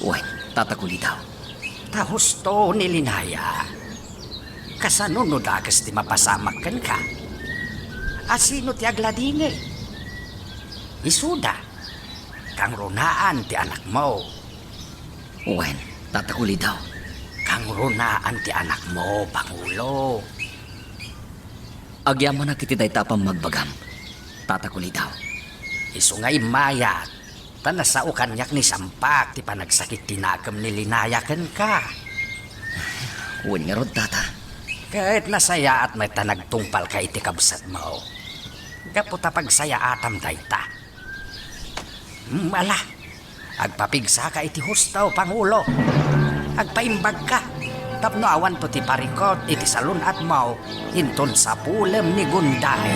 Wen, Tata Kulidaw. Ta husto ni Linaya. Kasano no dakes ti mapasamak kenka? A sino ti agladingit? Isuda. Kangrunaan ti anakmo. Wen, Tata Kulidaw. Kangrunaan ti anakmo, Pangulo. Agyamanak iti dayta a pammagbagam, Tata Kulidaw. Isu nga immayat, ta nasao kaniak ni Sampak ti panagsakit ti nakem ni Linaya kenka. Wen ngarud, Tata. Ket nasayaat met ta nagtungpalka iti kabsatmo. Gapu ta pagsayaatam dayta. Hmm, ala. Agpapigsaka iti husto, Pangulo. Agpaimbagka tapno awanto ti parikut iti salun-atmo inton sapulem ni Gunday.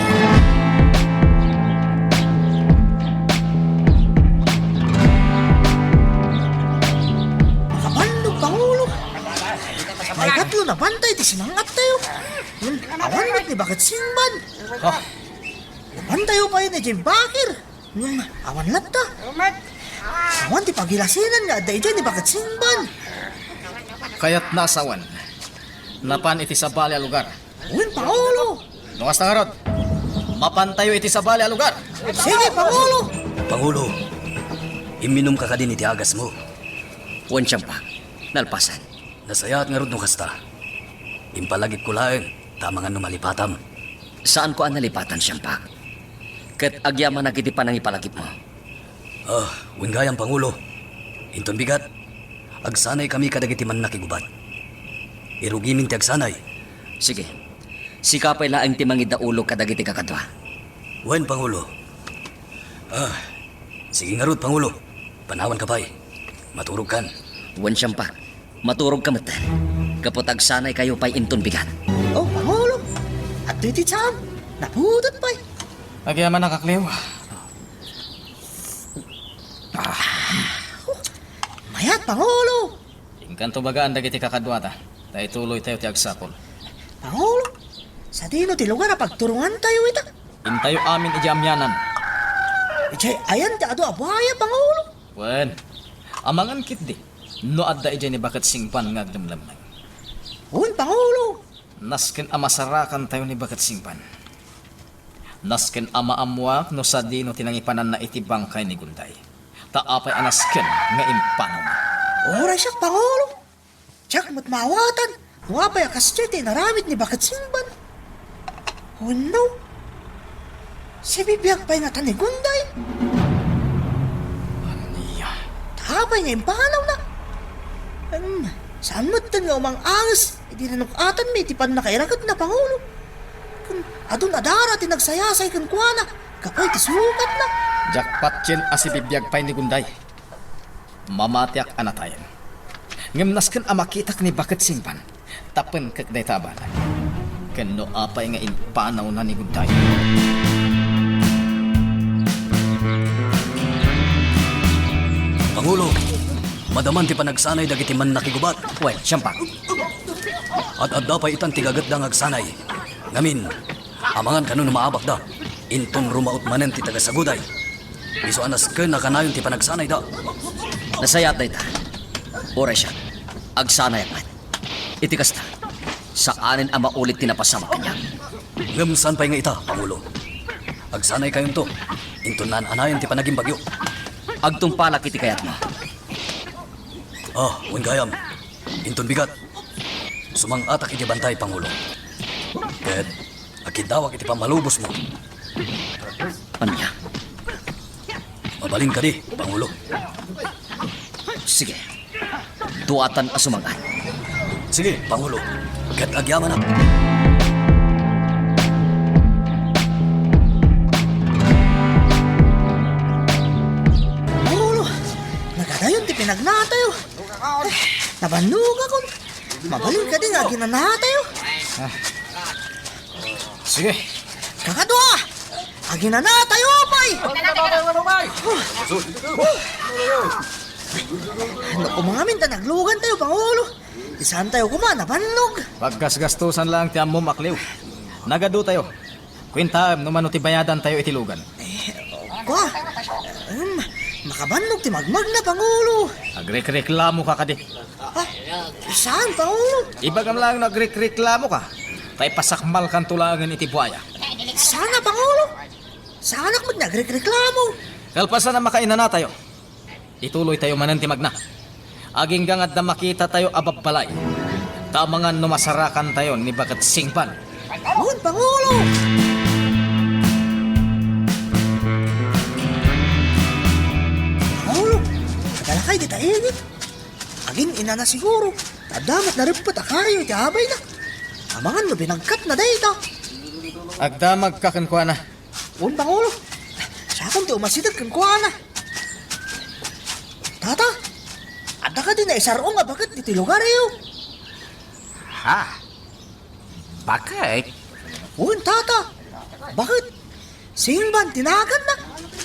Makabannog, Pangulo. Maikatlo a bantay ti sinang-attayo. Hmm, awan met ni Baket Singban. Oh. Nabantayo pay ni Jim Bakir. Hmm, awan latta. Awan ti pagilasinan nga adda idiay ni Baket Singban. Kayatna a sawen, napan iti sabali a lugar. Wen, Pangulo. No kasta ngarud, mapantayo iti sabali a lugar. Sige, Pangulo. Pangulo, imminumka kadin iti agasmo? Wen, Siampak. Nalpasan. Nasayaat ngarud no kasta. Impalagipko laeng ta amangan no malipatam. Saanko a nalipatan, Siampak. Ket agyamanak iti panangipalagipmo. Ah, wen gayam, Pangulo. Inton bigat, agsanaykami kadagiti mannakigubat. Irugimin ti agsanay. Sige. Sika pay laeng ti mangiddaulog kadagiti kakadua. Wen, Pangulo. Ah, sige ngarud, Pangulo. Panawanka pay. Maturogkan. Wen, Siampak. Maturogka metten. Gapu ta agsanaykayo pay inton bigat. Oh, Pangulo. Adtoy ti tiam. Napudot pay. Agyamanak, Akliw. Ah. Mayat, Pangulo. Inkanto bagaan dagiti kakaduata, ta ituloytayo ti agsapul. Pangulo, sadino ti lugar a pagturongantayo ita? Intayo amin idiay amianan. Idiay ayan ti adu a buaya, Pangulo? Wen, amangan ketdi no adda idiay ni Baket Singban nga aglemlemmeng. Wen, Pangulo. Nasken a masarakantayo ni Baket Singban. Nasken a maammoak no sadino ti nangipananna iti bangkay ni Gunday. Ta apay a nasken nga impanawna? Uray siak, Pangulo. Diak met maawatan no apay a kasdiay ti inaramid ni Baket Singban. Wenno, sibibiag pay ngata ni Gunday? Ania? Ta apay nga impanawna? Em, Saan metten nga umang-anges idi nanuk-atanmi iti pannakairaketna, Pangulo. Ken adun a dara ti nagsayasay kenkuana gapu iti sukatna. Jackpot yen a sibibiag pay ni Gunday. Mamatiak a natayen. Ngem nasken a makitak ni Baket Singban, ta penkek dayta a banag. Ken no apay nga impanawna ni Gunday? Pangulo, madaman ti panagsanay dagiti mannakigubat. Wen, siam pay. Ad-adda pay itan ti gagetda nga agsanay. Ngamin, amangan kano no maabakda. Inton rumaut manen ti taga-Saguday, isu a nasken a kanayon ti panagsanayda. Nasayaat dayta. Uray siak, agsanayak met. Iti kasta, saanen a maulit ti napasamak kaniak. Ngem saan pay nga ita, Pangulo? Agsanaykayonto, inton naan-anayon ti panagimbagyo. Agtungpalak iti kayatmo. Ah, wen gayam. Inton bigat, sumang-atak iti bantay, Pangulo. Ket agkiddawak iti pammalubosmo. Ania? Mabalin kadi, Pangulo? Sige. Duatan a sumang-at. Sige, Pangulo. Ket agyamanak. Pangulo, nagadayon ti pinagnatayo. Eh, nabannogakon. Mabalin kadi nga aginanatayo. Ah. Sige. Kakadua, aginanatayo pay. No, umangamin ta naglugantayo, Pangulo. Ti saantayo koma nabannog. Paggasgastusan lang ti ammom, Akliw. Nagaduatayo. Kuentaem no mano ti bayadantayo iti lugan. Eh, kua, em, makabannog ti magmagna, Pangulo. Agrekreklamoka kadi. Ah, saan, Pangulo? Ibagam laeng no agrekreklamoka, ta ipasakmalkanto laengen iti buaya. Saan a, Pangulo? Saanak met nga agrekreklamo. Kalpasan a makainanatayo, ituloytayo manen ti magna. Agingga nga adda makitatayo a babbalay, ta amangan no masarakantayo ni Baket Singban. Wen, Pangulo! Pangulo, adda lakay dita init. Agin-inana siguro. Adda met nareppet a kayo iti abayna. Amangan no binagkatna dayta. Agdamagka kenkuana. Wen, Pangulo. Siakon ti umasideg kenkuana. Tata, adda kadi naisar-ong a baket iti lugaryo? Ha? Baket? Wen, Tata. Baket. Singban ti naganna.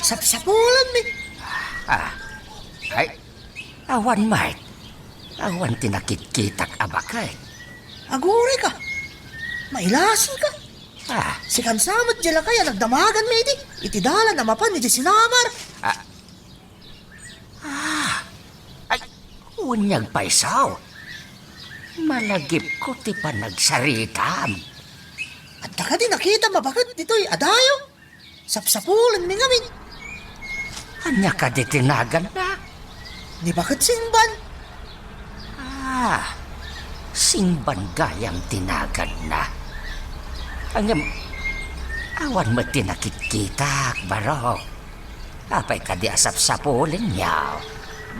Sapsapulenmi. Ah. Ay, awan met. Awan ti nakitkitak a baket. Agurayka. Mailasika. Ah. Sikan sa met diay lakay a nagdamaganmi idi, iti dalan a mapan idiay sinamar. Ah. Ah. Ay, wen nga agpayso. Malagipko ti panagsaritam. Adda kadi nakitam a baket ditoy adayo? Sapsapulenmi ngamin. Ania kadi ti naganna? Ni Baket Singban. Ah, Singban gayam ti naganna. Ngem, awan met ti nakitkitak, Barok. Apay kadi a sapsapulenyo?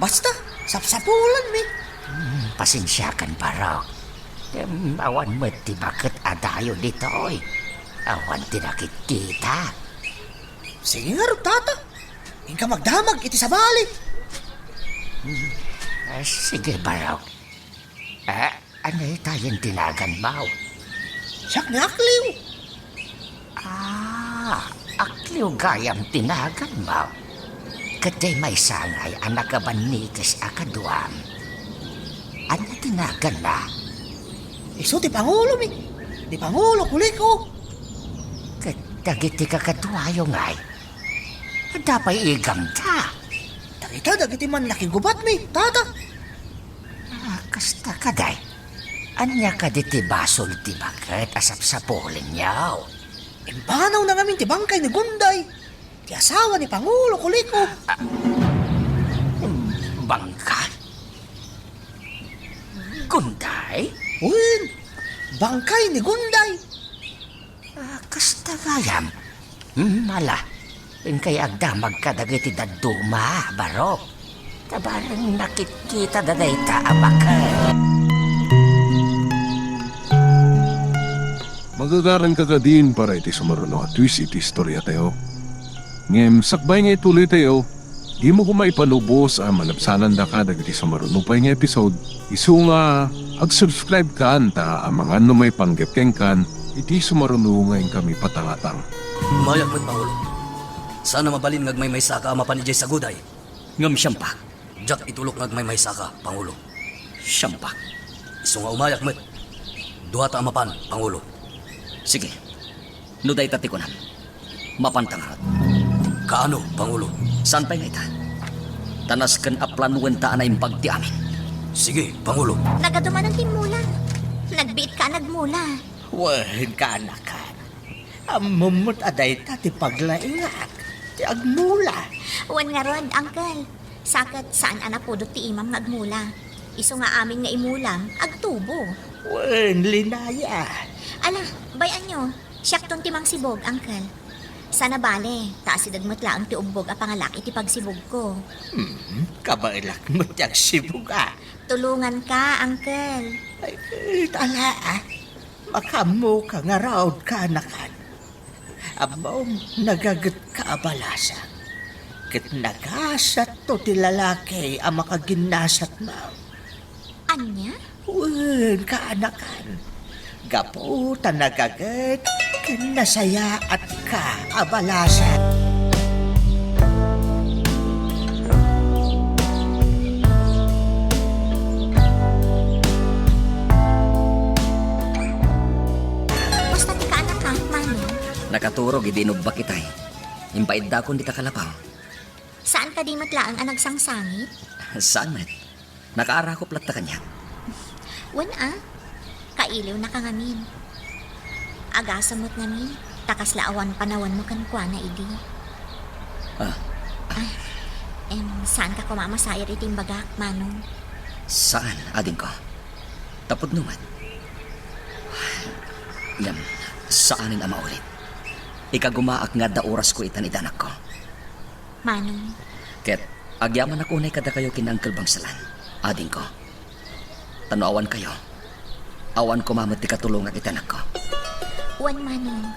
Basta, sapsapulenmi. Hmm, pasensiakan, Barok. Ngem, awan met ti baket adayo ditoy. Awan ti nakitkitak. Sige ngarud, Tata. Inka magdamag iti sabali. Hmm. Ah, sige, Barok. Ah, ania itayen ti naganmo? Siak ni Akliw. Ah, Akliw gayam ti naganmo. Ket diay maysa ngay a nakabannigis a kaduam. Ania ti naganna? Isu ti pangulomi. Ni Pangulo Kuliko. Ket dagiti kakaduayo ngay? Adda pay igamda? Dagita dagiti mannakigubatmi, Tata. Ah, kasta kadi. Ania kadi ti basol ti baket a sapsapulenyo? Impanawna ngamin ti bangkay ni Gunday, ti asawa ni Pangulo Kuliko. Ah, bangkay? Gunday? Wen, bangkay ni Gunday. Ah, kasta gayam. Hmm, ala, inkay agdamag kadagiti dadduma, Barok. Ta bareng nakitkitada dayta a baket. Agagaranka kadin para iti sumaruno a twist iti istoriatayo. Ngem sakbay nga ituloytayo, dimo koma ipalubos a malabsanandaka dagiti sumaruno pay nga episode. Isu nga ag-subscribe kan ta amangan no maipanggep kenkan iti sumaruno nga inkami patangatang. Umayak met, Pangulo. Saan a mabalin nga agmaymaysaka a mapan idiay saguday. Ngem siampak. Diak itulok nga agmaymaysaka, Pangulo. Siampak. Isu nga umayak met. Duata a mapan, Pangulo. Sige. No dayta ti kunam, mapanta ngarud. Kaano, Pangulo? Saan pay nga ita? Ta nasken a planoenta a naimbag ti amin. Sige, Pangulo. Nagadumanan ti mula. Nagbiitka a nagmula. Wen, kaanakan. Ammom met a dayta ti paglaingak, ti agmula. Wen ngarud, Uncle. Sa ket saan a napudot ti imam nga agmula. Isu nga amin nga imulam, agtubo. Wen, linaya. Ala, bay-anyo, siakton ti mangsibug, Uncle. Saan a bale, ta asideg met laeng ti ubbog a pangalak iti pagsibugko. Hmm, kabaelak met ti agsibug, a. Tulonganka, Uncle. Ay, ala, a. Makaammoka ngarud, kaanakan. Ammom, nagagetka a balasang, ket nagasatto ti lalaki a makaginnasatmo. Ania? Wen, kaanakan. Gapu ta nagaget ken nasayaatka a balasang. Kumusta ti kaanakak, Manong? Nakaturog idi inubbak itay. Impaiddakon dita kalapaw. Saan kadi met laeng a nagsangsangit? Saan met. Nakaarakup latta kaniak. Wen a, kailiwnaka ngamin. Agasem met ngamin, ta kasla awan panawanmo kenkuana idi. Ah. Ah, em, saanka koma a masair iti imbagak, Manong? Saan, adingko. Ta pudno met. Ngem, saanen a maulit. Ikagumaak nga adda orasko itan iti anakko. Manong. Ket agyamanak unay kadakayo ken Uncle Bangsalan, adingko. Ta no awan kayo, awan koma met ti katulongak iti anakko. Wen, Manong.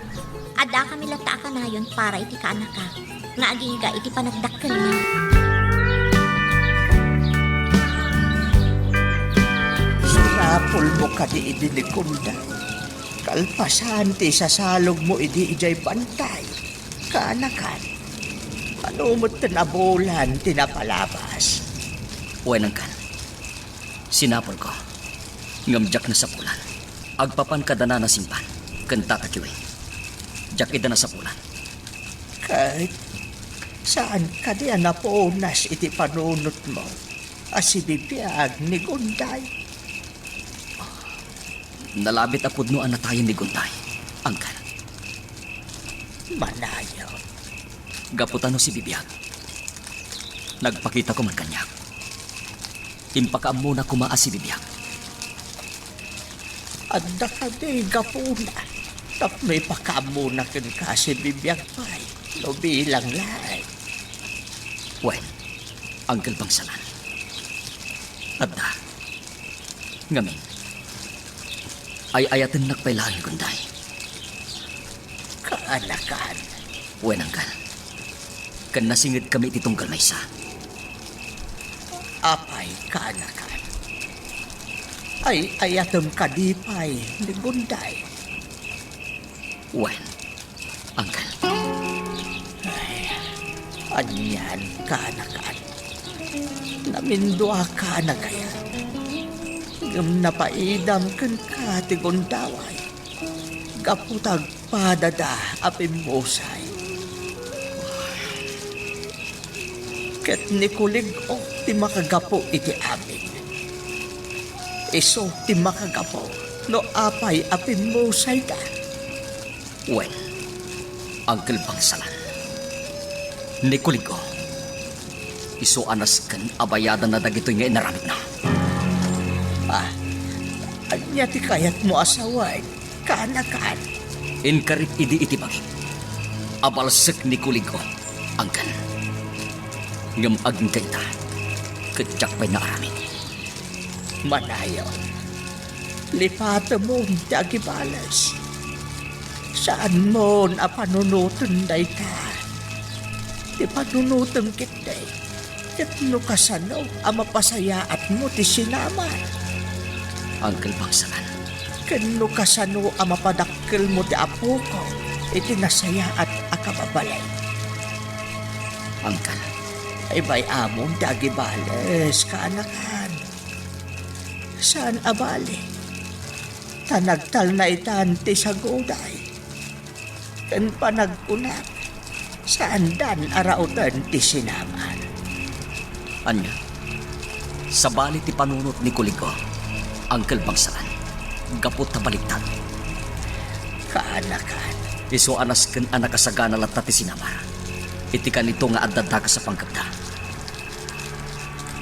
Addakami latta a kanayon para iti kaanakak nga agingga iti panagdakkelna. Surapolmo kadi idi ni Gunda. Kalpasan ti isasalogmo idi idiay bantay, kaanakan. Mano met ten a bulan ti napalabas? Wen, Uncle. Sinapolko. Ngem diak nasapulan. Agpapan kada Nana Simpan ken Tata Kiwing. Diak ida nasapulan. Ket saan kadi a napunas iti panunotmo a sibibiag ni Gunday? Nalabit a pudno a natayen ni Gunday, Uncle. Manayon. Gapu ta no sibibiag, nagpakitako man kaniak. Impakaammona koma a sibibiag. Adda kadi gapuna tapno ipakaammona kenka a sibibiag pay no bilang laeng? Wen, Uncle Bangsalan. Adda. Ngamin, ay-ayatennak pay laeng ni Gunday. Kaanakan. Wen, Uncle. Ken nasingedkami iti tunggal maysa. Apay, kaanakan? Ay-ayatem kadi pay ni Gunday? Wen, Uncle. Ay, anian, kaanakan? Naminduaka a nagayat. Ngem napaidam kenka ti gundaway. Gapu ta agpadada a pimmusay. Ket ni Kulig-o ti makagapu iti amin. Isu ti makagapu no apay a pimmusayda. Wen, Uncle Bangsalan, ni Kulig-o, isu a nasken a bayadanna dagitoy nga inaramidna. Ah, ania ti kayatmo a sawen, kaanakan? Inkarik idi iti bagik a balsek ni Kulig-o, Uncle. Ngem agingga ita, ket diak pay naaramid. Manayon, lipatemon ti agibales. Saanmon a panunoten dayta. Ti panunotem ketdi, ket no kasano a mapasayaatmo ti sinamar. Uncle Bangsalan. Ken no kasano a mapadakkelmo ti apoko iti nasayaat a kababalin. Uncle. Imbay-amon ti agibales, kaanakan. Saan a bali. Ta nagtalna itan ti saguday. Ken panagkunak, saandan a rauten ti sinamar. Ania? Sabali ti panunot ni Kuligo, Uncle Bangsalan, gapu ta baliktad. Kaanakan. Isu a nasken a nakasagana latta ti sinamar. Iti kanito nga adda dakes a panggepda.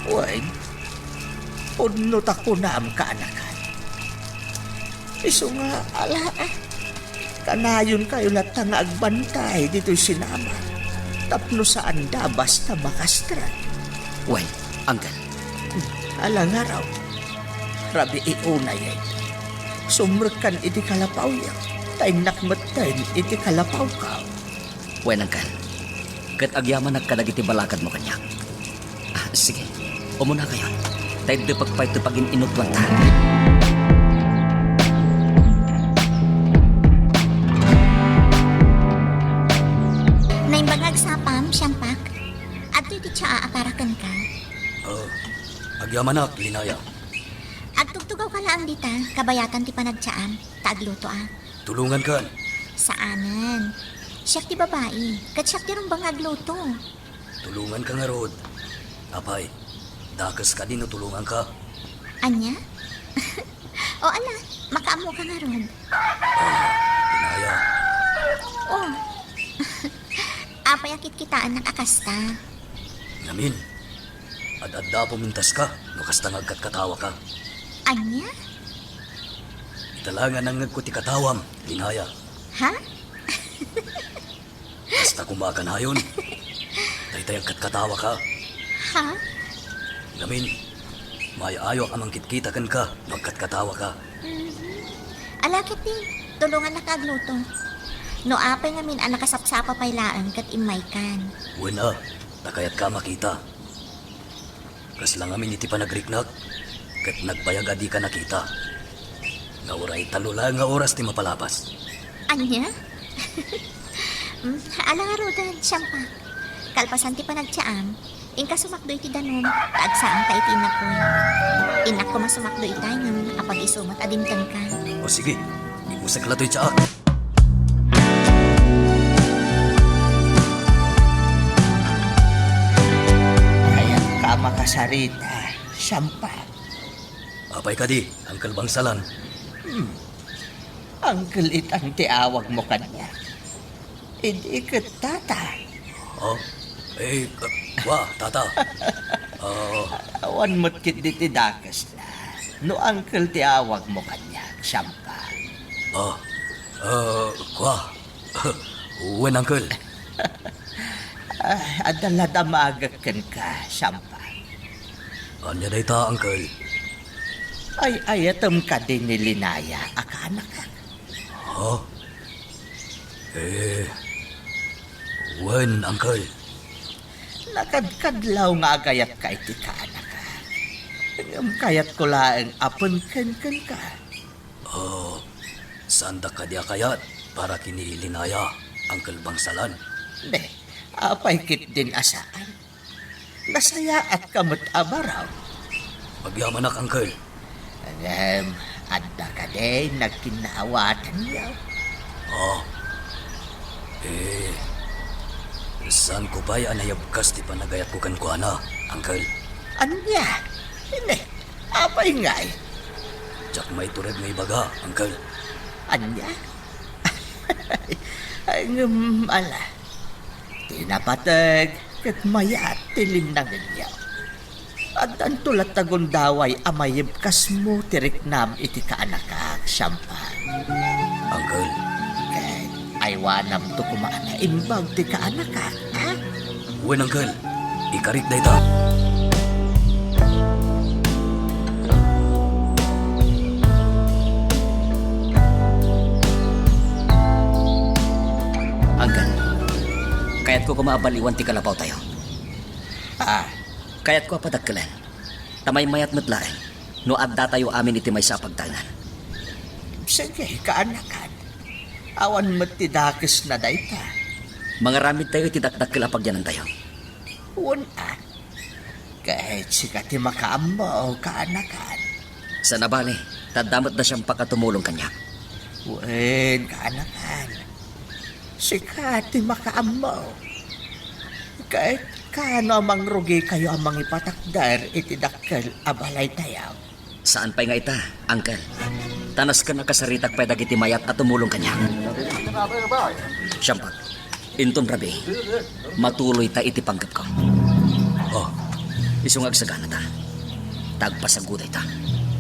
Wen, pudno ta kunam, kaanakan. Isu nga, ala, ah, kanayonkayo latta nga agbantay ditoy sinamar tapno saanda basta makastren. Wen, Uncle. Ala ngarud, rabii unay. Sumrekkan iti kalapawyo, ta innak metten iti kalapawko. Wen, Uncle. Ket agyamanak kadagiti balakadmo kaniak. Ah, sige. Umunakayon. Ta iddepek pay ti pagin-inutuanta. Naimbag nga agsapam, Siampak. Adtoy ti tsaa a para kenka. Oh, agyamanak, Linaya. Agtugtugawka laeng dita, kabayatan ti panagtsaam, ta aglutoak. Tulongankan. Saanen. Siak ti babai, ket siak ti rumbeng nga agluto. Tulonganka ngarud. Apay, dakes kadi no tulonganka? Ania? O ala, makaammoka ngarud. Ah, Linaya. O. Apay a kitkitaennak a kasta? Ngamin, ad-adda a pumintaska no kasta nga agkatkatawaka. Ania? Ita la nga nangngegko ti katawam, Linaya. Ha? Kasta koma a kanayon. Daytay agkatkatawaka. Ha? Ngamin, maayo-ayoak a mangkitkita kenka no agkatkatawaka. Mhm. Ala ketdi, tulongannaka agluto. No apay ngamin a nakasapsapa pay laeng ket immaykan. Wen a, ta kayatka a makita. Kasla ngamin iti panagriknak, ket nagbayag a dika nakita. Nga uray tallo laeng nga oras ti mapalabas. Ania? Mm, ala ngaruden, Siampak. Kalpasan ti panagtsaam, inka sumakdo iti danum, ta agsaanka iti innakoy. Innak koma sumakdo itay ngem apag-isu met a dimtengka. O sige, ibusek la toy tsaak. Kayat ka makasarita, Siampak. Apay kadi, Uncle Bangsalan? Hmm. Uncle itan ti awagmo kaniak. Idi ket tata. Oh, eh, k-, kua, tata. Oh. Awan met ketdi ti dakesna. No uncle ti awagmo kaniak, Siampak. Oh, eh, kua. Wen, uncle. Ah, adda la damagek kenka, Siampak. Ania dayta, uncle? Ay-ayatem kadi ni Linaya a kaanakak? Ha? Eh, wen, uncle. Nakadkadlaw nga agayatka iti kaanakak. Ngem kayatko laeng a penken kenka. Oh, saandak kadi a kayat para ken ni Linaya, Uncle Bangsalan? Ne, apay ketdin a saan? Nasayaatka met a baro. Agyamanak, uncle. Ngem, adda kadi nagkinnaawatanyo? Oh, eh, saanko pay a nayabkas ti panagayatko kenkuana, uncle. Ania? Ne, apay ngay? Diak maitured nga ibaga, uncle. Ania? Ay, ngem ala. Ti napateg ket mayat ti linnangenyo. Addanto latta gundaway a mayabkasmo ti riknam iti kaanakak, Siampak. Uncle. Ket aywanamto koma a naimbag ti kaanakak, ha? Wen, uncle. Ikarik dayta. koma a baliwan ti kalapawtayo. Ah. Kayatko a padakkelen. Ta maymayat met laeng no addatayo amin iti maysa a pagtaengan. Sige, kaanakan. Awan met ti dakesna dayta. Mangaramidtayo iti dakdakkel a pagyanantayo. Wen a. Ket sika ti makaammo, kaanakan. Saan a bale, ta adda met da Siampak a tumulong kaniak. Wen, kaanakan. Sika ti makaammo. Ket kaano a mangrugikayo a mangipatakder iti dakkel a balaytayo? Saan pay nga ita, Uncle. Ta nasken a kasaritak pay dagiti mayat a tumulong kaniak. Siampak, inton rabii, matuloyta iti panggepko. Oh, isu nga agsaganata. Ta agpasagudayta.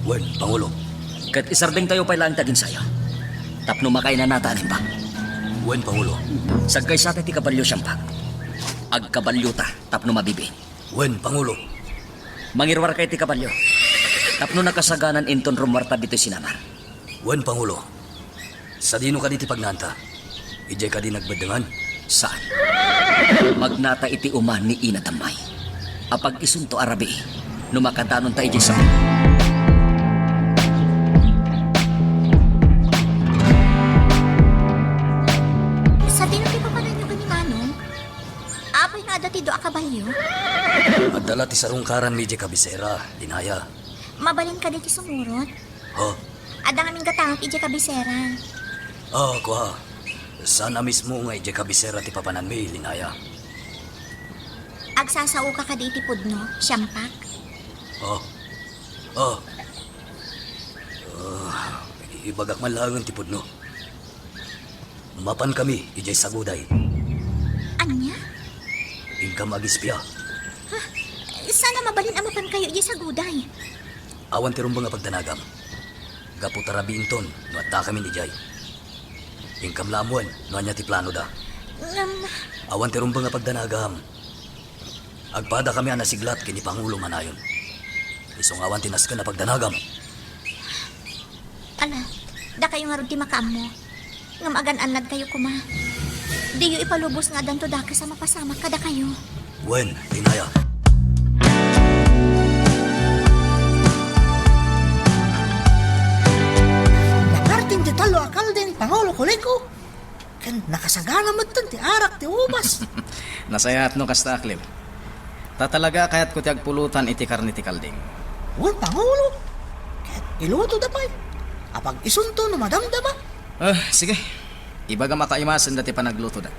Wen, Pangulo. Ket isardengtayo pay laeng ti aginsayo. Tapno makainanata a naimbag. Wen, Pangulo. Sagkaysata ti kabalio, Siampak. Agkabaliota tapno mabibiin. Wen, Pangulo. Mangiruarka iti kabalio. Tapno nakasaganan inton rummuarta ditoy sinamar. Wen, Pangulo. Sadino kadi ti pagnaanta? Idiay kadi nagbeddengan? Saan. Magnata iti uma ni Ina Dammay. Apag isunto a rabii, no makadanonta idiay sabon. Sadino ti papananyo ken ni Manong? Apay nga adda ti dua a kabalio? Adda la ti sarungkaranmi idiay kabisera, Linaya. Mabalin kadi ti sumurot? Ho? Adda ngamin gatangak idiay kabisera. Ah, kua. Saan a mismo nga idiay kabisera ti papananmi, Linaya. Agsasaoka kadi iti pudno, Siampak? Oh. Oh. Ah, ibagak man laengen ti pudno. Mapankami idiay Saguday. Ania? Inkam agispia. Ha? Saan a mabalin a mapankayo idiay Saguday? Awan ti rumbeng a pagdanagam. Gapu ta rabii inton no addakamin idiay. Inkam la ammoen no ania ti planoda. Ngem, awan ti rumbeng a pagdanagam. Agpadakami a nasiglat ken ni Pangulo Manayon. Isu nga awan ti nasken a pagdanagam. Ala, dakayo ngarud ti makaammo. Ngem agan-annadkayo koma. Diyo ipalubos nga addanto dakes a mapasamak kadakayo. Wen, Linaya. Naparting ti tallo a kalding, Pangulo Kuliko. Ken nakasagana metten ti arak ti ubas. Nasayaat no kasta, Aklim. Ta talaga a kayatko ti agpulutan iti karne ti kalding. Wen, Pangulo. Ket ilutoda pay. Apag isunto no madamdama. Ah, sige. Ibagam a kaimasen dati panaglutoda.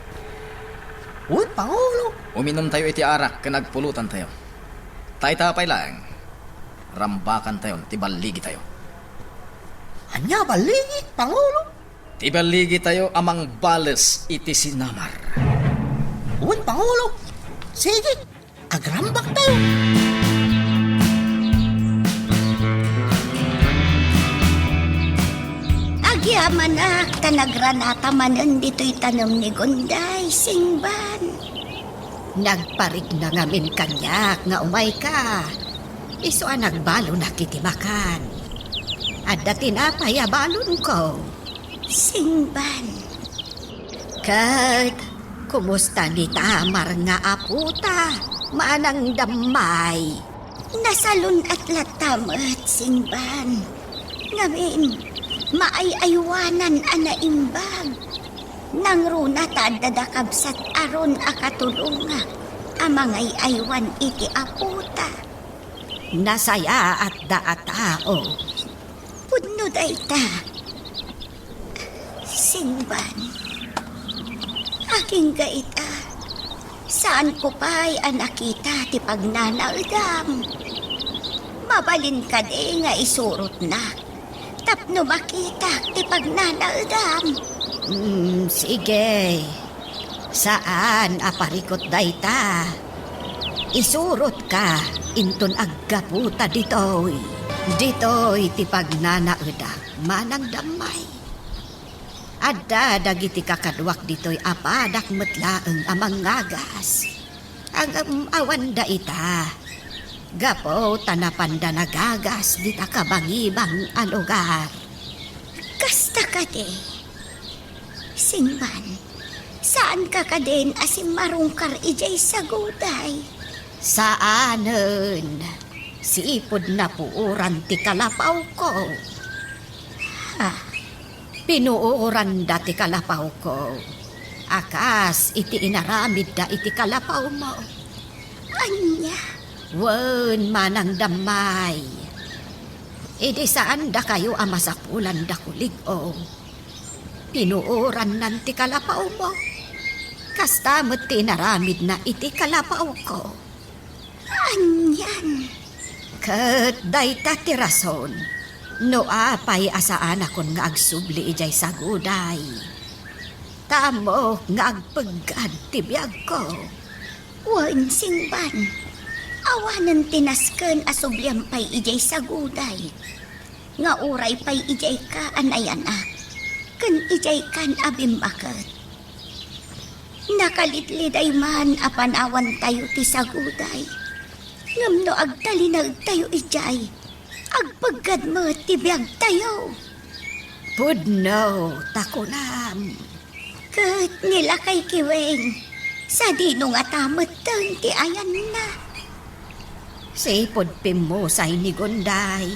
Wen, Pangulo. Uminumtayo iti arak ken agpulutantayo. Ta ita pay laeng, rambakantayon ti balligitayo. Ania a balligi, Pangulo? Ti balligitayo a mangbales iti sinamar. Wen, Pangulo. Sige, agrambaktayo. Agyamanak ta nagranata manen ditoy tanem ni Gunday, Singban. Nagparikna ngamin kaniak nga umayka. Isu a nagbalonak iti makan. Adda tinapay a balonko. Singban. Ket kumusta ni Tamar nga apota, Manang Dammay? Nasalun-at latta met, Singban. Ngamin, maay-aywanan a naimbag. Nangruna ta adda da kabsat Aaron a katulongak a mangay-aywan iti apota. Nasayaat da a tao. Pudno dayta. Singban, agingga ita, saanko pay a nakita ti pagnanaedam. Mabalin kadi nga isurotnak tapno makitak ti pagnanaedam? Mm, sige. Saan a parikut dayta. Isurotka inton aggaputa ditoy. Ditoy ti pagnanaedak, Manang Dammay. Adda dagiti kakaduak ditoy a padak met laeng a mangngagas. Ngem awanda ita, gapu ta napanda nagagas dita kabangibang a lugar. Kasta kadi, Singban, Saanka kadin a simmarungkar idiay saguday? Saanen. Sipud napuoran ti kalapawko. Ha? Pinuoranda ti kalapawko a kas iti inaramidda iti kalapawmo. Ania? Wen, manang Dammay. Idi saandakayo a masapulan da kulig-o, pinuorannan ti kalapawmo. Kasta met ti inaramidna iti kalapawko. Anian? Ket dayta ti rason no apay a saanakon nga agsubli idiay saguday. Ta ammok nga agpeggad ti biagko. Wen, singban, awanen ti nasken a subliam pay idiay saguday, nga uray pay idiayka a nayanak, ken idiaykan a bimmaket. Nakalidliday man a panawantayo ti saguday, ngem no agtalinegtayo idiay, agpeggad met ti biagtayo. Pudno ta kunam. Ket ni lakay Kiwing, sadino ngata metten ti ayanna? Sipud pimmusay ni Gunday,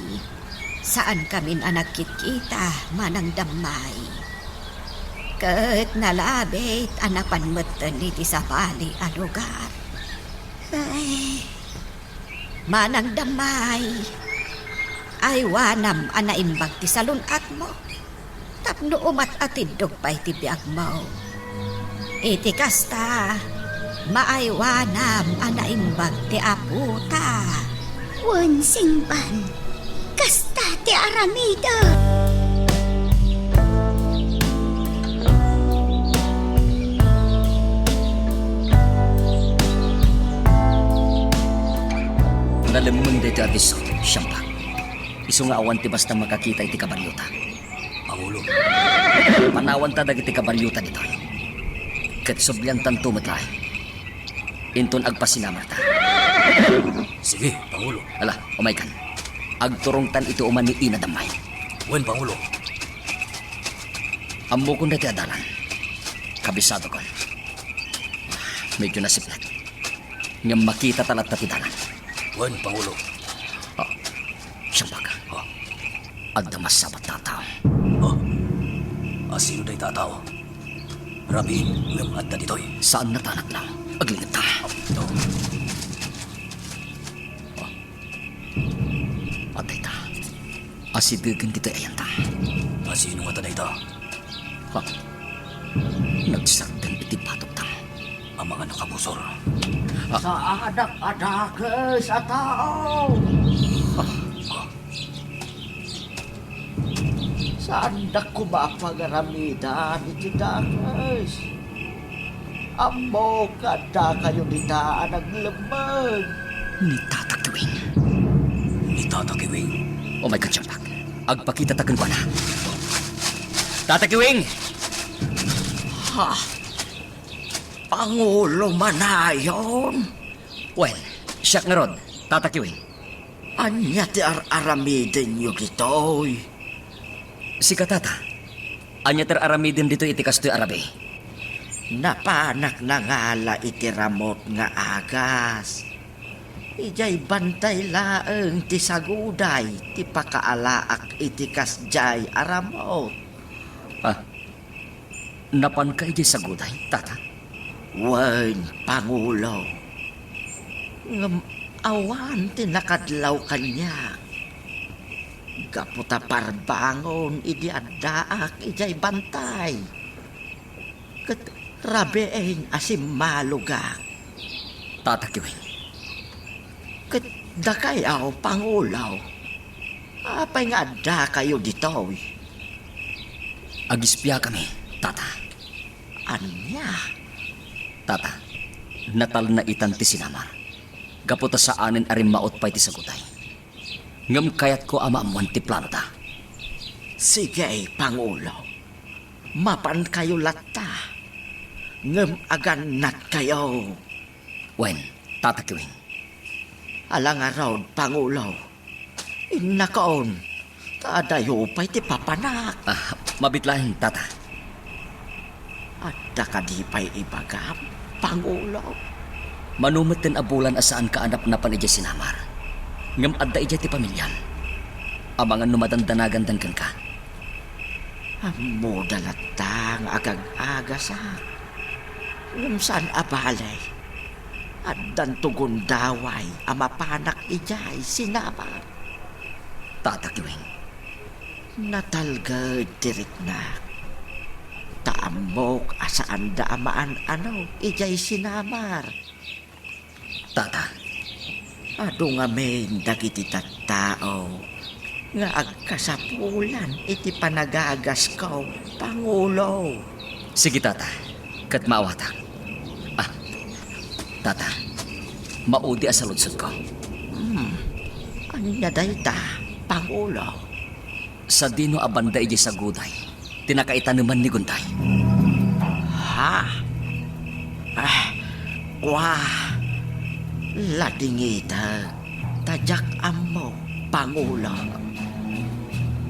saankamin a nagkitkita, manang Dammay. Ket nalabit a napan metten iti sabali a lugar. Ay, manang Dammay, aywanam a naimbag ti salun-atmo tapno umat-atiddog pay ti biagmo. Iti kasta, maaywanam a naimbag ti Apota. Wen, singban, kasta ti aramidek. Nalemmeng daytoy a disso, Siampak. Isu nga awan ti basta makakita iti kabariota. Pangulo. Panawanta dagiti kabariota ditoy. Ket subliantanto met laeng. Inton agpasinamarta. Sige, Pangulo. Ala, umaykan. Agturongtan iti uma ni Ina Dammay. Wen, Pangulo. Ammokon daytoy a dalan. Kabisadokon. Medyo nasipnget. Ngem makitata latta ti dalan. Wen, Pangulo. Ah, Siampak. Ah. Adda masabat a tao. Ah. Asino dayta a tao? Rabiin, ngem adda ditoy. Saan nata, anak, no? Aglingetta. Ah, no. Ah. Adda ita. Asidegen ditoy ayanta. Asino ngata dayta? Ha? Nagsakdeng iti batokta. Amangan a kabusor. Ah. Saanak a dakes a tao. Ah. Saandak koma a pagaramidan iti dakes. Ammok nga addakayo dita a naglemmeng. Ni Tata Kiwing. Ni Tata Kiwing. Umaykan, Siampak. Agpakitata kenkuana. Tata Kiwing! Ha? Pangulo manayon? Wen, siak ngarud, Tata Kiwing. Ania ti ar-aramidenyo ditoy? Sika, Tata, ania ti ar-aramidem ditoy iti kastoy a rabii? Napanak nangala iti ramut nga agas. Idiay bantay laeng ti saguday ti pakaalaak iti kasdiay a ramut. Ah, napanka idiay saguday, Tata? Wen, Pangulo. Ngem awan ti nakadlaw kaniak. Gapu ta parbangon idi addaak idiay bantay. Ket rabiin a simmalogak. Tata Kiwing. Ket dakayo, Pangulo, apay nga addakayo ditoy? Agispiakami, Tata. Ania? Tata, natalnaitan ti sinamar. Gapu ta saanen a rimmaut pay ti saguday. Ngem kayatko a maammoan ti planoda. Sige, Pangulo. Mapankayo latta. Ngem agannatkayo. Wen, Tata Kiwing. Ala ngarud, Pangulo. Innakon, ta adayo pay ti papanak. Ah, mabiit laeng, Tata. Adda kadi pay ibagam, Pangulo? Mano metten a bulan a saanka a napnapan idiay sinamar. Ngem adda idiay ti pamiliam. Amangan no madandanagandan kenka. Ammoda latta nga agag-agasak. Ngem saan a bale, addanto gundaway a mapanak idiay sinamar. Tata Kiwing. Natalged ti riknak. Ta ammok a saanda a maan-ano idiay sinamar. Tata. Adu ngamin dagiti tattao nga agkasapulan iti panagagasko, Pangulo. Sige, Tata. Ket maawatak. Ah, Tata, maudi a saludsodko. Hmm. Ania dayta, Pangulo? Sadino a banda idiay Saguday ti nakaitaneman ni Gunday? Ha? Ah, kua, ladingitek, ta diak ammo, Pangulo.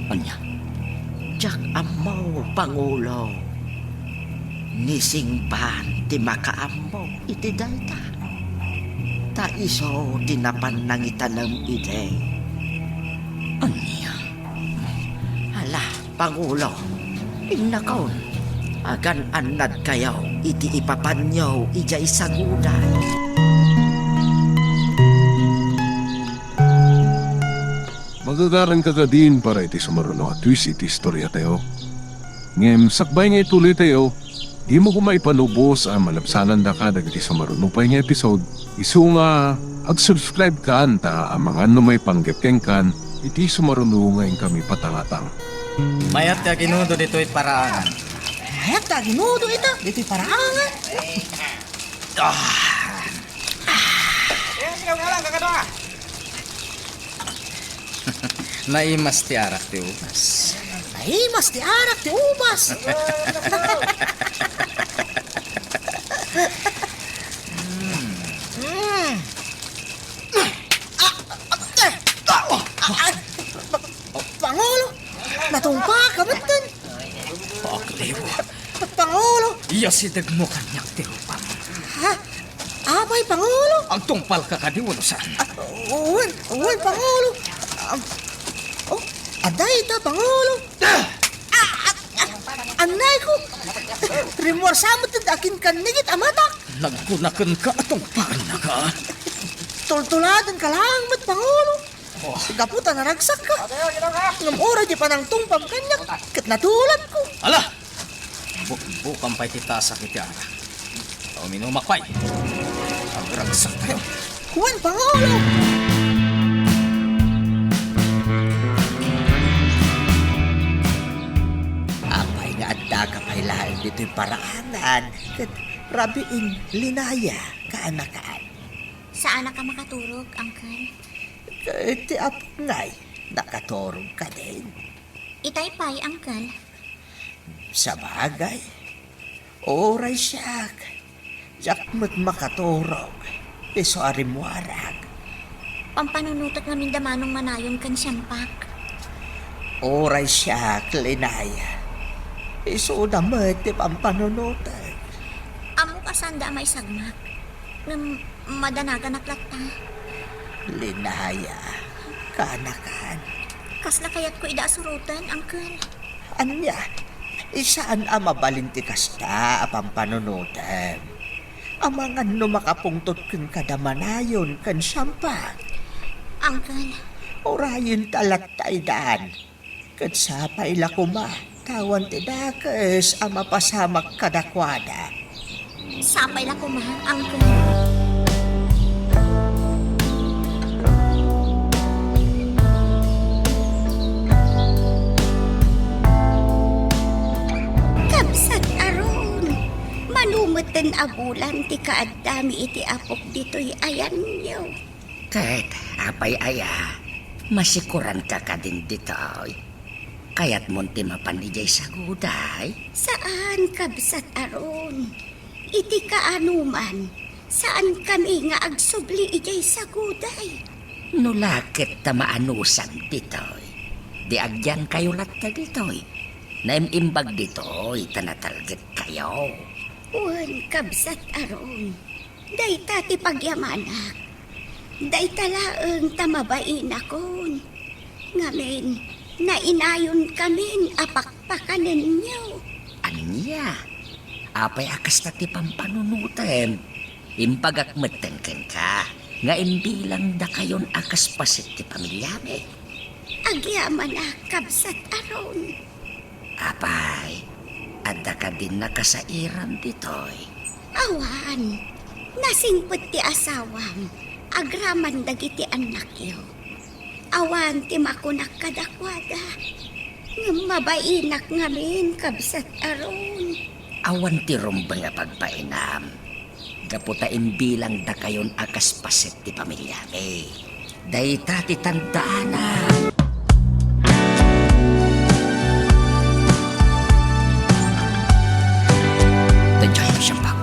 Ania? Diak ammo, Pangulo. Ni Singban ti makaammo iti dayta. Ta isu ti napan nangitanem idi. Ania? Hala, Pangulo, innakon, agan-annadkayo iti ipapanyo idiay Saguday. Magagaranka kadin para iti sumaruno a twist iti istoriatayo. Ngem sakbay nga ituloytayo, dimo koma ipanubos a malabsanandaka dagiti sumaruno pay nga episode, isu nga ag-subscribe kan ta amangan no maipanggep kenkan iti sumaruno nga inkami patangatang. Mayat ti aginudo ditoy paraangan. Mayat ti aginudo ita ditoy paraangan. Ah. Naimas ti arak ti ubas. Naimas ti arak ti ubas. Mm. Ah, ah, ah, ah, ah, Pangulo, natungpalka metten. Agdiw. Pangulo! Iyasidegmo kaniak ti rupam. Ha? Apay, Pangulo? Agtungpalka kadi wenno saan? Ah, wen, wen, Pangulo. Ah, oh, adda ita, Pangulo. Ah! Ah, ah, ah, annayko. Rimmuarsa met ti akin kannigit a matak. Nagkunakenka a tungpalnaka. Tultuladenka laeng met, Pangulo. Oh. Gapu ta naragsakka. Ngem uray ti panangtungpam kaniak, ket natuladko. Ala! Bukbukam pay ti tasak iti arak. Uminumak pay. Agragsakkayo. Wen, Pangulo! Apay nga addaka pay laeng ditoy paraangan, ket rabiin, Linaya, kaanakan? Saanak a makaturog, Uncle. Ket ti apok ngay, nakaturog kadin? Itay pay, Uncle. Sabagay, uray siak, diak met makaturog, isu a rimmuarag. Pampanunotek ngamin da Manong Manayon ken Siampak. Uray siak, Linaya, isuda met ti pampanunotek. Ammok a saanda a maisagmak. Ngem madanaganak latta. Linaya, kaanakan? Kasla kayatko ida a suroten, Uncle. Ania? Saan a mabalin ti kasta a pampanunotem. Amangan no makapungtot kenka da Manayon ken Siampak. Uncle. Urayenta latta idan. Ket sapay la koma, ta awan ti dakes a mapasamak kadakuada. Sapay la koma, Uncle. Kabsat Aaron, mano metten a bulan ti kaaddami iti apok ditoy ayanyo? Ket, apay aya, masikoranka kadin ditoy? Kayatmon ti mapan idiay Saguday? Saan, Kabsat Aaron. Iti kaanoman, saankami nga agsubli idiay Saguday. No la ket ta maanusam ditoy, di agyankayo latta ditoy. Naim-imbag ditoy ta natalgetkayo. Wen, kabsat Aaron, dayta ti pagyamanak. Dayta laeng ta mabainakon. Ngamin, nainayonkamin a pakpakanenyo. Ania? Apay a kasta ti pampanunotem? Imbagak metten kenka nga imbilangdakayon a kas paset ti pamiliami. Agyamanak, kabsat Aaron. Apay, adda kadin nakasairan ditoy? Awan, nasingpet ti asawam agraman dagiti annakyo. Awan ti makunak kadakuada, ngem mabainak ngamin, kabsat Aaron. Awan ti rumbeng a pagbainam, gapu ta imbilangdakayon a kas paset ti pamiliami. Dayta ti tandaana. Daydiay, Siambag.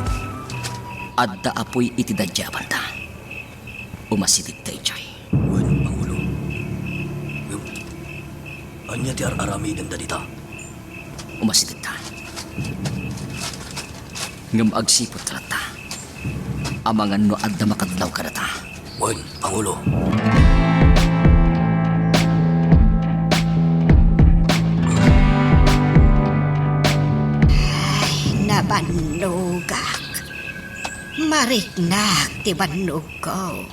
Adda apuy iti daydiay a banda. Umasidegta idiay. Wen, Pangulo. Ngem, ania ti ar-aramidenda dita? Umasidegta. Ngem agsipud latta. Amangan no adda makadlaw kadata. Wen, Pangulo. Ay, nabannogak. Mariknak ti bannogko.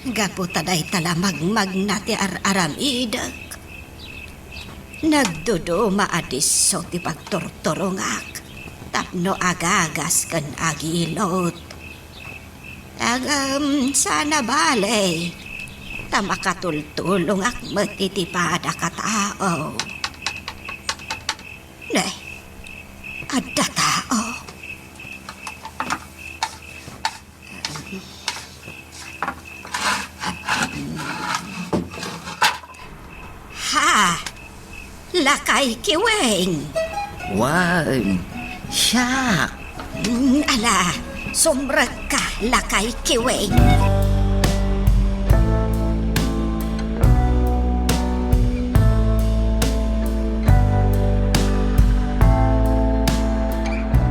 Gapu ta dayta la magmagna ti ar-aramidek. Nagduduma a disso ti pagturturongak tapno agagas ken agilot. Ngem saan a bale, ta makatultulongak met iti padakatao. Ne, adda tao. Ha? Lakay Kiweng? Wen, siak. Mm, ala, sumrekka, Lakay Kiweng.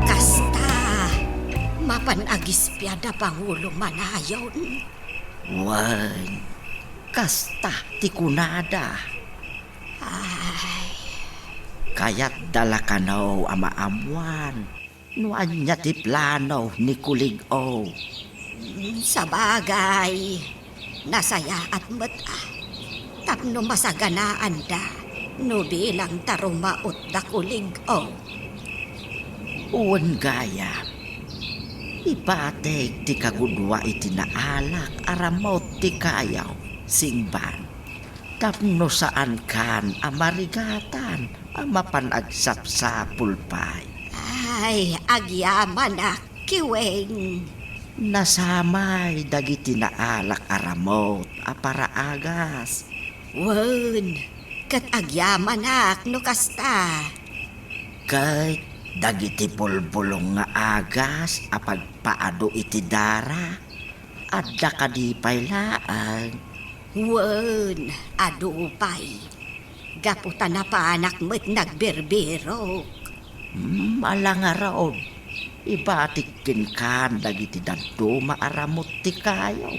Kasta, mapan agis- Piada, Pangulo, manayon? Wen, kasta ti kunada. Ay. Kayatda la kano a maammuan no ania ti plano ni Kulig-o. Mm, sabagay. Nasayaat met a tapno masaganaanda no bilang ta rumaut da Kulig-o. Wen gayam, ibatek ti kagudua iti naalak a ramut ti kayo, Singbang, tapno saankan a marigatan a mapan agsapsapul pay. Ay, agyamanak, Kiweng. Nasamay dagiti naalak a ramut a paraagas. Wen, ket agyamanak no kasta. Ket dagiti bulbulong nga agas a pagpaadu iti dara, adda kadi pay laeng? Wen, adu pay. Gapu ta napanak met nagbirbirok. Hmm, ala ngarud, ibatik kenkan dagiti dadduma a ramut ti kayo,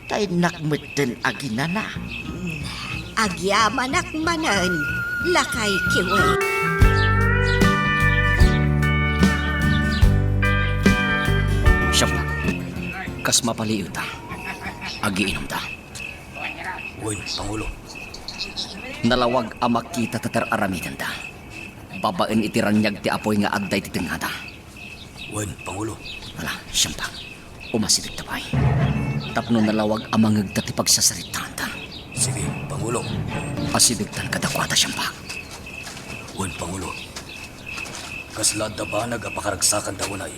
ta innak metten aginana. Hmm, agyamanak manen, Lakay Kiweng. Siak, kas mapaliiwta, agiinumta. Wen, Pangulo. Nalawag a makita ta ar-aramidenda babaen iti raniag ti apuy nga adda iti tengngada. Wen, Pangulo. Ala, Siambag, umasidegta pay. Tapno nalawag a mangngegta ti pagsasaritaanta. Sige, Pangulo. Asidegtan kadakuada, Siambag. Wen, Pangulo. Kasla adda banag a pakaragsakanta unay?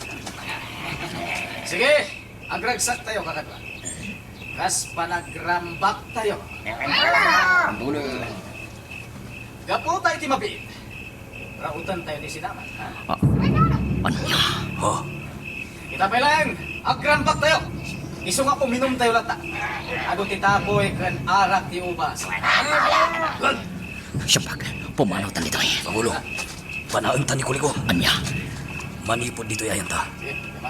Sige! Agragsak tayo, kakadua. Kas panagrambak tayo. Gapu tayo ti mabiit, raotan tayo ti sinaman, ha? Ah, ania? Ha? Kita pay lang, agrambak tayo. Isu nga uminum tayo latta. Adu ti tapoy ken arak ti ubas. Siak, Pumanawtan ditoy. Pangulo, panaenta ni Kuligo. Ania? Manipud ditoy ayanta,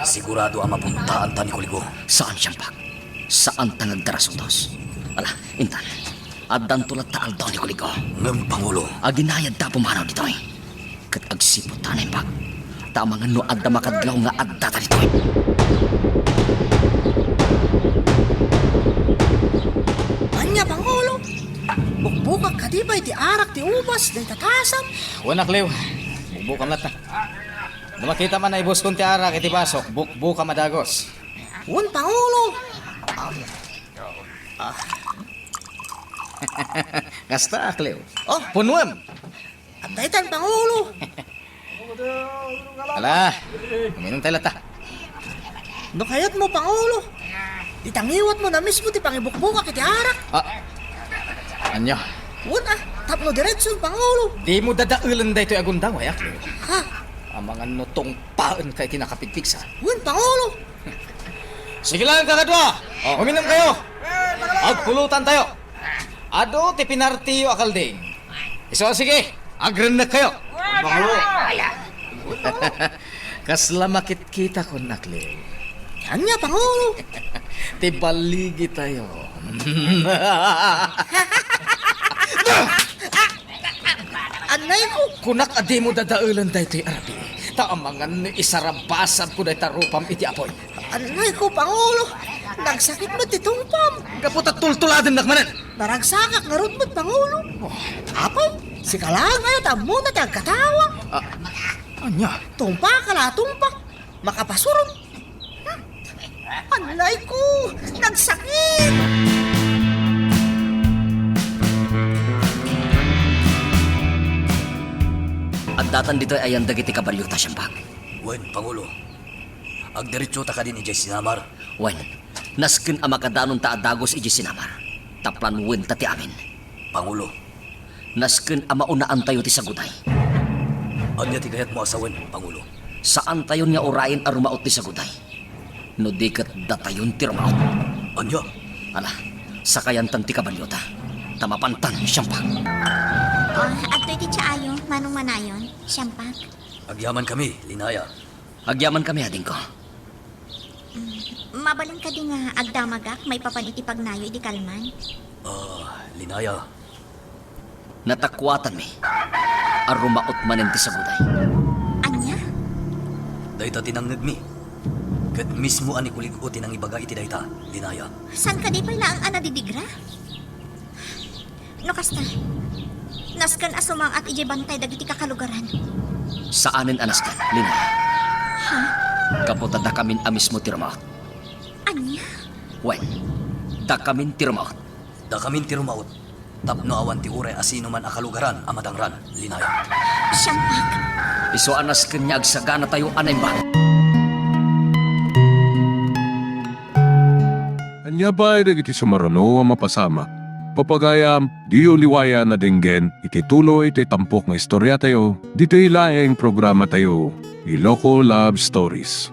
sigurado a mapuntaanta ni Kuligo. Saan, Siampak. Saanta nga agdarasuntos. Ala, intan. Addanto latta aldaw ni Kuligo. Ngem, Pangulo. Aginayadta a pumanaw ditoy. Ket agsiputta a naimbag. Ta amangan no adda makadlaw nga addata ditoy. Ania, Pangulo? Bukbukak kadi pay ti arak ti ubas dayta tasam? Wen, Akliw. Bukbukam latta. No makitam a naibuskon ti arak iti basok, bukbukam a dagus. Wen, Pangulo. Kasta, Akliw. Oh. Punwem. Apay daytan, Pangulo. Ala, uminum tayo latta. No kayatmo, Pangulo, ita ngiwatmo na mismo ti pangibukbukak iti arak. Ah, ania? Wen a, tapno diretson, Pangulo. Dimo dadaelen daytoy a gundaway, Akliw. Ha? Amangan no tungpaenka iti nakapigpigsa. Wen, Pangulo. Sige lang, kakadua. Oh. Uminum kayo. Agpulutan tayo. Adu ti pinartiyo a kalding. Isu, sige, agrennek kayo. Pangulo. Kasla makitkitakon, Akliw. Ania, Pangulo? Ti balligi tayo. Anay ko. Kunak a dimo dadaelen daytoy a rabii. Ta amangan no isarabasabko dayta rupam iti apoy. Anay ko, Pangulo. Nagsakit met ti tungpam. Gapu ta tultuladennak manen. Naragsakak ngarud met, Pangulo. Oh. Apay, sika laeng aya ti ammona ti agkatawa. Ah, ania? Tungpaka la a tungpak. Makapasuron. Anay ko, nagsakit. Addatan ditoy ayan dagiti kabaliota, Siampak. Wen, Pangulo. Agdiretsota kadin idiay sinamar? Wen, nasken a makadanonta a dagus idiay sinamar. Ta planuenta ti amin. Pangulo. Nasken a maunaantayo ti saguday. Ania ti kayatmo a sawen, Pangulo? Saantayon nga urayen a rumaot ti saguday. No di ket datayon ti rumaot. Ania? Ala, sakayantan ti kabaliota. Ta mapantan, Siampak. Oh, adtoy ti tiaayo, manong manayon, Siampak. Agyamankami, Linaya. Agyamankami, adingko. Mm, mabalin kadi nga agdamagak maipapan iti pagnayo idi kalman? Ah, Linaya. Natakuatanmi a rumaot manen ti saguday. Ania? Dayta ti nangngegmi. Ket mismo a ni Kulig-o ti nangibaga iti dayta, Linaya. Saan kadi pay laeng a nadidigra? No kasta, nasken a sumangat idiay bantay dagiti kakalugaran. Saanen a nasken, Linaya. Ha? Gapu ta dakamin a mismo ti rumaot. Ania? Wen, dakamin ti rumaot. Dakamin ti rumaot. Tapno awan ti uray a sinoman a kalugaran a madangran, Linaya. Siampak. Isu a nasken nga agsaganatayo a naimbag. Ania pay dagiti sumaruno a mapasamak? Pagayam, diyo liwayan a denggen iti tuloy ti tampok nga istoriatayo, ditoy laeng programatayo, Iloko Love Stories.